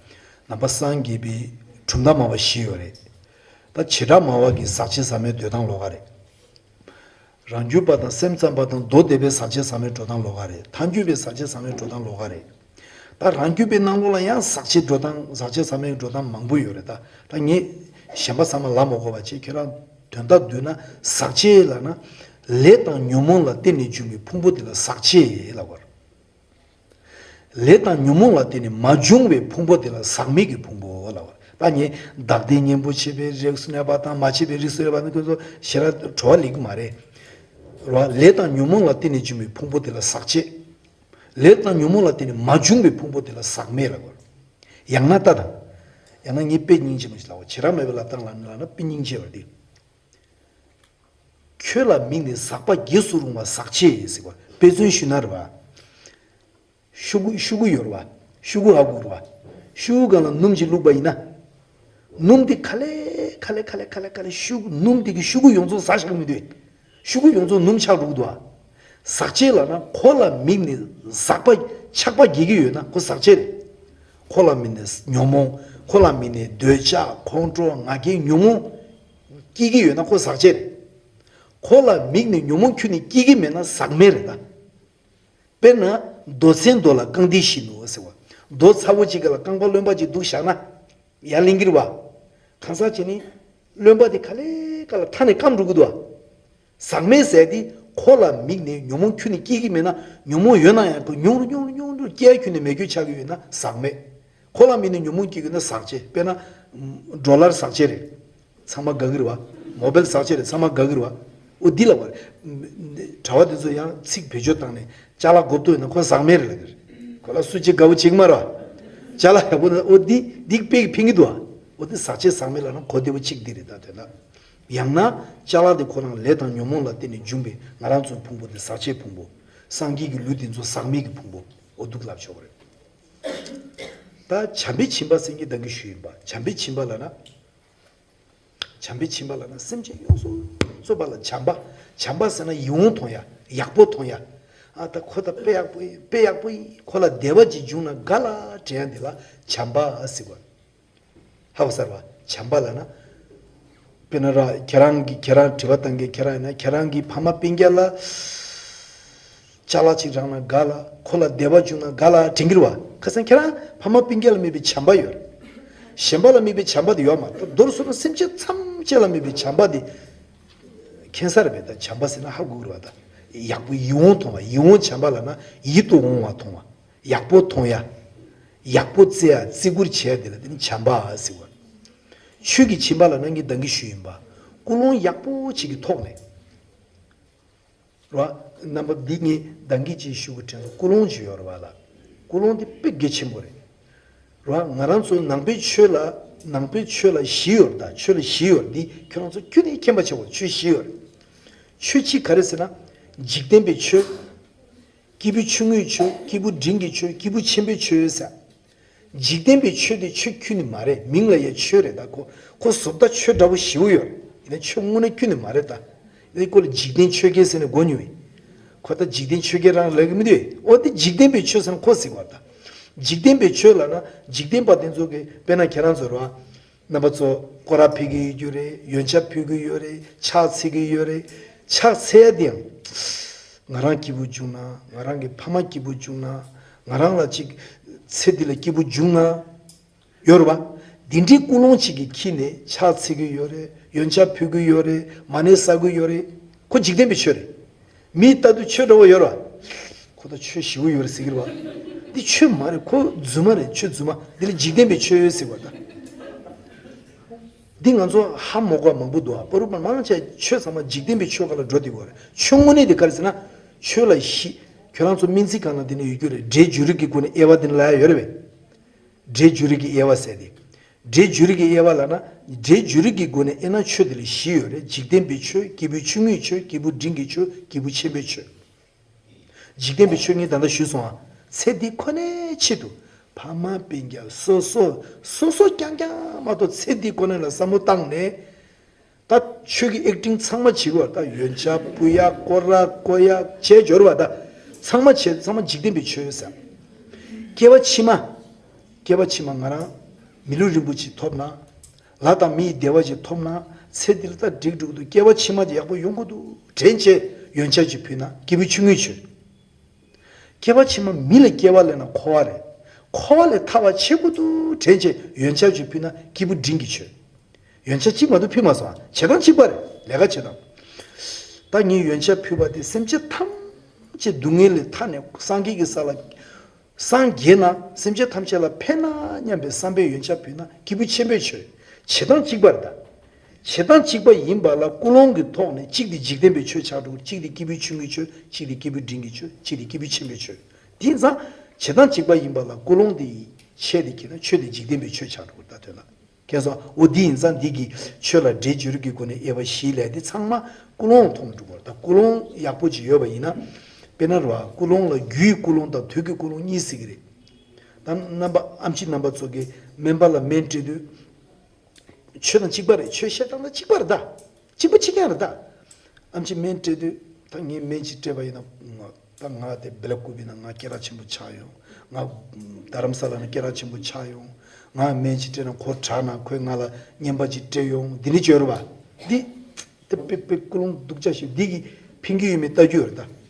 ནང་པ་སངས་རྒྱས་པའི་གྲུབ་མཐའ་སྨྲ་བ་བཞི་ཡོད་རེད། ད་བྱེ་བྲག་སྨྲ་བ་གི་ཟག་བཅས་ཟག་མེད་འདོད་སྟངས་ལོགས་ཀ་རེད། རང་རྒྱུད་པ་དང་སེམས་ཙམ་པ་དང་མདོ་སྡེ་པའི་ཟག་བཅས་ཟག་མེད་འགྲོ་སྟངས་ལོགས་ཀ་རེད། ཐལ་འགྱུར་བའི་ཟག་བཅས་ཟག་མེད་འགྲོ་སྟངས་ལོགས་ཀ་རེད། ད་རང་རྒྱུད་པའི་ནང་ལོགས་ལ་ཡང་ཟག་བཅས་འགྲོ་སྟངས། ཟག་བཅས་ཟག་མེད་འགྲོ་སྟངས་མང་པོ་ཡོད་རེད། ད་ད་ངས་གཞན་པ་ཚང་མ་ལབ་མ་དགོས་པ་བྱས། ཁྱེད་རང་དོན་དག་བསྡུས་ན་ཟག་བཅས་ལབ་ན་ལས་དང་ཉོན་མོངས་ལ་བརྟེན་ནས་བྱུང་བའི་ཕུང་པོ་དེ་ལ་ཟག་བཅས་ལབ་པ་རེད། ལས་དང་ཉོན་མོངས་ལ་བརྟེན་ནས་མ་བྱུང་བའི་ཕུང་པོ་དེ་ལ་ཟག་མེད་ཀྱི་ཕུང་པོ་ལབ་པ་རེད། ད་ངས་བདག་ལྟའི་གཉེན་པོ་བྱས་པའི་རིགས་སུ་གནས་པ་དང་མ་བྱས་པའི་རིགས་སུ་གནས་པ་ནི་ཁོ་ཚོ་ཞེ་དྲག་བྲོ་བ་ལེན་གྱི་མ་རེད། རེད་བ། ལས་དང་ཉོན་མོངས་ལ་བརྟེན་ནས་བྱུང་བའི་ཕུང་པོ་དེ་ལ་ཟག་བཅས། ལས་དང་ཉོན་མོངས་ལ་བརྟེན་ནས་མ་བྱུང་བའི་ཕུང་པོ་དེ་ལ་ཟག་མེད་ལབ་དགོས། ཡང་ན་ལྟ་དང་། ཡང་ན་ངས་དཔེ་སྙིང་རྗེ་མོ་ཞིག་ལབ་པ། བྱེ་བྲག་སྨྲ་བའི་ལབ་སྟངས་ལ་ལབ་ན་དཔེ་སྙིང་རྗེ་བ་འདི། ཁྱོད་ལ་དམིགས་ནས་ཟག་པ་བརྒྱལ་སུ་རུང་བ་ཟག་བཅས་ཟེར་བ། དཔེ་མཚོན་ཞུས་ན་རེད་བ། ཤུ་གུ། ཤུ་གུ་ཡོད་རེད་བ། ཤུ་གུ་ཧ་གོ་རེད་བ། ཤུ་གུ་སྒང་ལ་སྣུམ་ཅིག་བླུགས་པ་ཡིན་ན། སྣུམ་དེ་ག་ལེ་ག་ལེ་ག་ལེ་ག་ལེ་ག་ལེ་ཤུ་གུ། སྣུམ་དེ་གིས་ཤུ་གུ་ཡོངས་རྫོགས་ཟ་བཞག་གི་མི་འདུག་ཤུ་གུ་ཡོངས་རྫོགས་སྣུམ་ཆགས་འགྲོ་གི་འདུག་ཨ། ཟག་བཅས་ལབ་ན་ཁོ་ལ་དམིགས་ནས་ཟག་པ་ཆགས་པ་བརྒྱལ་གྱི་ཡོད་ན་ཁོ་ཟག་བཅས་རེད། ཁོ་ལ་དམིགས་ནས་ཉོན་མོངས། ཁོ་ལ་དམིགས་ནས་འདོད་ཆགས་ཁོང་ཁྲོ་ང་རྒྱལ་ཉོན་མོངས་སྐྱེ་གི་ཡོད་ན་ཁོ་ཟག་བཅས་རེད། ཁོ་ལ་དམིགས་ནས་ཉོན་མོངས་ཁྱོན་ནས་སྐྱེ་གི་མེད་ན་ཟག་མེད་རེད་ད། དཔེར་ན་རྡོ་ཚན་རྡོ་ལ་རྐང་མཐིལ་བཞིན་དུ་ཟེར་བ། རྡོ་ཚ་བོ་གཅིག་ག་ལ་རྐང་པ་རློན་པ་གཅིག་འདུག་བཞག་ན། ཡར་ལེན་གྱི་རེད་བ། གང་ཟག་བྱས་ནས་རློན་པ་དེ་ག་ལེ་ག་ལ་ཐ་ནས་སྐམ་འགྲོ་གི་འདུག་བ། ཟག་མེད་ཟེར་དེ་ཁོ་ལ་དམིགས་ནས་ཉོན་མོངས་ཁྱོན་ནས་སྐྱེ་གི་མེད་ན། ཉོན་མོངས་ཡོད་ན་ཡང་ཁོ་ཉུང་རུ་ཉུང་རུ་ཉུང་རུ་སྐྱེ་ཁྱོན་ནས་མེད་རྒྱུ་ཆགས་ཀྱི་ཡོད་ན་ཟག་མེད། ཁོ་ལ་དམིགས་ནས་ཉོན་མོངས་སྐྱེ་གི་ཡོད་ན་ཟག་བཅས། དཔེར་ན་ཌོ་ལར་ཟག་བཅས་རེད། ཚང་མ་དགའ་གི་རེད་བ། མོ་བེལ་ཟག་བཅས་རེད། ཚང་མ་དགའ་གི་རེད་བ། འོ་འདི་ལ་བ། གྲྭ་བ་དེ་ཚོ་ཡང་ཚིག་བེད་སྤྱོད་བཏང་ནས་ཅ་ལག་དགོས་འདུག་ན་ཁོ་ཟག་མེད་རེད་ལབ་གི་རེད། ཁོ་ལ་སུ་གཅིག་དགའ་བོ་བྱེད་ཀྱི་མ་རེད་བ། ཅ་ལག་ཡག་པོ་ན་འོ་འདི་འདི་དཔེ་གི་ཕན་གི་འདུག་བ། འོ་འདི་ཟག་བཅས་ཟག་མེད་ལབ་ན་གོ་བདེ་བོ་གཅིག་འདི་རེད། ད་དོན་དག་ཡང་ན་ཅ་ལག་དེ་ཁོ་རང་ལས་དང་ཉོན་མོངས་ལ་བརྟེན་ནས་བྱུང་བའི་ང་རང་ཚོའི་ཕུང་པོ་དེ་ཟག་བཅས་ཕུང་པོ། སངས་རྒྱས་ཀྱི་ལུས་དེ་ཚོ་ཟག་མེད་ཀྱི་ཕུང་པོ། འོ་འདུག་ལབ་ཆོག་གི་རེད། ད་བྱམས་པའི་བྱིན་པ་ཟེར་མཁན་ད་གིན་ཞུས་ཡིན་པ། བྱམས་པའི་བྱིན་པ་ལབ་ན། བྱམས་པའི་བྱིན་པ་ལབ་ན་སེམས་ཅན་ཡོངས་སུ་རྫོགས་པ་ལ་བྱམས་པ། བྱམས་པ་ཟེར་ན་ཡིད་འོང་མཐོང་ཡ། ཡག་པོ་མཐོང་ཡ། ཨ་ད་ཁོ་ད་དཔེ་ཡག་པོ་ཡིན། དཔེ་ཡག་པོ་ཡིན། ཁོ་ལ་བདེ་བ་ཅིག་བྱུང་ན་དགའ་ལ་དྲན་ཡ་འདི་ལ་བྱམས་པ་ཟེར་བ། ཧ་གོ་སོང་བ། བྱམས་པ་ལབ་ན། དཔེར་ན་ར་ཁྱེད་རང་གི་ཁྱེད་རང་དྲི་བ་བཏང་མཁན་ཁྱེད་རང་ཡིན་ན་ཁྱེད་རང་གི་ཕ་མ་སྤུན་ཀྱག་ལ། ཅ་ལག་ཅིག་རག་ན་དགའ་ལ། ཁོ་ལ་བདེ་བ་བྱུང་ན་དགའ་ལ་དྲན་གྱི་རེད་བ། ཁ་སང་ཁྱེད་རང་ཕ་མ་སྤུན་ཀྱག་ལ་དམིགས་པའི་བྱམས་པ་ཡོད་རེད། གཞན་པ་ལ་དམིགས་པའི་བྱམས་པ་དེ་ཡོད་མ་རེད། མདོར་བསྡུས་ན་སེམས་ཅན་ཐམས་ཅད་ལ་དམིགས་པའི་བྱམས་པ་དེ་མཁྱེན་ས་རེད་པས། ད་བྱམས་པ་ཟེར་ན་ཧ་གོ་གི་རེད་བ། ད་ཡག་པོ་ཡིད་འོང་མཐོང་བ། ཡིད་འོང་བྱམས་པ་ལབ་ན་ཡིད་དུ་འོང་བ་མཐོང་བ། ཡག་པོ་མཐོང་ཡ། ཡག་པོ་བརྩི་ཡ། བརྩི་བཀུར་བྱེད་ཡ་དེ་ལ་དེ་ནི་བྱམས་པ་ཟེར་བ། ཆོས་ཀྱི་བྱིན་པ་ལབ་ན་ངས་ད་གིན་ཞུས་ཡིན་པ། ཀུན་སློང་ཡག་པོ་ཅིག་གི་ཐོག་ནས། རོ། རྣམ་པ་འདི་ངས་ད་གིན་ཅིག་ཞུ་གི་དྲན་སོང་། ཀུན་སློང་ཅིག་ཡོད་རེད་བ་ལ། ཀུན་སློང་འདི་དཔེ་གལ་ཆེན་པོ་རེད། རོ། ང་རང་ཚོ་ནང་པའི་ཆོས་ལ། ནང་པའི་ཆོས་ལ་གཞི་ཡོད་རེད། ད་ཆོས་ལ་གཞི་ཡོད་རེད། འདི་ཁྱོད་རང་ཚོ་ཁྱོན་ནས་མཁྱེན་པ་བྱེད་དགོས། ཆོས་གཞི་ཡོད་རེད། ཆོས་གཅིག་ག་རེ་ཟེར་ན། འཇིག་རྟེན་པའི་ཆོས། སྐྱེས་བུ་ཆུང་ངུའི་ཆོས། སྐྱེས་བུ་འབྲིང་གི་ཆོས། སྐྱེས་བུ་ཆེན་པོའི་ཆོས་ཟེར། འཇིག་རྟེན་པའི་ཆོས་དེ་ཆོས་ཁྱོན་ནས་མ་རེད། མིང་ལ་ཡ་ཆོས་རེད། ད་ཁོ་ཁོ་བཟོ་ལྟ་ཆོས་འདྲ་བོ་ཞེ་པོ་ཡོད་རེད། ཡིན་ན་ཆོས་དངོས་གནས་ཁྱོན་ནས་མ་རེད། ད་ཡིན་ན་ཁོ་ལ་འཇིག་རྟེན་ཆོས་སྐལ་ཟེར་ནས་གོ་མྱོང་བས། ཁོ་ད་འཇིག་རྟེན་ཆོས་སྐལ་རང་ལབ་ཀྱི་མི་འདུག་འོ་དེ་འཇིག་རྟེན་པའི་ཆོས་ཟེར་ན་ཁོ་ཟེར་བ། ད་འཇིག་རྟེན་པའི་ཆོས་ལབ་ན་འཇིག་རྟེན་པ་དེ་ཚོ་གི། དཔེར་ན་ཁྱེད་རང་ཚོ་རེད་བ། རྣམ་པ་ཚོ་སྐོར་ར་ཕུལ་གྱི་ཡོད་རྒྱུ་རེད། ཡོན་ཆབ་ཕུལ་གྱི་ཡོད་རེད། ཕྱག་འཚལ་གྱི་ཡོད་རེད། ཕྱག་འཚལ་ཡ་དེ་ཡང་ང་རང་སྐྱིད་པོ་བྱུང་ན། ང་རང་གི་ཕ་མ་སྐྱིད་པོ་བྱུང་ན། ང་རང་ལ་ཅིག་ཚེ་འདི་ལ་སྐྱིད་པོ་བྱུང་ན། ཡོད་རེད་བ། འདི་འདྲའི་ཀུན་སློང་ཅིག་གི་འཁྱེར་ནས་ཕྱག་འཚལ་གྱི་ཡོད་རེད། ཡོན་ཆབ་ཕུལ་གྱི་ཡོད་རེད། མ་ཎི་བསག་གི་ཡོད་རེད། ཁོ་འཇིག་རྟེན་པའི་ཆོས་རེད། མི་ལྟ་དུས་ཆོས་འདྲ་བོ་ཡོད་རེད་བ། ཁོ་ད་ཆོས་ཞེ་པོ་ཡོད་རེད་ཟེར་གྱི་རེད་བ། འདི་ཆོས་མ་རེད། ཁོ་རྫུན་མ་རེད། ཆོས་རྫུན་མ། འདི་ལ་འཇིག་རྟེན་པའི་ཆོས་ཟེར་བ་ད། འདི་ང་ཚོ་ཧ་མ་གོ་བ་མང་པོ་འདུག་ཨ། བར་དུ་མང་ཆེ་ཆོས་ཚང་མ་འཇིག་རྟེན་པའི་ཆོས་སྒང་ལ་འགྲོ་བསྡད་ཀྱི་ཡོད་རེད། ཆོས་དངོས་གནས་དེ་ག་རེ་ཟེར་ན། ཆོས་ལ་གཞི། ཁྱོད་རང་ཚོ་སྨན་རྩིས་ཁང་ནང་དེ་ནས་ཡོད་རྒྱུ་རེད། འབྲས་བྱུ་རུ་གི་སྒོ་ནས་དབྱེ་བ་དེ་ནས་ལབ་ཡ་ཡོད་རེད་པས། འབྲས་བྱུ་རུ་གི་དབྱེ་བ་ཟེར་ཏེ། འབྲས་བྱུ་རུ་གི་དབྱེ་བ་ལབ་ན། འབྲས་བྱུ་རུ་གི་སྒོ་ནས་དབྱེ་ན་ཆོས་དེ་ལ་བཞི་ཡོད་རེད། འཇིག་རྟེན་པའི་ཆོས། སྐྱེས་བུ་ཆུང་ངུའི་ཆོས། སྐྱེས་བུ་འབྲིང་གི་ཆོས། སྐྱེས་བུ་ཆེན་པོའི་ཆོས། འཇིག་རྟེན་པའི་ཆོས་ངས་ད་ལྟ་ཞུས་སོང་ཨ། ཚེ་འདི་ཁོ་ནའི་ཆེད་དུ་ཕ་མ་སྤུན་ཀྱག་སོ་སོ་སོ་སོ་རྐྱང་རྐྱང་མ་གཏོགས་ཚེ་འདི་ཁོ་ན་ལ་བསམ་བློ་བཏང་ནས། ད་ཆོས་ཀྱི་ཨེག་ཊིང་ཚང་མ་བྱེད་དགོས། ད་ཡོན་ཆབ་ཕུལ་ཡ། སྐོར་ར་བསྐོར་ཡ། བྱས་འབྱོར་བ་ད་ཚང་མ་བྱས། ཚང་མ་འཇིག་རྟེན་པའི་ཆོས་ཟེར། སྐྱེ་བ་ཕྱི་མ། སྐྱེ་བ་ཕྱི་མ་ང་རང་མི་ལུས་རིན་པོ་ཆེ་ཐོབ་ན། ལྷ་དང་མི་ཡི་བདེ་བ་ཅིག་ཐོབ་ན། ཚེ་འདི་ལ་ད་འགྲིག་འགྲོ་གི་འདུག་སྐྱེ་བ་ཕྱི་མ་དེ་ཡག་པོ་ཡོང་གི་འདུག་དྲན་བྱས་ཡོན་ཆབ་ཅིག་ཕུལ་ན་སྐྱེས་བུ་ཆུང་ངུའི་ཆོས། སྐྱེ་བ་ཕྱི་མ་མི་ལ་སྐྱེ་བ་ལེན་ན་འཁོར་བ་རེད། འཁོར་བ་ལས་ཐར་བ་བྱེད་དགོས་འདུག་དྲན་བྱས་ཡོན་ཆབ་ཅིག་ཕུལ་ན་སྐྱེས་བུ་འབྲིང་གི་ཆོས། ཡོན་ཆབ་གཅིག་མ་གཏོགས་ཕུལ་མ་སོང་། བྱེད་སྟངས་གཅིག་པ་རེད། ལས་ཀ་བྱེད་སྟངས། ད་ངས་ཡོན་ཆབ་ཕུལ་བ་དེ་སེམས་ཅན་ཐམས་ཅད་སྡུག་བསྔལ་ལས་ཐར་ནས་སངས་རྒྱས་ཀྱི་ས་ལ་སངས་རྒྱས་ན་སེམས་ཅན་ཐམས་ཅད་ལ་ཕན་ན་སྙམ་པའི་བསམ་པའི་ཡོན་ཆབ་ཕུལ་ན་སྐྱེས་བུ་ཆེན་པོའི་ཆོས། བྱེད་སྟངས་གཅིག་པ་རེད་ད། བྱེད་སྟངས་གཅིག་པ་ཡིན་པ་ལ་ཀུན་སློང་གི་ཐོག་ནས་གཅིག་དེ་འཇིག་རྟེན་པའི་ཆོས་ཆགས་འགྲོ། གཅིག་དེ་སྐྱེས་བུ་ཆུང་ངུའི་ཆོས། གཅིག་དེ་སྐྱེས་བུ་འབྲིང་གི་ཆོས། གཅིག་དེ་སྐྱེས་བུ་ཆེན་པོའི་ཆོས། དེ་ཡིན་ཙང་བྱེད་སྟངས་གཅིག་པ་ཡིན་པ་ལ་ཀུན་སློང་དེ་ཡི་ཆེད་དེ་ཁྱེར་ན་ཆོས་དེ་འཇིག་རྟེན་པའི་ཆོས་ཆགས་འགྲོ་གི་རེད་ད། དོན་ལ། མཁྱེན་སོང་། འོ་འདི་ཡིན་ཙང་འདི་གི་ཆོས་ལ་འབྲས་བྱུ་རུ་གི་སྒོ་ནས་དབྱེ་བ་བཞི་ལས་དེ་ཚང་མ་ཀུན་སློང་མཐོང་འགྲོ་བར། ད་ཀུན་སློང་ཡག་པོ་ཅིག་ཡོད་པ་ཡིན་ན། དཔེར་ན་རེད་བ། ཀུན་སློང་ལ་རྒྱུའི་ཀུན་སློང་དང་དུས་ཀྱི་ཀུན་སློང་གཉིས་ཟེར་གི་རེད། ད་རྣམ་པ་ཨེམ་ཆི་རྣམ་པ་ཚོ་གིས་སྨན་པ་ལ་སྨན་སྤྲད་དུས། ཆོས་དང་གཅིག་པ་རེད། ཆོས་བཤད་སྟངས་དང་གཅིག་པ་རེད་ད། གཅིག་པ་གཅིག་རྐྱང་རེད་ད། ཨེམ་ཆི་སྨན་སྤྲད་དུས་ད་ངས་སྨན་ཅིག་སྤྲད་པ་ཡིན་ན། ད་ང་དེ་སྦེལ་ཀོབ་ན་ང་སྐད་གྲགས་ཆེན་པོ་ཆགས་ཡོང་། ང་རྡ་རམ་ས་ལ་ན་སྐད་གྲགས་ཆེན་པོ་ཆགས་ཡོང་། ང་སྨན་ཅིག་སྤྲད་ན་ཁོ་དྲག་ན་ཁོས་ང་ལ་རྔན་པ་ཅིག་སྤྲད་ཡོང་། འདི་འདྲ་བྱོས་རེད་བ། འདི་དེ་དཔེ་དཔེ་ཀུན་སློང་སྡུག་ཅག་ཞིག་འདི་གིས་ཕན་གྱི་ཡོད་མེད་ལྟ་རྒྱུ་ཡོད་རེད་ད།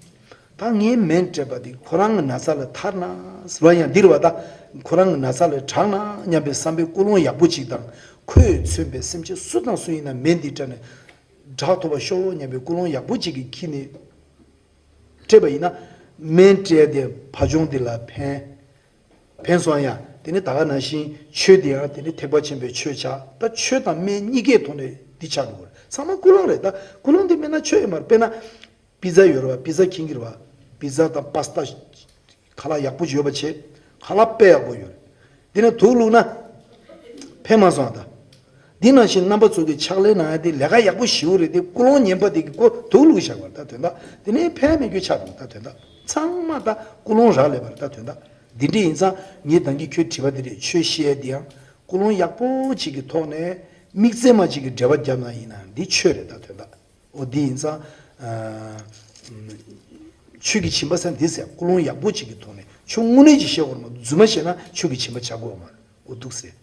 ད་ངས་སྨན་སྤྲད་པ་འདི་ཁོ་རང་གི་ན་ཚ་ལས་ཐར་ན་ཟེར་བ་ཡང་འདི་རེད་བ། ད་ཁོ་རང་གི་ན་ཚ་ལས་དྲག་ན་སྙམ་པའི་བསམ་པའི་ཀུན་སློང་ཡག་པོ་ཅིག་དང་། ཁོས་མཚོན་པའི་སེམས་ཅན་སུ་དང་སུ་ཡིན་ན་སྨན་འདི་སྤྲད་ནས་དྲག་ཐུབ་པ་ཤོག་སྙམ་པའི་ཀུན་སློང་ཡག་པོ་ཅིག་གིས་འཁྱེར་ནས་སྤྲད་པ་ཡིན་ན། སྨན་སྤྲད་དེ་བ་ལྗོངས་འདི་ལ་ཕན། ཕན་སོང་ཡ། དེ་ནི་ད་ག་ནང་བཞིན་ཆོས་དེ་ཡང་དེ་ནི་ཐེག་པ་ཆེན་པོའི་ཆོས་ཆགས། ད་ཆོས་དང་སྨན་གཉིས་ཀའི་ཐོག་ནས་འདི་ཆགས་འགྲོ་གི་རེད། ཚང་མ་ཀུན་སློང་རེད། ད་ཀུན་སློང་འདི་མེད་ན་ཆོས་ཡོད་མ་རེད། དཔེར་ན། པི་ཛ་ཡོད་རེད་བ། པི་ཛ་མཁྱེན་གྱི་རེད་བ། པི་ཛ་དང་པ་སི་ཏ། ཁ་ལག་ཡག་པོ་ཡོད་པ་བྱས། ཁ་ལག་དཔེ་ཡག་པོ་ཡོད་རེད། འདི་ནས་དུག་བླུགས་ན། ཕན་མ་སོང་ད། འདི་ནང་བཞིན་རྣམ་པ་ཚོ་གི་ཕྱག་ལས་གནང་ཡ་དེ་ལས་ཀ་ཡག་པོ་ཞེ་པོ་རེད་དེ། ཀུན་སློང་ངན་པ་དེ་གི་ཁོ་དུག་བླུགས་བཞག་པ་རེད་ད། དོན་དག་དེ་ནས་ཕན་མེད་རྒྱུ་ཆགས་འགྲོ་ད། དོན་དག་ཚང་མ་ད་ཀུན་སློང་རག་ལས་པ་རེད་ད། དོན་དག་འདི་འདྲ་ཡིན་ཙང་ངས་ད་གིན་ཁྱོད་དྲིས་པ་འདི་རེད། ཆོས་བཤད་ཡ་འདི་ཡང་ཀུན་སློང་ཡག་པོ་ཅིག་གི་ཐོག་ནས་དམིགས་བརྩེ་མ་ཅིག་གི་འབྲེལ་བ་བརྒྱབ་ན་ཡིན་ན་འདི་ཆོས་རེད་ད། དོན་དག་འོ་འདི་ཡིན་ཙང་། ཨ། ཆོས་ཀྱི་བྱིན་པ་ཟེར་ན་འདི་ཟེར། ཀུན་སློང་ཡག་པོ་ཅིག་གི་ཐོག་ནས་ཆོས་དངོས་གནས་ཅིག་བཤད་དགོས་མ། རྫུན་མ་བཤད་ན་ཆོས་ཀྱི་བྱིན་པ་བྱ་དགོས་མ་རེད། འོ་འདུག་ཟེར།